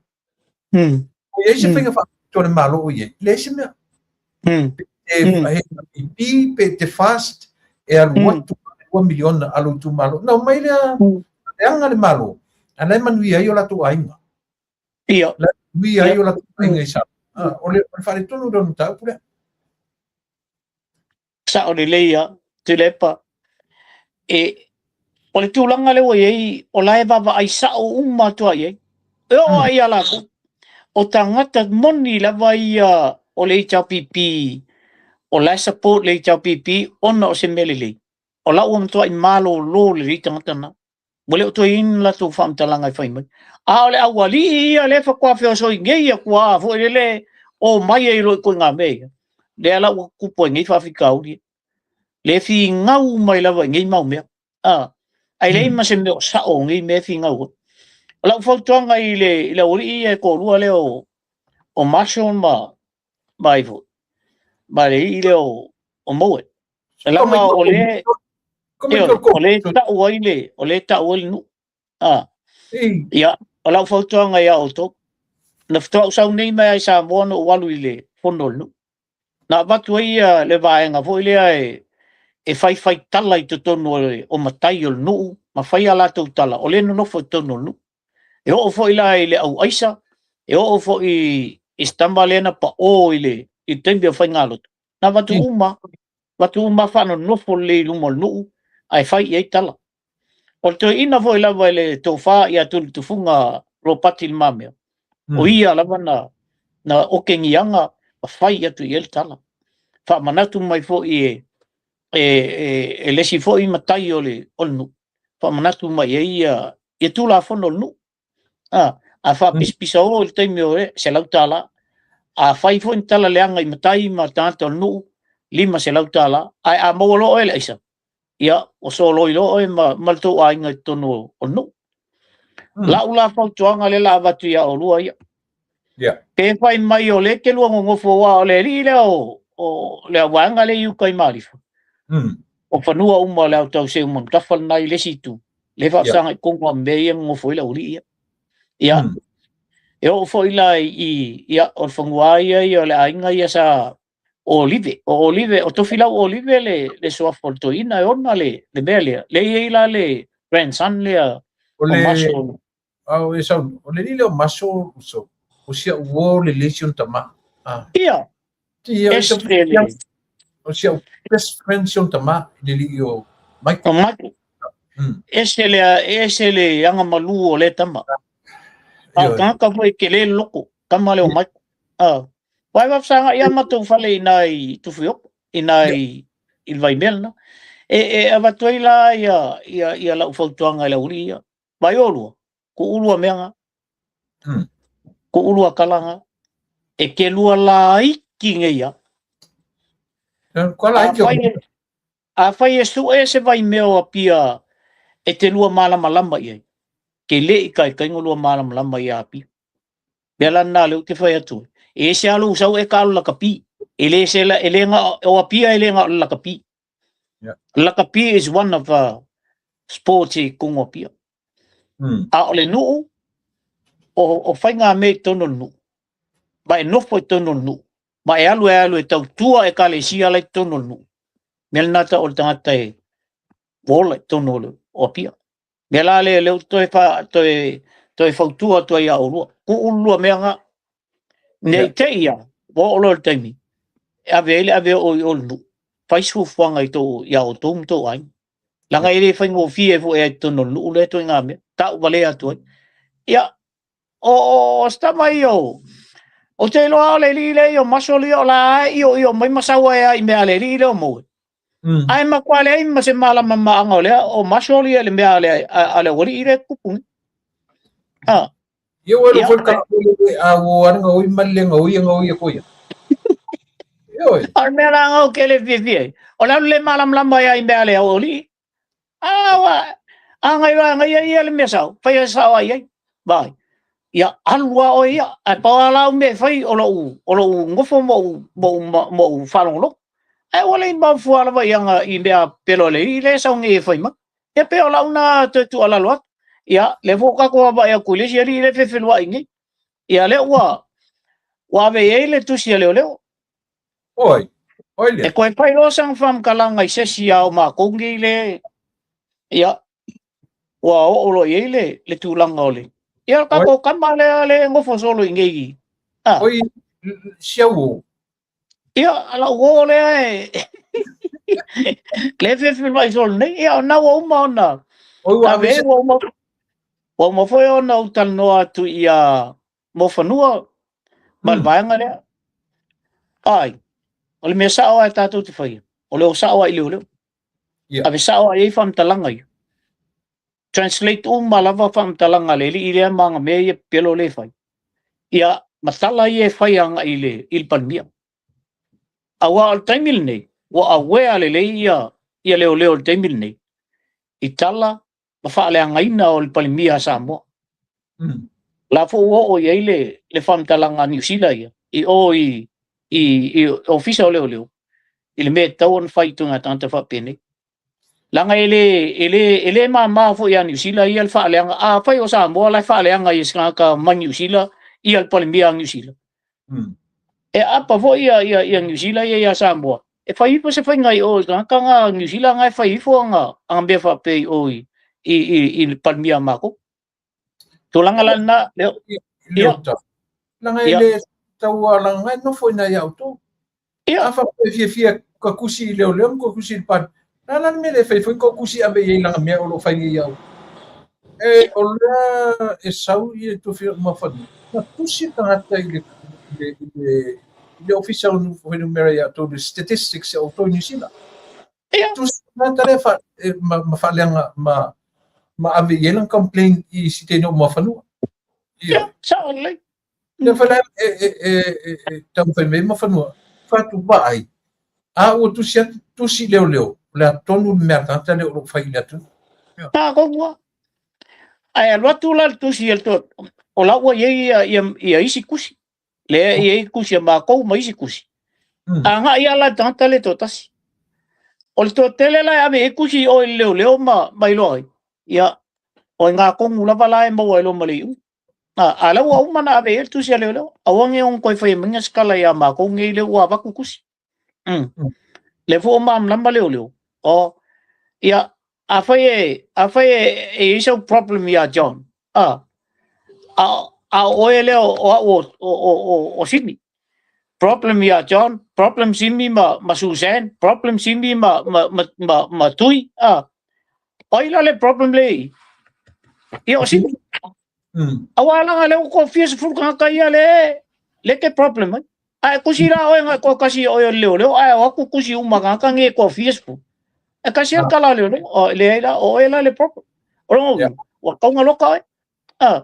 O i ai se faiga faapitoa a le Malo o i ai? Leai se mea. Pe te pe te fast e alu atu $2 miliona a lou itumalo. Na omai lea leaga le Malo, a la e manuia ai o latou aiga. Ia. La e manuia ai o latou aiga i Samoa. O le faaletonu lea o le mataupu lea. Sao lelei lava, Tuilaepa. E, o le tulaga lea ua i ai, o la e vaavaai sao uma atu lava i ai. E oo lava ia latou, o tagata moni lava ia o le HRPP, o la e support le HRPP ona o se mea lelei. O la ua matuai malolo lelei tagata na. Ua le o toe i ai ni latou faamatalaga e fai mai. A o le aualii ia lea faatoa feosoi nei atu lava foi lele o mai ai loa i ituaiga mea ia. Lea la ua tupu ai nei faafitauli. Lea e finau mai lava i nei mau mea. A, ae leai ma se mea o sao o nei mea e finau ai. O lau fautuaga i le, i le aualii ia e toalua lea o, o Marshall ma, ma ai foi, ma le alii lea o, o Mowat. Leaga o lea, o lea e tau ai le, o lea e tau ai le nuu. Ah. Ia, o lau fautuaga ia outou, na faatoa ou sau nei mai lava i Samoa na ou alu i le fono a le nuu. Na avatu ai ia le vaega foi lea e, e faifai tala i totonu o, le, o matai o le nuu ma fai a latou tala, o lea e nonofo i totonu o le nuu. E oo foi la i le au aisa, e oo foi i se tama lea na pao i le, i le taimi o faigalotu, na avatu uma, avatu uma faanonofo lelei i luma o le nuu ae fai i ai tala. O le toeaina foi lava i le tofa ia Tulitufuga Ropati Le Mamea, O ia lava na na okegiaga ma fai atu i ai le tala. Faamanatu mai foi e e e, e le isi foi matai o le o le nuu, faamanatu mai i ai ia ia Tulafono o le nuu. A, a faapisapisa o i le taimi o e $100. A fai foi ni tala leaga i matai ma tagata o le nuu, $500. Ae a maua loa oe le aisa, ia, ua soloi loa oe ma, ma le tou aiga i totonu o le nuu. Lau la fautuaga lea la avatu ia oulua ia. Yeah. Pe fai mai o lea e te lua nonofo aua o le alii lea o, o le auvaega lea i uka i Malifa. O fanua uma o le au tauseu Manutafa lena i le isi itu. Le faafesaga i tonu lava ma mea ia nonofo ai le aualii ia. Ia, e oo foi la i, ia, o le fanua ia ia o le aiga ia sa Olive. O Olive, o Tofilau Olive le, le suafa o le toeaina e ona le, le mea lea. Lea e i ai la le grandson lea O o le, Maso. a o e sau, o le alii lea o Maso, so, o si au uo le le si ona tama. Ah. Ia, Ia, o ese le, o si au best friend si ona tama, le alii o Michael. o Michael. Ese le, ese le agamalu o lea tama. A o tagata foi ke le loko, tama lea o Michael. Ah. Wai wafsanga ia matou fale ina i Tufuioko, ina i i le Vaimea lena. E, e avatu ai la ia, ia, ia lau fautuaga i le aualii ia. Vai olua, ku ulua mea nga, ku ulua kala nga, e ke lua laiti nei ia. Kua laiti o. Afai e, afai e sue se vaimea o Apia e te lua malamalama i ai, ke le i kaitaiga lua malamalama ia Apia. Mea la lena lea ou te fai atu ai. E ese lava lou sau e taalo lakapi. E le se la, e le na o Apia e le na o le lakapi. Yeah. Lakapi is one of sports i totonu o Apia. A o le nuu, o, o faiga mea i totonu o le nuu. Ma e nofo i totonu o le nuu. Ma e alu e alu e tautua ekalesia la i totonu o le nuu. Mea lena tau o le tagata e ua ola i totonu o, le, o Apia. Mea la lea lea ou toe fa, toe, toe fautua atu ai ia oulua. Tuu le lua mea nga. Nei Yeah. te ia, ua oo loa i le taimi, e ave ai le ave oo i o le nuu. Fai se fuafuaga i tou, ia outou ma tou aiga. Leaga e le faigofie foi ai i totonu o le nuu lea ituaiga mea. Tau valea atu ai. Ia, o, o, o se tama ia o, ou te iloa o le alii lea ia o Maso ia o la e ioio mai ma sau ai lava i mea a le alii lea o Moe. Ae matua leai ma se malamalamaaga o lea o Maso ia i le mea a le, a, a le aualii lea e tupu nei. Ah, Ia ua ia, foi ka le a ua anga oi malle nga oi nga oi ko ia. Ia oi. O le mea la nga o ke le fiafia ai. O le alu le malamalama ai i mea a le aualii. A ua, a ngai loa ngai ai ia le mea sao, fai ai sao ai ai. Vai. Ia, alu lava oe ia, ae pau lava la au mea e fai o lou, o lou nofo ma ou, ma ou, ma ou faalogologo. Ae ua le maufua lava i aga i mea pelo le i le sau nei e fai mai. Ia pei o lau na toe tuualalo atu. Ia, lea foi ua tatou vaavaai atu i le isi alii lea e fefeluai nei. Ia, lea ua, ua ave i ai le tusi a leoleo. Oi, oi lea. E toe fai loa sana faamatalaga i se isi a o matou nei le, ia, ua oo loa i ai le, le tulaga o le, ia, o le tatou tama lea le nofo solo i nei. Ah. Oi, si au o. Ia, lau uo lea e le fefeluai solo nei. Ia, o na ua uma ona, Oi, ua ave ave ai se. ua uma, ua uma foi ona ou talanoa atu ia Mofanua ma le vaega lea. Ai, o le mea sao lava e tatou te faia, o le o sao lava i leoleo. Yeah. Ave sao lava i ai faamatalaga ia. Translate uma lava faamatalaga a le alii lea ma ana mea ia pepelo lea e fai. Ia, ma tala ia e fai agai i le, i le Palemia. Aua o le taimi lenei, ua aware lelei ia, ia leoleo i le taimi lenei, i tala ma faaleagaina o le Palemia a Samoa. La foi ua oo i ai le, le faamatalaga a Niu Sila ia, i o i, i, i ofisa o leoleo, i le mea e tatau ona fai i ituaiga tagata faapenei. Leaga e le, e le, e le mama foi ia Niu Sila ia le faaleaga. Afai o Samoa la e faaleaga i se tagata mai Niu Sila ia le Palemia a Niu Sila. E apa foi ia, ia, ia Niu Sila ia ia Samoa. E fai ifo se faiga i o i tagata nga Niu Sila nga e fai ifo anga, anga mea faapea i o i, i, i, i le Palemia a matou. Tulaga la lena, leo, Leo ta. Langa e le tau langa e nofo ina ia outou. Ia. A faapea e fiafia ka kusi i leoleo ma ka kusi i le pali. La la le mea le fai foi ka kusi ave i ai langa mea o lo o fai nei iau. E o lea e sau i e tofi ma whanu. Na tusi tagata i le i le i le Ofisa o Fuainumera ia outou, le statistics ia outou i Niu Sila. Tusi tagata lea fa, e, ma, ma faaleaga ma ma ave i ai lana complaint i Siteni o Muafanua. Ia, sao lelei. Ia fa e e e e, e taumafai mai Muafanua, fatu vaai. A ua tusi atu, tusi leoleo, o le a tonu le mea a le tagata lea o lo o fai i le atunuu. Tatou ua. Ae alu atu la le tusi a le toa, o la ua i ai ia, ia, ia isi tusi. Lea e i ai tusi a matou ma isi tusi. Agai lava la le tagata lea toatasi. O le toatele la e ave i ai tusi i o i le leoleo ma, ma iloa ai, ia, o i ina tonu lava la e maua ai loa ma le iuga. A, a la ua uma ona ave i ai le tusi a leoleo, aua ne i ono toe faia mai se tala ia matou nei lea ua avatu tusi. Lea foi ua malamalama leoleo. O, ia, afai e, afai e, e i ai sau problem ia John, a, a, a o oe lea o au o, o, o, o, o Simi. Problem ia John, problem Simi ma, ma Suzanne, problem Simi ma, ma, ma, ma, ma Tui, a. O ai la le problem le i? Ia o Simi. Aua leaga lea ua toafia 10 tagata ia le, le te problem ai. Ae tusi la oe na toatasi oe o le leoleo, ae o atu tusi uma tagata nei e toafia 10. E kasi le tala a leoleo, o leai la, o oe la le problem. O lona uiga, ua tatau ona loka oe. A,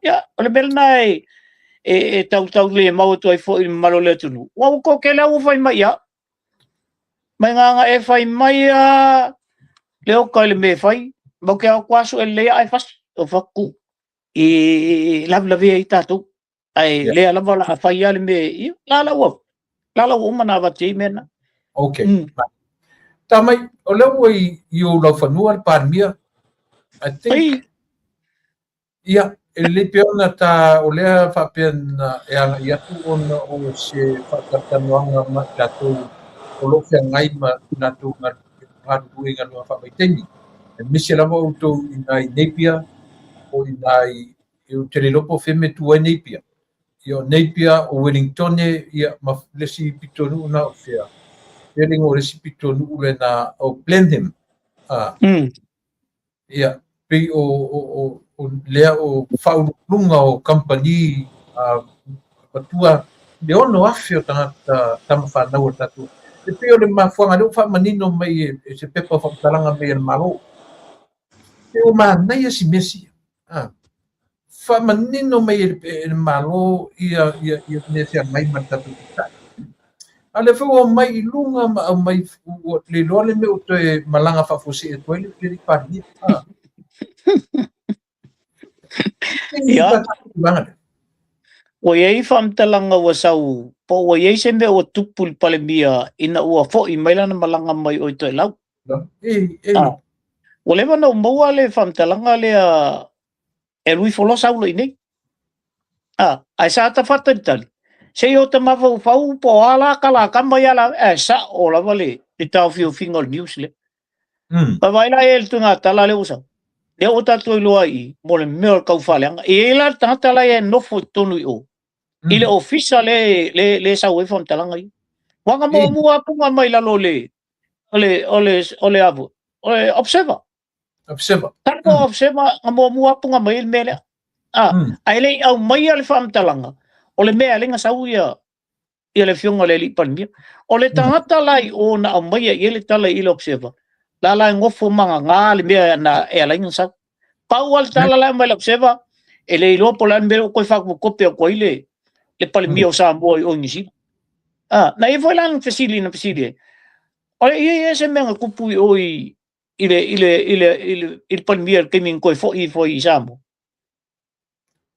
ia, o le mea lena e, e, e tautau le mau atu ai foi i le mamalu o le atunuu. Ua ua toatele lava ua fai mai ia. Mai ngā e fai mai a le oka i le mea e fai, mau ke ao atu asu e lelei ae fasi, o fatu i lavelave ai tatou. Ae lea lava la a fai lava le mea, ia, la la ua, la la ua uma ona avatu i ai mea na. Okay. Tā mai, o lea ua i, i ou laufanua le Palemia. I think, Ei. ia, e lelei pea ona tā, o lea faapea na e agai atu ona o se faatalatalanoaga ma i latou o lo o feagai ma latou galulue i galuega faavaitaimi. Aemaise lava outou i ina i Napier, o ina i Ou te le iloa po o fea mea e tu ai Napier. Ia o Napier, o Wellingtone, ia ma le isi pitonuu na o fea. Fea le igoa o le isi pitonuu lena o Blenheim. Ah. Ia, pei o, o, o, o lea o faauluuluga o kamupani a matua le 6,000 o tagata tama fanau a le tatou. E pei o le mafuaaga lea ua faamanino mai e, e se pepa o faamatalaga mai a le Malo. E ua manaia si mea sia. Ah. Faamanino mai e le, e le Malo ia, ia, ia mea feagai ma le tatou taitai. A lea foi ua aumai i luga ma aumai, ua le iloa le mea ua toe malaga faafuasei atu ai le alii Palemia. Ah. Ia. Ua i ai faamatalaga ua sau, po ua i ai se mea ua tupu i le Palemia ina ua foi mai lana malaga mai o i Toelau. Ah. Ua leva ona ou maua le faamatalaga lea e alu ifo loa sau loa i inei. Ah, ae sa ta faatalitali, se i o ta mafaufau po o a la tala a tama ia la, ae sao lava le, le taofiofiga o le news lea. Vaavaai la i ai le tuiga tala lea ua sau. Lea ua tatou iloa i i, mo le mea o le taufaaleaga. E i ai la le tagata la e nofo i totonu i o, i le ofisa le, le, le sau ai faamatalaga ia. Ua na muamua apuga mai lalo o le, o le, o le, o le avu, o le observer. Observer. Tatou observer, na muamua apuga mai ai le mea lea. Ah, ae le i aumaia le faamatalaga, o le mea lea na sau ia, ia le afioga i le alii Palemia. O le tagata la i o na aumaia i ai le tala i le observer, la la e nofo magaga le mea na e ala ai ona sau. Pau lava le tala la e aumai i le observer, e le iloa po o le a le mea ua toe faakopekope atu ai le, le Palemia o Samoa i o i Niu Sila. Ah, na i ai foi la na fesili na fesili ai, o le i ai ea se mea na tupu i o i, i le, i le, i le, i le, i le Palemia i le taimi na toe foi ifo ai i Samoa.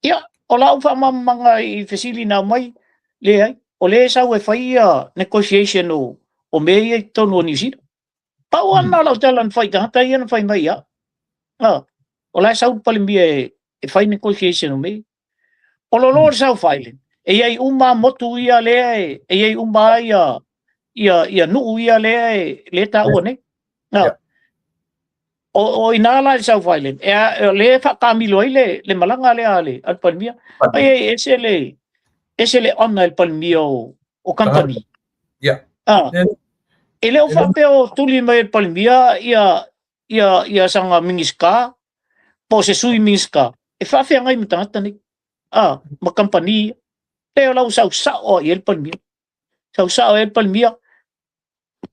Ia, o lau faamalamalamaga i fesili na aumai, leai, o lea e sau e fai ia negotiation o, o mea ia i totonu o Niu Sila. Pau lava lena o lau tala na fai i tagata ia na fai mai ia. Ah, o la e sau le Palemia e, e fai negotiation o mea ia. O lo lo o le South Island, e i ai uma motu ia lea e, e i ai uma ia, ia, ia nuu ia lea e, lea e taua nei. Ah, O, o ina la i le South Island, e, a, o lea e faataamilo ai le, le malaga lea a le, a le Palemia. Ai, ai, ese le, ese le ona e le Palemia o, o kamupani. Yeah. Ah, e le o faapea o tuli mai e le Palemia ia, ia, ia sanga Minisita, po o se sui Minisita, e faafeagai ma tagata nei. a, ma kamupani ia. Lea o la ua sau sao lava i ai le Palemia. Sau sao i ai le Palemia,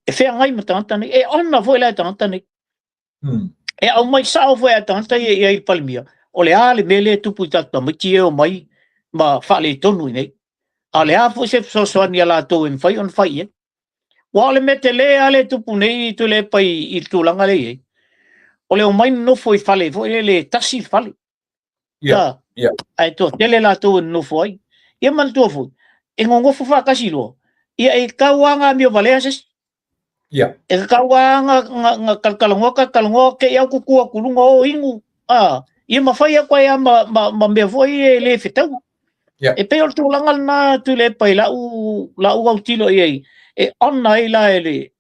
e feagai ma tagata nei, e ona foi la e tagata nei. E aumai sao foi a tagata ia i ai le Palemia, o le a le mea lea e tupu i tatou tamaiti ia e omai ma faaletonu i inei. A o le a foi se fesoasoani a latou e mafai ona fai i ai. Aua o le mea tele lava lea e tupu nei Tuilaepa i le tulaga lea e i ai, o le omai nonofo i fale foi lele e tasi le fale. Ia, ia. Ae toatele latou e nonofo ai. Ia manatua foi, e nonofo faatasi loa, ia e tau lava ona amio valea se isi. Ia. E tatau lava ona talatalanoa, talatalanoa, te i au tutu atu i luga o inu, a, ia ma fai atu ai lava ma mea foi ia e le fetaui. Ia. E pei o le tulaga lena Tuilaepa i lau autilo i ai, e ona ai la e le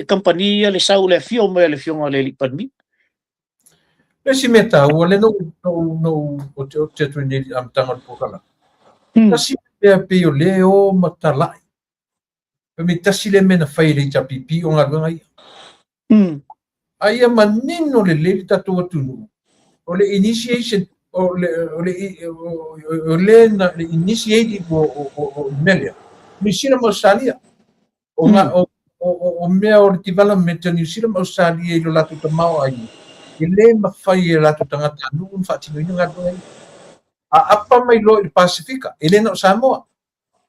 kamupani ia le sau, le afio mai o le Afioga i le Alii Palemia. Le isi mea taua, lea na ou oteote atu ai nei i le amataga o le polokalame, tasi le mea pei o lea e o ma talai. Fai mai tasi lea mea na fai e le HRPP o galuega ia. A ia manino lelei le tatou atunuu, o le initiation, o le, o le, o le, na, le initiative o le mea lea, Niu Sila ma Ausetalia. O, mm. o, o, o mea o le development o Niu Sila ma Ausetalia i lo latou tamaoaiga, e le mafai e latou tagatanuu ona faatinoina galuega ia. A apa mai loa i le Pasifika, e le na o Samoa.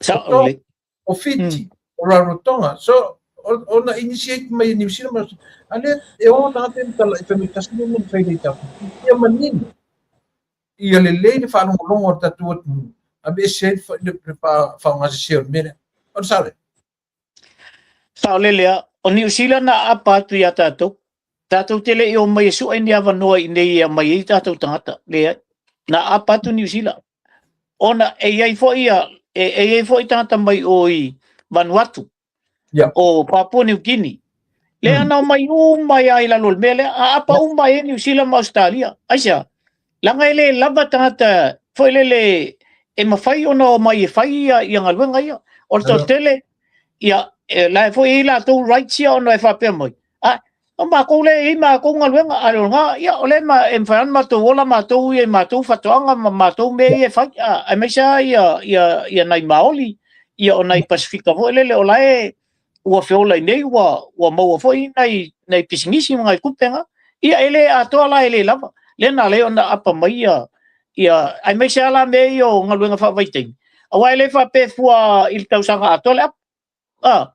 Sao lelei. O Fiti, o Rarotonga. So, ona initiate mai e Niu Sila ma a lea e o tagata ia ma talai fai mai tasi lea mea na fai nei tatou. Ia manino, ia lelei le faalogologo a le tatou atunuu, aveese ai le faaaogasese o le mea lea. O le sao lea? Saolele lava, o Niu Sila na aapa atu iā tatou. Tatou te le i omai e sue ni avanoa i inei e aumai ai tatou tagata. Leai. Na aapa atu Niu Sila. Ona e i ai foi ia, e i ai foi tagata mai o i Vanuatu, o Papua New Guinea. Lea na omai uma ai lava i lalo o le mea lea. Aapa uma ai e Niu Sila ma Ausetalia. Aisea? Leaga e le lava tagata foi lele e mafai ona omai e fai ia galuega ia. O le toatele, ia, la e foi e i ai latou rights ia ona e faapea mai, a, o matou lea e i ai matou galuega, a o lena, ia, o lea e mafai ona matou ola matou ia i matou faatoaga ma matou mea ia e fai, a, aemaise lava ia nai Maoli, ia o nai Pasifika foi lele, o la e ua feola i nei, ua maua foi nai pisinisi ma nai tupe na. Ia, e le atoa la, e le lava. Lea na ala ai ona aapa mai ia, aemaise lava la mea ia o galuega faavaitaimi, aua e le faapea fua i le tausaga atoa le aapa. A,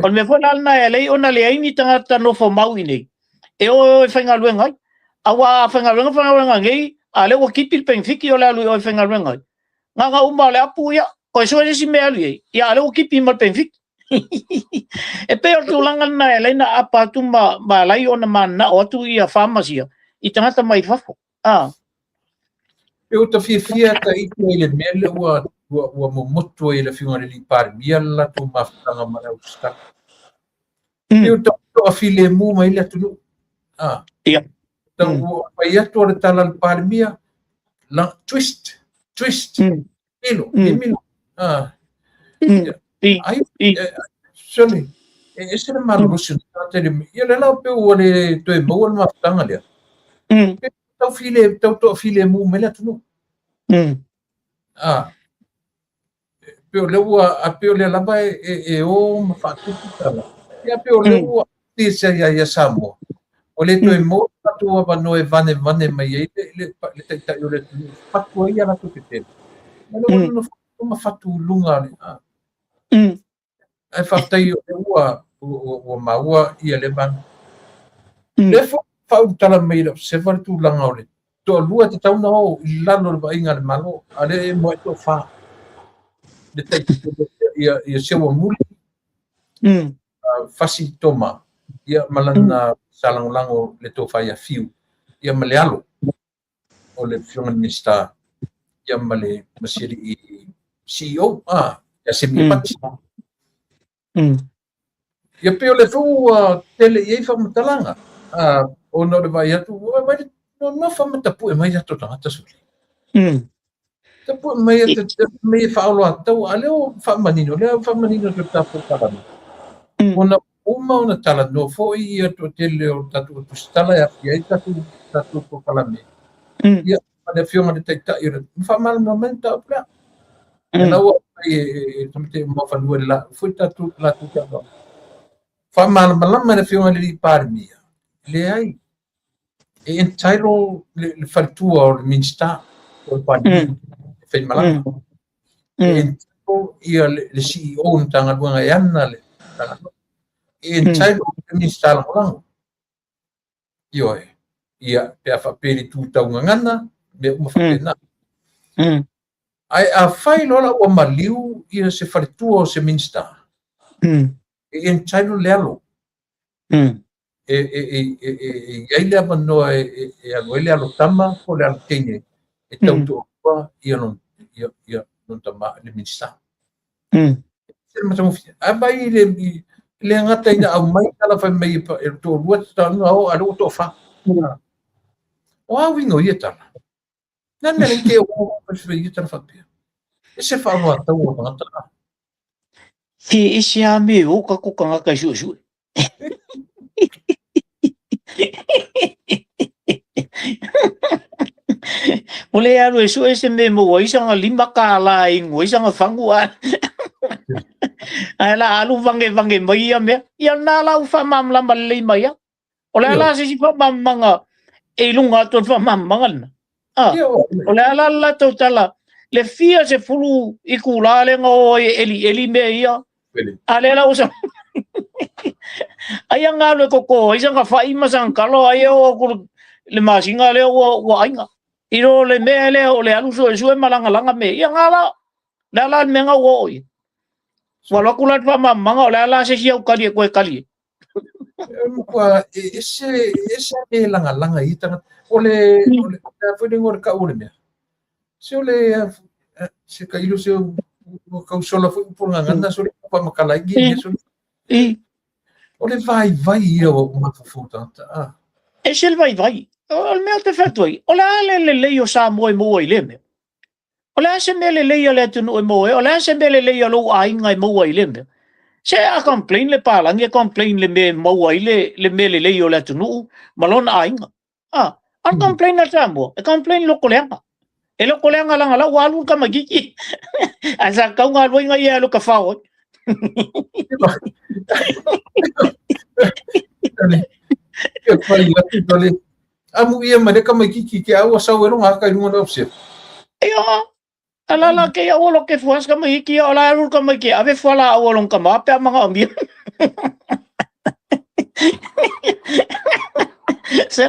o le mea foi la lena e ala ai ona leai ni tagata nofo mau i nei, e o e o e faigaluega ai. Aua a faigaluega faigaluega nei, a lea ua tipi le penefiti o le alu i o e faigaluega ai. Na ona uma o le apu, ia, toe sue se isi mea e alu i ai, ia a lea ua tipi ma le penefiti. E pei o le tulaga lena e ala ai ona aapa atu ma ala ai ona mananao atu ia farmers ia i tagata mai fafo. A. E ua ta fiafia ta ite i le mea lea ua momotu ai e le Afioga i le Alii Palemia le latou mafutaga ma le Ausetalia. E ua toafilemu mai le atunuu. A. Ia. Tau ua fai atu o le tala a le Palemia, la, twist, twist, milo, milo. A. Ai, sorry, e ese le malolosi o le tagata i le mea. Ia lea la pei ua le toe maua le mafutaga lea. Tau file, tau toafilemu mai le atunuu. A. Pei o lea ua, a pei o lea lava e o ma faatupu tala. Ia pei o lea ua pisa ia ia Samoa. Ua le toe maua le latou avanoa e vanevane mai ai le taitai o le atunuu e fatu ai a latou tetele. Ia lea ua nonofo ma fatu i luga o le, a. Ae faafetai o lea ua maua ia lea vaega. Lea foi faaulutala mai e le Observer le tulaga o le toalua e tatau ona o i lalo o le vaaiga a le Malo, a o lea e moe toafa. Le tai ia Seuamuli, Fasi Toma, ia ma lana sa lagolago le tofa ia Fiu, ia ma le alo o le Afioga i le Minisita, ia ma le ma si alii CEO, ia Semi Epati. Ia pei o lea foi ua tele i ai faamatalaga, ona o le vaai atu, ua vaai nonofo ma tapue mai tatou tagata sole. Tapue mai e mai e faaoloatau, a lea ua faamanino, lea ua faamanino atu e le tatou Palamene. Ona uma ona talanoa foi ia toatele o tatou tusitala e aafia ai tatou polokalame. Ia. Ma le afioga i le Taitai o le ma faamalamalama mai le mataupu lea. Ia la ua aumai e Tamaiti Muafanua i le la foi tatou latou talanoaga. Faamalamalama e le afioga i le alii Palemia, leai, e entitle le faletua o le Minisita o le Palemia e faimalaga. E entitle ia le CEO o le Matagaluega e ana le Matagaluega. E entitle le Minisita Lagolago. Ioe. Ia, pe a faapea i le itu tau gagana, mea uma faapena. Ae afai loa la ua maliu ia se faletua o se Minisita, e entitle le alo. E i ai le avanoa e alu ai le alo tama po o le alo teine e tautoalua ia lona ia lona tama le Minisita. Se le matagofie. A vai le le gata ina aumai tala fai mai e toalua tatau o a lea ua toafa. O a uiga o ia tala? Na mea le ke o fai ia tala faapea. E se faaaloatau o tagata. Ki ese a me o ka ko kangaka i suesue. O le alu e sue se me mo ai sanga lima ka la e ingo ai sanga fangu a. Ae la alu vange vange mai ia mea. Ia na la u whamamlama lelei mai ia. O le ala se si whamamanga e i lunga atu o le whamamanga lena. Ah, o le ala la tau tala le fia se fulu i kula le nga o e eli eli mea ia. A le la usa. Ai nga le koko ai sanga fai ma sang kalo ai o ku le masinga le o ua ainga. I ro le mea le o le alu sue sue malanga langa me. Ia nga la le ala le mea nga o i. Ua loku la pa manga o le ala se si au kali e koe kali. Matua e ese ese me langa langa i tanga o le o le foi le ngore ka o le mea. Se o le se ka ilo se o kau sola foi po ngana so le pa makala i i so. I O le vai vai ia o mafaufau tagata. Ah. Ese le vai vai. O le mea te whetui. O le ale le lei o Samoa i mua i le mea. O le a se mea lelei a le atunuu e maua ai? O le a se mea lelei a lou aiga e maua ai i lea mea? Se a complain le palagi, e complain le mea e maua ai le, le mea lelei o le atunuu ma lona aiga. Ah, a le complain a Samoa, e complain lokoleaga. E lokoleaga langa la ua alu le tamaitiiti. Ae sa tatau galuega ia e alu e tafao ai. Amu ia ma le tamaitiiti ke au sau e longa aka i lunga o le ofisa. Ia, ala la ke ia ua ke fuas tamaiti ia o la alu le tamaiti ave fua la au o lona tama pe a manaomia. Se,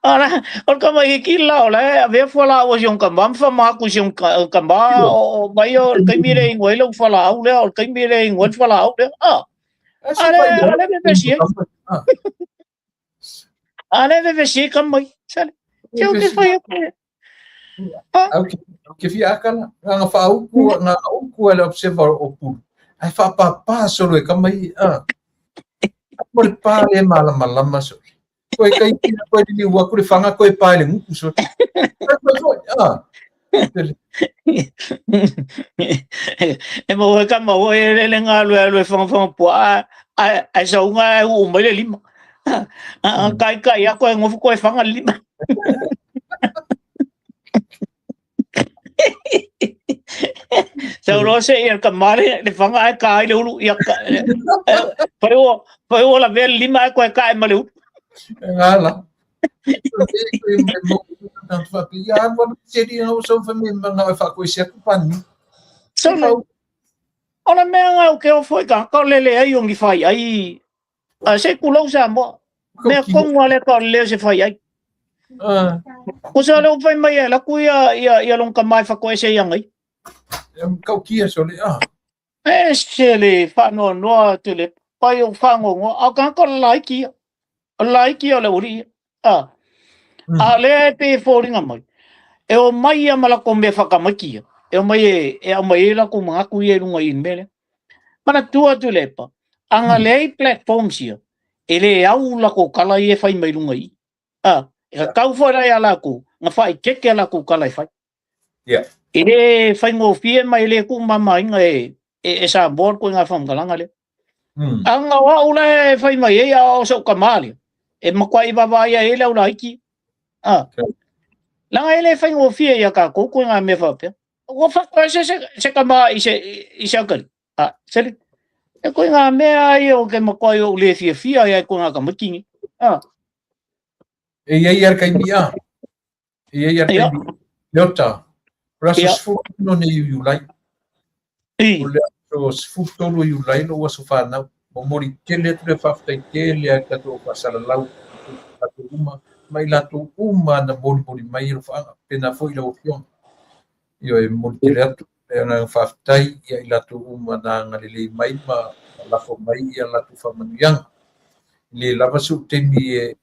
ora, o le tamaiti la o la e avea fualaau a si ona tama ma faamatu i si ona tama o mai o le taimi le inu ai lau fualaau lea, o le taimi le inu ai le fualaau lea. Ah, ale, ale vevesi ai. Ale vevesi ai kamai. Sale, se o te whai atu. Au ke fia akala, ngā whaauku, ngā uku a le observer o pulu. Ai whaapapa solo e kamai. Ah. Mo le pā le malamalama solo. Koe kai tina koe lili ua ku le whanga koe pā le nguku solo. Ah. E mo e kama o e le ngā lue lue whanga whanga pua a a saunga e uu mai le lima. Kai kai a koe ngofu koe whanga le lima. Sau loa se ia ka mare le whanga ai ka ai le ulu ia ka pai o pai o la vele lima ai koe ka e ma le ulu. Ngā la. So le o le mea ngā o ke o foi ka ka lele ai o ngi whai ai a se kulau Samoa. Mea kongu ale ka o le se whai ai. Ko se ale o whai mai e laku ia ia ia long ka mai whako e se ia ngai. Kau kia so le ah. E se le whanoa noa te le pai o whangongo a ka ka laiki ia. O laiki o le uri ia. Ah. A le e pe fōringa mai. E o mai ia ma lako me whakamaki ia. E o mai e, e au mai e lako mangaku ia i runga i mele. Mana tua atu le pa. Anga leai platforms ia. E le au lako kala i e whai mai runga i. Ah, e ka kau whai rai a lako, nga whai keke a lako kala e whai. Yeah. E le whai ngōwhie mai le ku mama inga e, e, e sa board ko ngā whangalanga le. Anga o au la e whai mai e a o sau kamali. E makwa i wawa ia e le au la iki. Ah. Leaga e le faigofie ia tatou koe ngā mea faapea. Ua whakaese se kama i se akali. A, sele. E koe ngā mea ai o ke makoai o le fiafia ai koe ngā kamatingi. A. E iai ar kai mia. E iai ar kai mia. Leota. O le aso 16 nei o Iulai. O le aso 13 o Iulai lou aso fanau. Momoli tele atu le faafetai tele ai tatou faasalalau tatou uma ma i latou uma na molimoli mai e alofaaga. Pena foi lau afioga. Ioe, momoli tele atu le agaga faafetai ia i latou uma na agalelei mai ma lafo mai ia latou faamanuiaga. Le lava so'u taimi e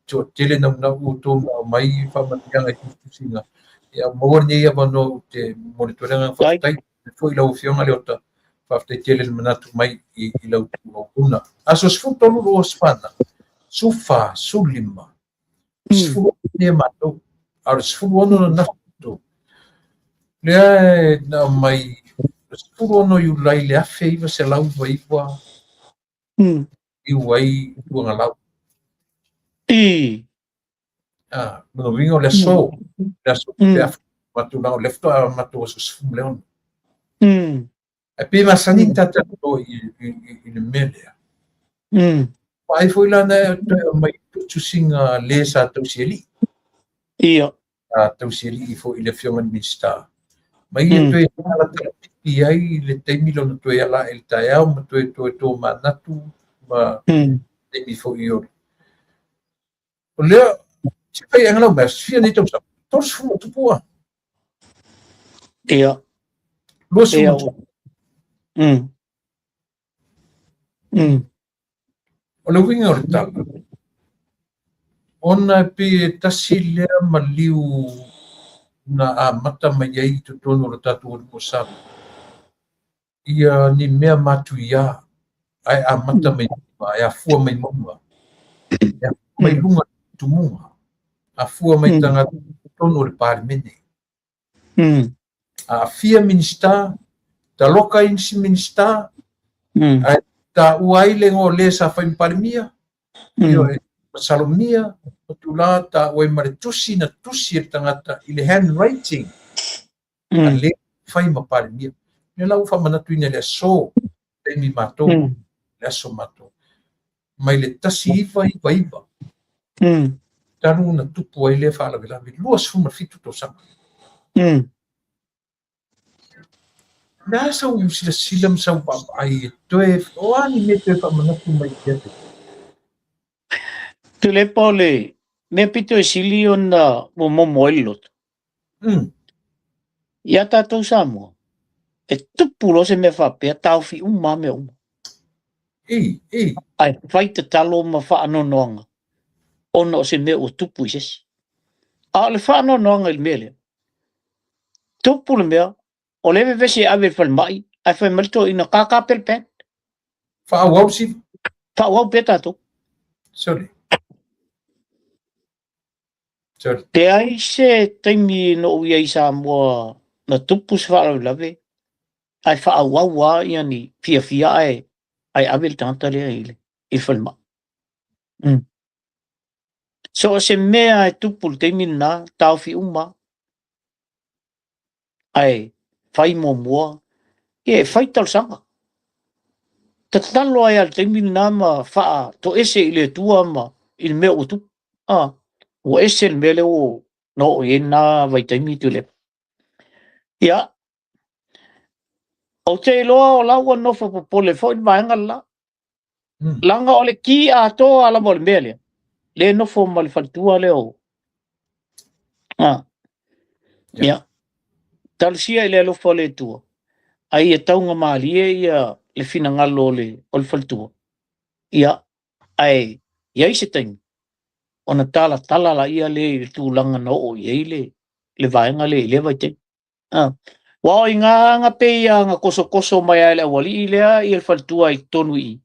toatele naunau outou na aumai faamanuiaga i tusitusiga. Ia maua lenei avanoa ou te momoli atu ai le agaga faafetai. Foi lau afioga Leota, faafetai tele le manatu mai i lau auauna. Aso 13 lou aso fanau, 14, 15, 16 nei matou, a o le 16 na nafu. Lea e na aumai 16 Iulai le 1999 iu ai Tuagalau. Lona uiga o le aso, le aso pe afu matou laga o le faatoa matou aso 16. Ae pe masani ni tatou i le mea lea. Vaai foi la na toe aumai tusiga le sa tausi alii. Ia. Sa tausi alii foi i le afioga i le Minisita. Ma ia toe talatalapipi ai le taimi lona toe ala ae i le taeao ma toe toe tomanatu ma taimi foi o o lea se fai aiga lau mea fia nei tausaga 30 tupu a. Ia. 20. O le uiga o le tala, ona e pei e tasi lea maliu na amata mai ai i totonu o le tatou atunuu o Samoa, ia ni mea matuia ae amata mai mauga, e afua mai mauga, e afua mai luga tumuga, afua mai tagata i totonu o le Palemene. Aafia Minisita, taloka isi Minisita, ae taua ai le igoa o le sa fai ma Palemia, ioe, masalomia, o tulaga taua ai ma le tusi na tusi e le tagata i le handwriting a le fai ma Palemia. Lea la ua faamanatuina i le aso, taimi matou, le aso matou, mai le 1999, talu na tupu ai lea faalavelave, 27 tausaga. O le a sau silasila ma sau vaavaai e toe, o a ni mea toe faamanatu mai i lea taimi? Tuilaepa, o le mea pito e sili ona momomo ai le loto. Ia tatou Samoa, e tupu loa se mea faapea, taofi uma lava mea uma. Ae fai tatalo ma faanoanoaga ona o se mea ua tupu i se isi. A o le faanoanoaga i le mea lea, tupu le mea, o lea e vevesi e ave i le falemai, ae fai mai le toeaina, kākā pea le band. Faaauau si. Faaauau pea tatou. Sorry. Sorry. Leai se taimi na ou i ai i Samoa na tupu se faalavelave, ae faaauau lava ia ni fiafia ae ave le tagata lea i le falemai. So o se mea e tupu le taimi lena, taofi uma, ae fai muamua, ia e fai talosaga. Tatalo ai lava le taimi lena ma faatoese i le Atua ma i le mea ua tupu. Ua ese le mea lea ua na oo i ai lena vaitaimi Tuilaepa. Ia, ou te iloa o la ua nofo popole foi le vaega le la. Leaga o le ki atoa lava o le mea lea, le nofo ma le faletua lea o... Ia, talosia i le alofa o le Atua, ai ia taugamalie ia le finagalo o le faletua. Ia, ae i ai se taimi, ona talatala la ia le i le tulaga na oo i ai le vaega lea i lea vaitaimi. Ua o i ngā pe ia nga kosokoso mai ai le aualii lea i le faletua i totonu i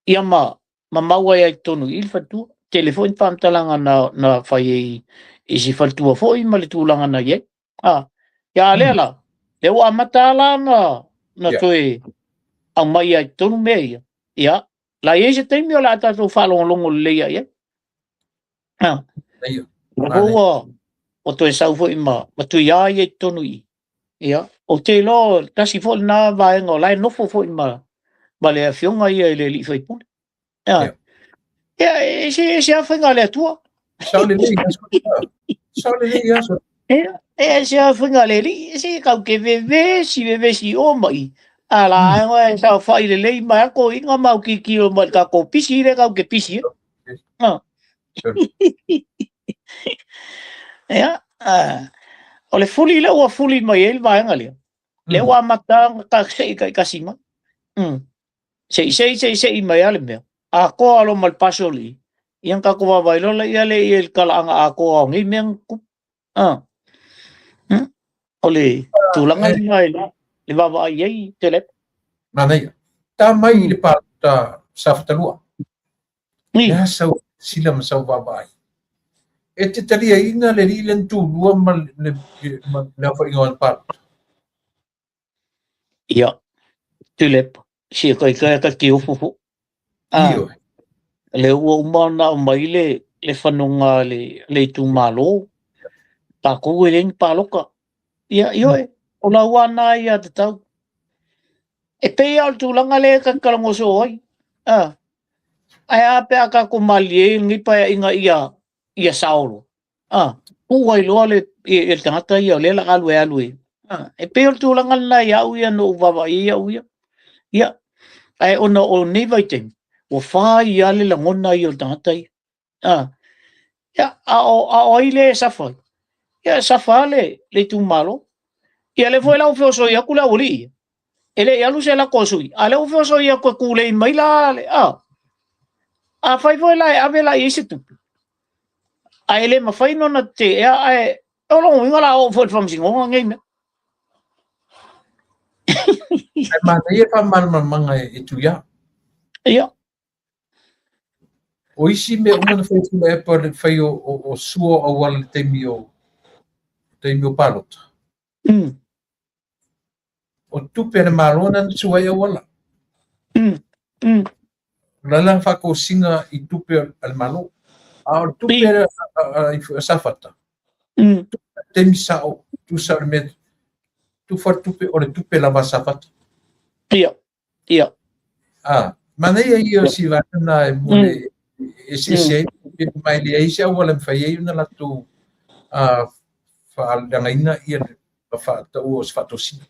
ia ma maua ai i totonu i le faletua. Tele foi ni faamatalaga na fai ai i si faletua foi ma le tulaga na i ai. Ia lea la, lea ua amata la na toe aumai ai i totonu mea ia. Ia, la i ai se taimi o le a tatou faalogologo lelei ai ai. Ua ua toe sau foi ma Tuia ia i totonu i i. Ia, ou te iloa tasi foi lena vaega o la e nofo foi ma le afioga ia i le alii faipule. Ia, ia e se a faiga a le Atua. Sao lelei aso. Sao lelei aso. Ia, e se a faiga a le alii, e se kau ke vevesi, vevesi o mai. A la e saofai lelei mai a toeaiina ma autitilo mai i le tatou pisi lea kau ke pisi ai. Ah. Ia, o le fuli lea ua fuli mai ai le vaega lea, lea ua amata ona sei taitasi mai. Sei sei sei sei mai lava le mea. Atoa loa ma le pasoli, ia ona tatou vaavaai loa lea i le talaaga atoa o nei mea na tutupu. Ah. O le tulaga lena i le vaavaai ai Tuilaepa. Manaia. Ta mai i le palota Safata 2. Le a sau sila ma sau vaavaai. E te taliaina le alii lea na tulua ma le aofaiga o ana palota. Ia, Tuilaepa, si kai ka te ofu fo. Ah, le ua uma ona aumai le fanoga le itumalo. Tatou e leai ni palota. Ia, ioe, o lau lava na ia tatau. E pei lava o le tulaga lea e ta te talanoa soo ai. Ah, ae a pe a tatou malilie ai lenei paeaiga ia sao loa. Ah, tuu ai loa le le tagata ia o lea o le a alu e alu e. Ah, e pei o le tulaga lena ia au ia na ou vaavaai ai au ia. Ia, ae ona o nei vaitaimi, ua fai lava le lagona ia o le tagata ia. Ah, ia, a o ai lea e safa ai? Ia, e safa lava le itumalo. Ia, lea foi la ua feosoi atu le aualii ia. E le i alu se lako a sui, a lea ua feosoi atu e tulei mai la le, a. Afai foi la e ave la i ai se tupe, ae le mafai ona teea, ae o lona uiga o le a oo foi i le faamasinoga nei mea. Ae manaia le faamalamalamaga e Tuia. Ia. O isi mea uma na fai e Tuilaepa le fai o sua o auala i le taimi o palota. O tupe a le Malo na sua ai auala. O la la faatosina i tupe a le Malo. A o le tupe a Safata, taimi sao, tusa o le mea, tufa le tupe, o le tupe lava a Safata. Ia, ia. Ah, manaia ia o si vaega na e mo le eseese ai, ma e leai se auala e mafai ai ona latou faaleagaina ia le faataua o se faatosina.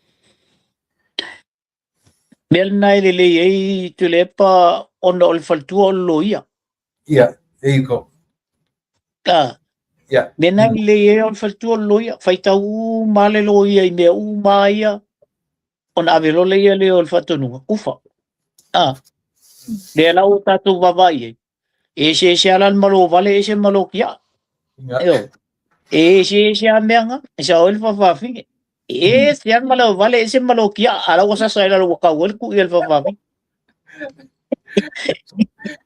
Mea lena e lelei ai Tuilaepa ona o le faletua o le loia. Ia, there you go. Ah, mea lena e lelei ai o le faletua o le loia. Faitau uma le loia i mea uma ia, ona ave loa lea lea o le faatonuga, kufa. Ah, lea la ua tatou vaavaai ai, e eseese lava la le malo vale, ese le malo tiaa. Ioe. E eseese lava mea na, e sao ai le faafafine. E ese lava le malo vale, ese le malo tiaa, a la ua sasa ai lalo ua tau ai le tui a le faafafine.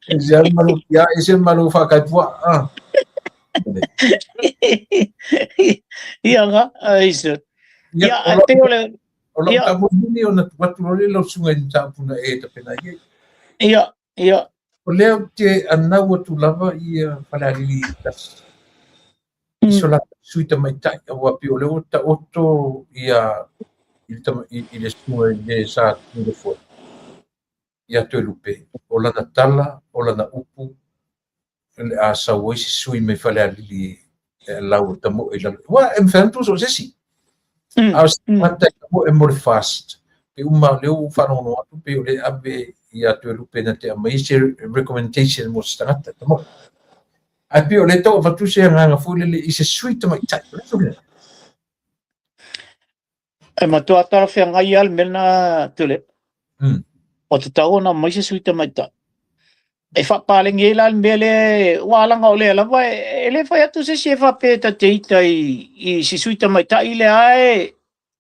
Ese lava le malo tiaa, ese le malo faakaipuaa. Ah. Ia nga, ai se. Ia, ai pei o le O lau tamohini ona tuu atu loa lea i lau susuga i le mataupu na e tapena i ai. Ia, ia. O lea ou te anau atu lava ia Falealili 1 i so latou sui tamaitai, aua pei o lea ua taoto ia i le susuga i le sa Tuilefoe ia Toelupe, o lana tala, o lana upu, o le a sau ai se sui mai Falealili e allow e tamoe i lalo. Aua e mafai ona tu so o se isi. A o se tagata e tamoe mo le FAST, pe uma o lea ua ou faalogologo atu pei o lea e ave ia Toelupe na te aumai se recommendation mo se tagata e tamoe. Ae pei o lea e tau avatu se agaga foi lele i se sui tamaitai. O le a sou E matua talafeagai lava le mea lena Tuilaepa. Ua tatau ona aumai se sui tamaitai. E faapaleni ai la le mea lea, aua leaga o lea lava e le fai atu se isi e faapea e ta te ita i se sui tamaitai lea e,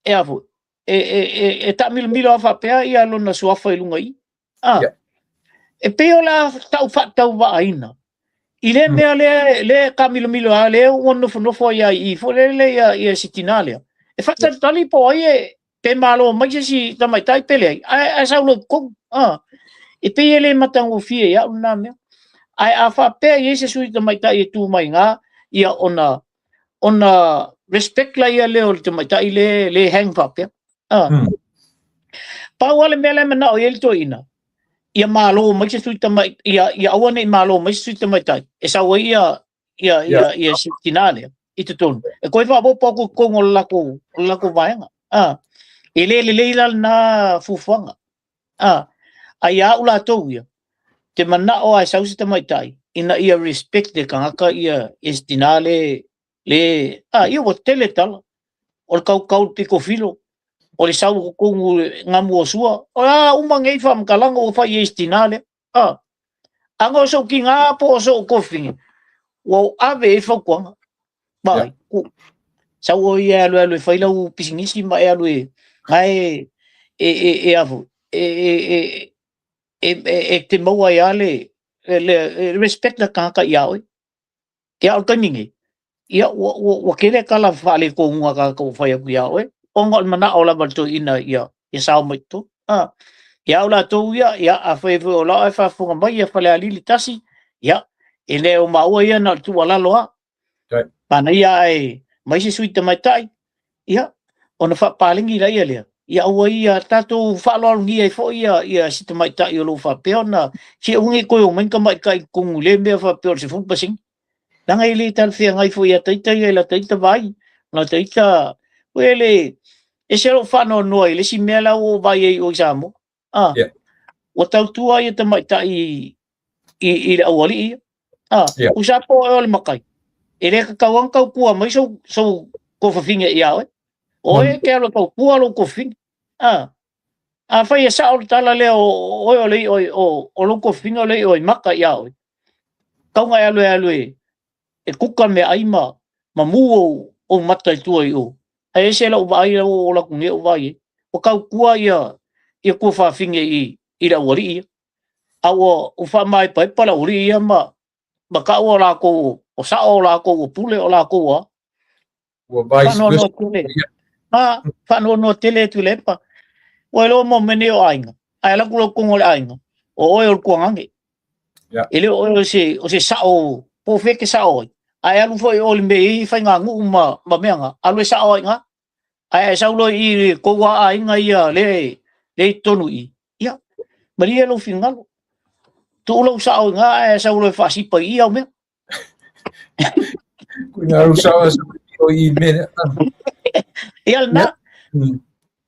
e a foi, e taamilomilo lava faapea ia lona suafa i luga i i. Ah, e pei o le a tau faatauvaaina i lea mea lea, lea e taamilomilo lava, lea ua nofonofo ai lava i i foi lele ia si tinā lea. E faatalitali po o ai e, pe malo mai se isi tamaitai pe leai, ae sau loa i totonu. Ah, e pei e le matagofie i au lena mea. Ae a faapea e i ai se sui tamaitai e tu mai i ina, ia ona Ona respect laia lea o le tamaitai le le hang faapea. Ah. Pau lava le mea la e manao i ai le toeaina, ia malo mai se sui tamai, ia aua ne i malo mai se sui tamaitai, e sau ai ia ia ia ia si tinā lea i totonu. E toe faaopoopo atu i totonu o le latou vaega. Ah. E le lelei la lena fuafuaga. Ah. A ia au latou ia, te manao lava e sau se tamaitai ina ia respect e tagata ia ia si tinā le le a ia ua tele tala o le kaukau le pito filo o le sau i totonu gamu o sua o a uma nei faamatalaga ua fai i ai si tinā lea a ana o sou tinā po o sou tuafafine ua ou ave i ai fautuaga vaai ku sau oe ia e alu alu e fai lau pisinisi ma e alu e gae e e e a foi e e e e e te maua ai lava le respect a tagata ia oe. Ia, o le taimi nei, ia, ua, ua, ua tele tala faaletonu a tagata ua fai atu ia oe, ona o le manao lava o le toeaina ia, ia sao mai totonu. A, ia au latou ia, ia, afai foi o la e faafofoga mai ia Falealili 1, ia, e le o maua ia na o le tuualalo lava. Manaia ae mai se sui tamaitai, ia, ona faapaleni laia lea, ia aua ia tatou faaaloalogia ai foi ia, ia si tamaitai o lo o faapea ona, se aua ne i toe omai ni tamaitai i totonu i lea mea faapea o le 10%. Leaga e le talafeagai foi ia ita ia i lata ita vaai, lata ita, ua le, ese lou faanoanoa i le isi mea la ua ou vaai ai i o i Samoa. Ah, Yeah. Ua tautua ia tamaitai i le aualii ia. Ah, Yeah. Tusa po o oe o le matai, e le tatau lava ona tautua mai sou tuafafine ia oe. O oe e te alu e tautua lou tuafafine. Ah, afai e sao le tala lea o oe o le i'a o lou tuafafine o le i'a o i maka ia oe, tatau ona e alu e alu e kuka meaai ma mu ou mata i tua i o. Ae ese lau vaai lau o alu atu nei ou vaai ai. Ua tautua ia tuafafine i le aualii ia. A ua faamaepaepa le aualii ia ma tau o latou o sao o latou o pule o latou a. Ua vice Faanoanoa versa. tele. A, faanoanoa tele Tuilaepa. Ua iloa mo mea nei o aiga. Ae alu atu loa i totonu o le aiga, o oe o le tuagane. E le o oe o se sao, po o fea e te sao ai. Ae alu foi o le mea e i ai faiganuu ma mea na, alu e sao ai i ina. Ae sau loa i i tou lava aiga ia lea e i totonu i i, ia, malie lou finagalo. Tuu lou sao i ina ae sau loa e faasipa i i au mea. Kuina au sao e sau i i mea. Ia lena.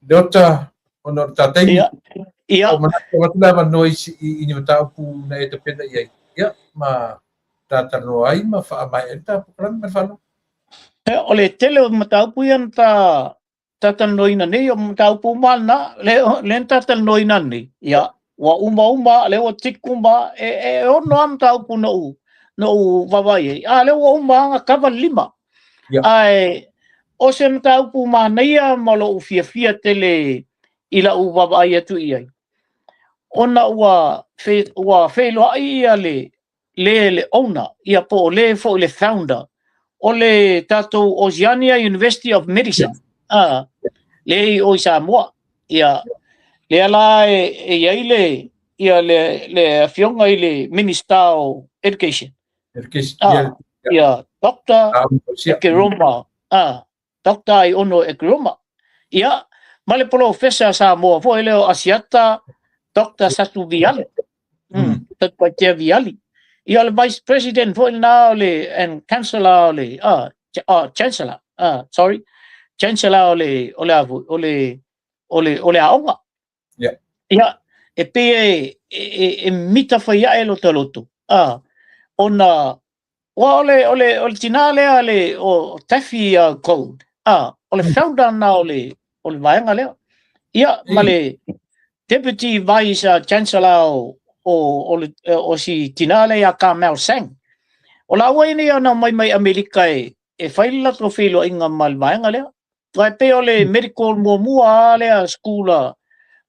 Leota, ona o le tatou taimi. Ia. Ia. O manatu atu le avanoa i ni mataupu na e tapena i ai. Ia, ma talanoa ai ma faamaea ai le ta polokalame ma le faaaloalo. Ia, o le tele o mataupu ia na ta talanoaina nei, o mataupu uma lena, lea na ta talanoaina nei, ia, ua uma uma, lea ua tick uma, e 6 lava mataupu na ou vaavaai ai, a lea ua uma lava na kava le 5. Ia. Ae o se mataupu manaia ma lou fiafia tele i lau vaavaai atu i ai, ona ua feiloai ia le le owner, ia po o le foi le founder o le tatou Oceania University of Medicine, le i o i Samoa. Ia, lea la e i ai le, ia le afioga i le Minister o Education. Education, Ia, Dr. Ia. Ekeroma, Dr. Aiono Ekeroma. Ia, ma le polofesa Samoa foi lea o Asiata, Dr. Satu Viali. Satupaitea Viali. Ia, o le Vice President foi lena o le, and Chancellor o le, Chancellor, sorry, Chancellor o le, o le a foi, o le aoga. Ia, e pei e mita fai ae lo ta loto. Ona, ua o le tinā lea le, o Taffy Gold, o le founder na o le vaega lea. Ia, ma le Deputy Vice Chancellor o si tinā lea ia Carmel Sang. O la ua nei ona mai mai Amerika e fai le latou feiloaiga ma le vaega lea. Aua e pei o le medical muamua lava lea school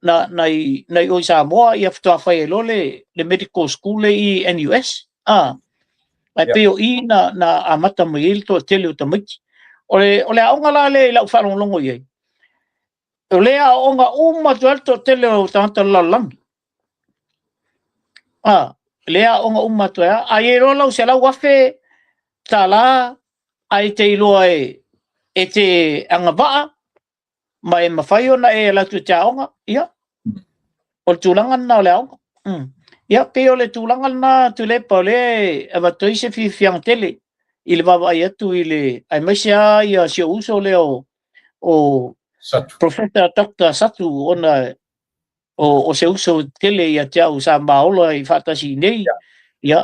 na i o i Samoa, ia faatoa fai ai loa le medical school le i NUS. Ae pei o i na amata mai ai le toatele o tamaiti. O le aoga la lea i lau faalogologo i ai, o le aoga uma atu ai le toatele o tagata o le lalolagi. Le aoga uma atu ai lava. A i ai loa lau $100,000. Ae te iloa e te agavaa ma e mafai ona e alu atu e te aoga, ia, o le tulaga lena o le aoga. Ia, pei o le tulaga lena Tuilaepa, o lea e avatu ai se fiafiaga tele i le vaavaai atu i le, aemaise lava ia si ou uso lea o Satu. Professor Dr. Satu, ona o se uso tele ia te au sa maola i faatasi i nei, ia,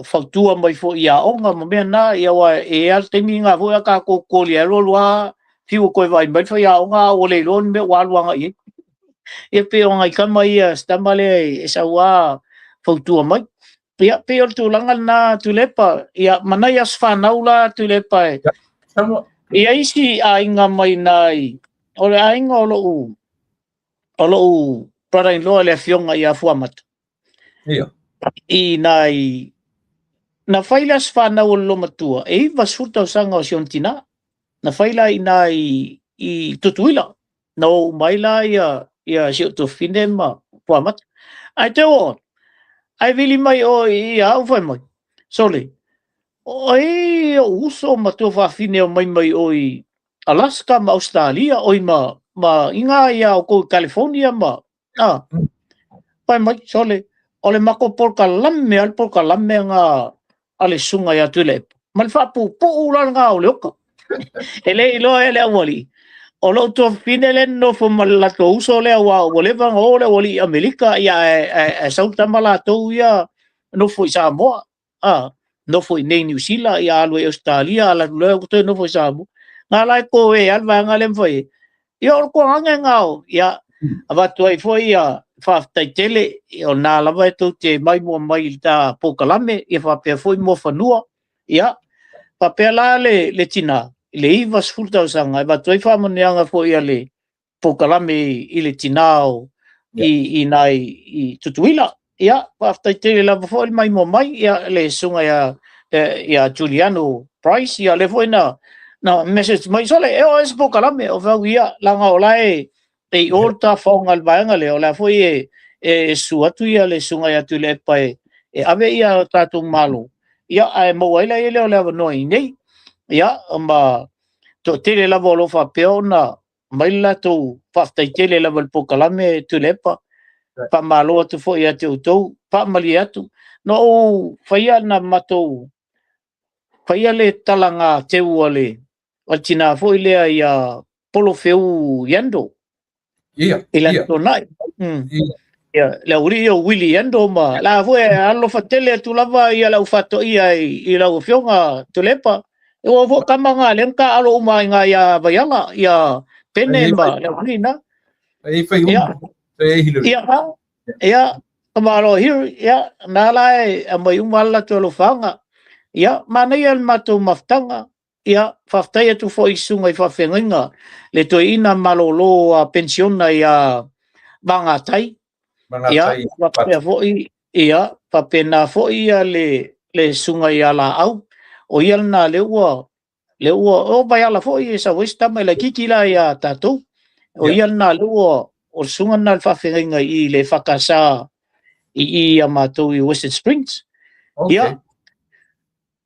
fautua mai foi i aoga ma mea na, ia aua e i ai lava le taimi na foi a tatou koli alu alu lava, fiu e toe vaai mai le faiaoga a ua le iloa ni mea ua alu agai i ai. Ia pei o nai tama ia, si tama lea e sau lava fautua mai. Ia pei o le tulaga lena Tuilaepa, ia ma nai aso fanau la Tuilaepa e Sama. ia isi aiga mai nai, o le aiga o lou brother-in-law le afioga ia Fuamata. I nai na fai le aso fanau o le lomatua e 90 tausaga o si ona tina. Na fai la i nai i Tutuila. Na o uma ai la ia si ou tuafafine ma Fuamata. Ae te oo, ae vili mai o i au fai mai. Sole, o ai o uso ma tuafafine o mai mai o i Alaska ma Australia oi ma inga ia o kou i California ma fai mai sole o le matou polokalame a le polokalame nga a le susuga ia Tuilaepa ma le faapupuu la lena o le oka e le iloa e le aualii o lou tuafafine lea nofo ma le latou uso lea ua ua leva ona o le aualii i Amerika ia ae sau tama latou ia nofo i Samoa nofo i nei Niu Sila ia alu i Australia ala atu loa toe nofo i Samoa na la e koe a le vaega lea ma fai ai. Ia o le toagaga na o ia avatu ai foi ia faafetai tele o na lava e tou te maimoa mai i le ta polokalame ia faapea foi Muafanua ia faapea la le tina i le 90 tausaga e avatu ai faamanuiaga foi a le polokalame i le tina o i nai i Tutuila. Ia faafetai tele lava foi le maimoa mai ia le susuga ia Juliano Price ia le foi na message mai sole e o e se polokalame o fau ia laga o la e i o le tafaoga le vaega lea o la foi e susu atu ia le susuga ia Tuilaepa e ave ia tatou malo ia ae maua ai la ia lea o le avanoa i nei ia ma toatele lava o lo o faapea ona mai le latou faafetai tele lava i le polokalame Tuilaepa. Faamalo atu foi ia te outou, faamalie atu. Na ou faia na matou faia le talaga teu a le tina foi lea ia Polofeu Yando i le Aso Toonai. Ia, le aualii o Willie Yando ma la foi e alofa tele atu lava ia le aufaatoia i lau afioga Tuilaepa. E ua foi kama ngā lea ka alo uma i ngā ia Vaiala, ia Pene ma le aualii na. E fai uma. E Hillary. Ia, ia, kamalo Hillary, ia, nā la e amai uma ala latou alofaga. Ia, manaia le matou mafutaga. Ia, faafetai atu foi i susuga i faafeagaiga le toeaina malolo a pensiona ia Vagatai. Ia, Mangatai. Faapea foi, ia, faapena foi ia le susuga ia Laau. O ia lena lea ua, o Vaiala foi e sau ai se tama i laitiiti la ia tatou. O ia lena lea ua, o le susuga lena le faafeagaiga i le EFKS i ia matou i Western Springs. Ia,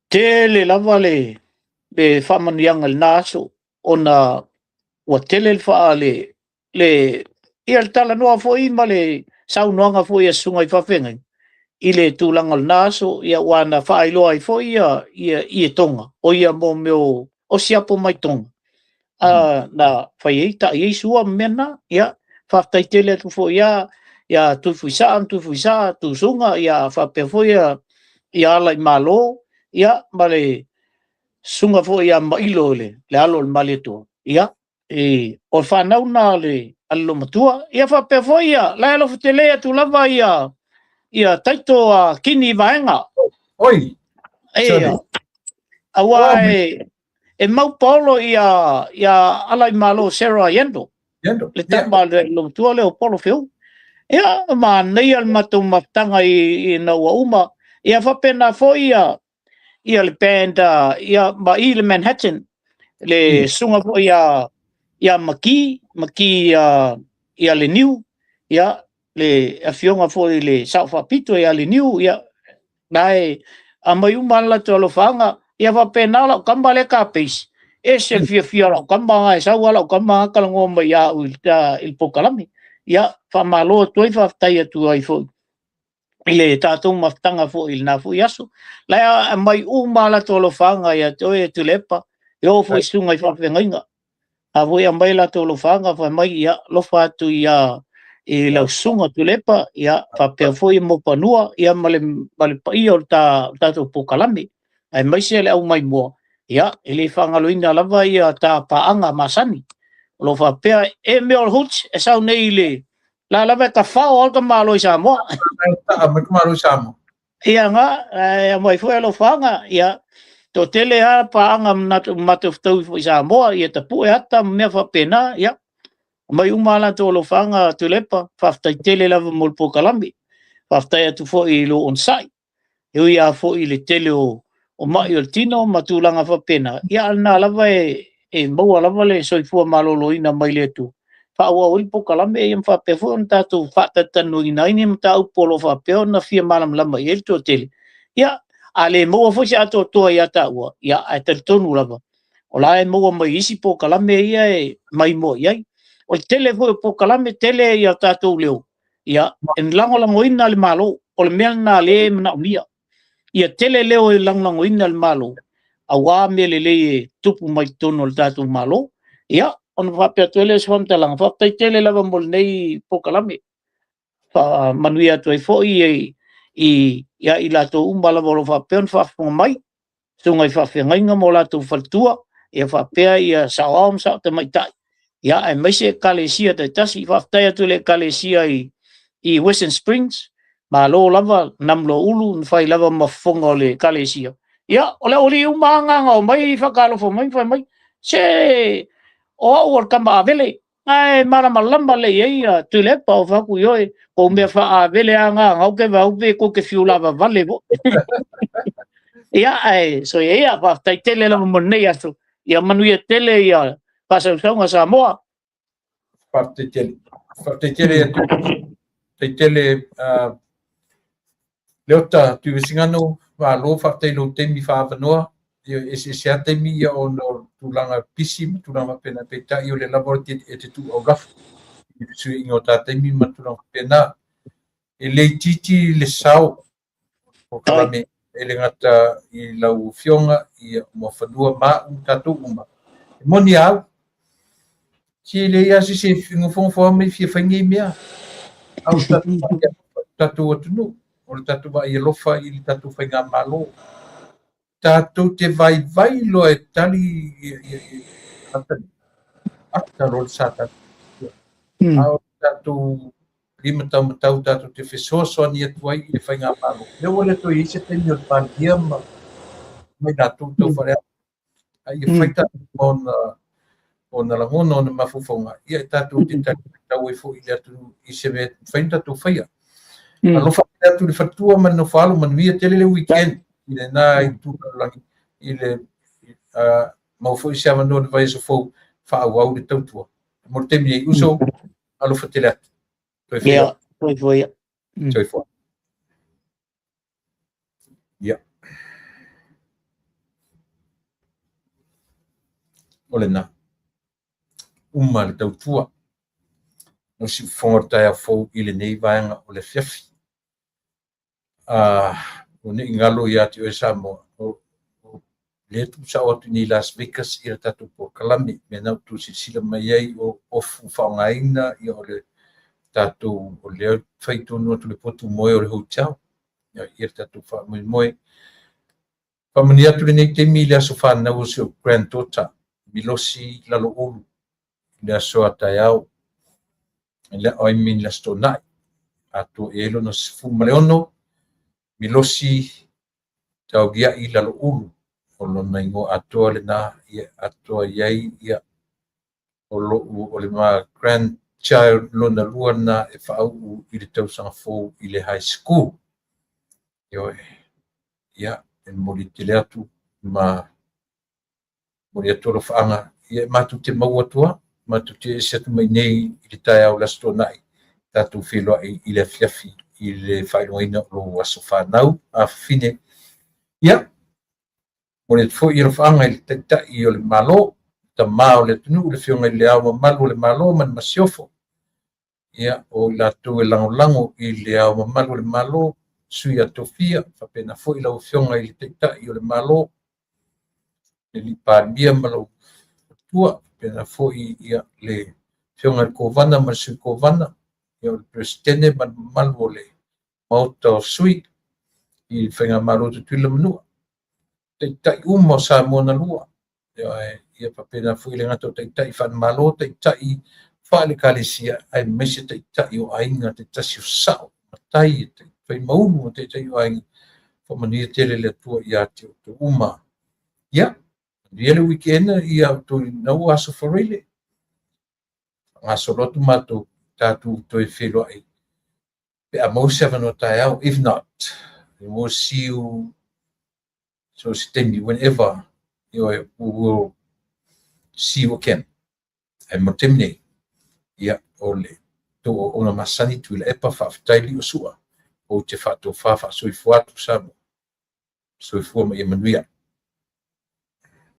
tele lava le faamanuiaga i lena aso, ona ua tele le faa le ia le talanoa foi ma le saunoaga foi a susuga i faafeagaiga i le tulaga o lena aso, ia ua na faailoa ai foi ia Tonga, o ia mo mea o siapo mai Tonga, na fai ai ta'i ai sua ma mea na. Ia, faafetai tele atu foi ia Tuifuisaa ma Tuifuisaa, Tusuga, ia faapea foi ia ala i Malo, ia ma le susuga foi ia Mailo le alo o le Malietoa. Ia, o le fanau na a le Lomatua. Ia faapea foi ia, la e alofa tele atu lava ia Taito a Kini Vaega. Oi. Ia, aua e mau paolo ia ala i Malo Sarah Yendo. Yendo. Le tama le Lomatua le o Polo Feu. Ia, manaia le matou mafutaga i na ua uma. Ia faapena foi ia le band ia ma i le Manhattan le susuga foi ia Maki ia le Niu ia le afioga foi le Sao Faapito ia le Niu ia na e aumai uma lava latou alofaga. Ia faapena lau tama lea kapeisi, ese le fiafia o lau tama, e sau lava lau tama talanoa mai ia au i le polokalame. Ia, faamalo atu ai, faafetai atu ai foi i le tatou mafutaga foi i lena foi aso. La e aumai uma latou alofaga ia te oe Tuilaepa, e oo foi i susuga i faafeagaiga. A foi aumai latou alofaga fai mai, ia alofa atu ia i lau susuga Tuilaepa, ia faapea foi Muafanua, ia ma le paia o le tatou polokalame, aemaise le au maimoa. Ia, e le faagaloina lava ia ta paaga masani o lo o faapea e mea o le hooch e sau nei i le la lava e tafao lava le tamaloa i Samoa. Ia na, e aumai foi alofaga, ia, toatele lava paaga matou fetaui foi i Samoa, ia tapue ata ma mea faapena, ia, aumai uma latou alofaga Tuilaepa, faafetai tele lava mo le polokalame. Faafetai atu foi i lou onosai, e ui lava foi i le tele o mai o le tino ma tulaga faapena, ia a o lena lava e maua lava le soifua maloloina mai le Atua, faaauau ai le polokalame ia ma faapea foi ona tatou faatalatalanoaina ai ni mataupu o lo o faapea ona fia malamalama i ai le toatele. Ia, a le maua foi se atoatoa ia taua, ia ae talitonu lava, o la e maua mai isi polokalame ia e maimoa i ai. O le tele foi o polokalame, tele ia tatou leo, ia, e lagolagoina le Malo, o le mea lena lea e manaomia. Ia tele leo e lagolagoina le Malo, aua mea lelei e tupu mai totonu o le tatou Malo. Ia, ona faapea atu ai lea o se faamatalaga, faafetai tele lava mo lenei polokalame. Faamanuia atu ai foi i i latou uma lava o lo o faapea ona faafofoga mai, susuga i faafeagaiga ma o latou faletua, ia faapea ia saoao ma sao tamaitai, ia aemaise ekalesia taitasi. Faafetai atu i le ekalesia i Western Springs, malo lava Namulauulu na fai lava ma fofoga o le ekalesia. Ia, o le aualii uma lava na omai faatalofa mai ma fai mai, se o au o le tama avele, ae malamalama lelei ai ia Tuilaepa. O fai atu i oe, kou mea faaavele lava na au ke vau pe kou te fiu lava vale foi. Ia, ae soia ia, faafetai tele lava mo lenei aso. Ia manuia tele ia faasausauga Samoa. Faafetai tele. Faafetai tele atu. Faafetai tele Leota Tuivesigano, malo faafetai lou taimi faaavanoa. Ia eseese lava taimi ia ona o tulaga pisi ma tulaga faapena, peitai o lea lava e te tuu aulafu i le fesuiaiga o ta taimi ma tulaga faapena. E le itiiti le sao o polokalame e le gata i lau afioga ia Muafanua ma au tatou uma. E moni a au, se leai lava se isi e nofonofo lava ma fia fai nei mea. A o le tatou vaai alofa i le tatou atunuu, o le tatou vaai alofa i le tatou faigamalo. Tatou te vaivai loa e tali tagata nei, ata loa le sa tatou. A o le tatou lima taumatau tatou te fesoasoani atu ai i le faigamalo. Lea ua le toe i ai se taimi o le Palemia ma i latou tau faaleaga. A ia fai tatou ma ona lagona, ona mafaufauga, ia e tatou te talifuaitau ai foi i le atunuu i se mea e mafai ona tatou faia. Alofa tele atu i le faletua ma le nofoaalo, manuia tele le weekend i lena itu lalolagi i le maua foi se avanoa i le vaiaso fou faaauau le tautua. Mo le taimi nei, uso, alofa tele atu. Soifua. Ia, soifua ia. Soifua. Ia. O lena. Uma le tautua. O siufofoga o le taeao fou i lenei vaega o le afiafi. Ua ne i galo ia te oe Samoa, o lea e tuusao atu nei i Las Vegas ia le tatou polokalame, mea na outou silasila mai ai o ofu faaaogaina, ia o le tatou, o lea e fai tonu atu le potu moe o le hotel, ia le tatou faamoemoe. Faamanuia atu lenei taimi i le aso fanau o si ou granddaughter, Milosi Laloulu, i le aso a taeao, I mean le Aso Toonai, atoa i ai lona 16, Milosi Tauliai Laloulu, o lona igoa atoa lena, ia atoa i ai ia o lou o le ma grandchild lona lua lena e faauu i le tausaga fou i le high school. Ioe, ia, e momoli tele atu ma momoli atu alofaaga, ia e matou te maua atu lava, matou te ese atu mai nei i le taeao o le Aso Toonai, tatou feiloai i le afiafi i le faailogaina o lou aso fanau, afafine. Ia, Momoli atu foi alofaaga i le Taitai o le Malo, Tama o le atunuu, le Afioga i Le Ao Mamalu o le Malo ma le Masiofo, ia, o i latou e lagolago i Le Ao Mamalu o le Malo, Sui a Tofia, faapena foi lau Afioga i le Taitai o le Malo, le Palemia ma lou faletua, faapena foi ia le Afioga i le Kovana ma le Sui Kovana, ia o le Peresetene ma le mamalu o le Maota o Sui i le Faigamalo Tutuila ma Manua, taitai uma o Samoa na lua, ia faapena foi le gata o taitai faale-Malo, taitai faale-Ekalesia, aemaise taitai o aiga taitasi, o sao, matai, faimaulu ma taitai o aiga. Faamanuia tele le Atua ia te outou uma. Ia, manuia le weekend ia outou ina ua Aso Faraile. Faagasolo atu matou tatou toe feiloai pe a maua se avanoa taeao. If not, we will see you so se taimi, whenever, we will see you again. Ae mo le taimi nei, ia, o le tou auauna masani Tuilaepa Faafetai Liosua, ou te faatofa faasoifua atu Samoa. Soifua ma ia manuia.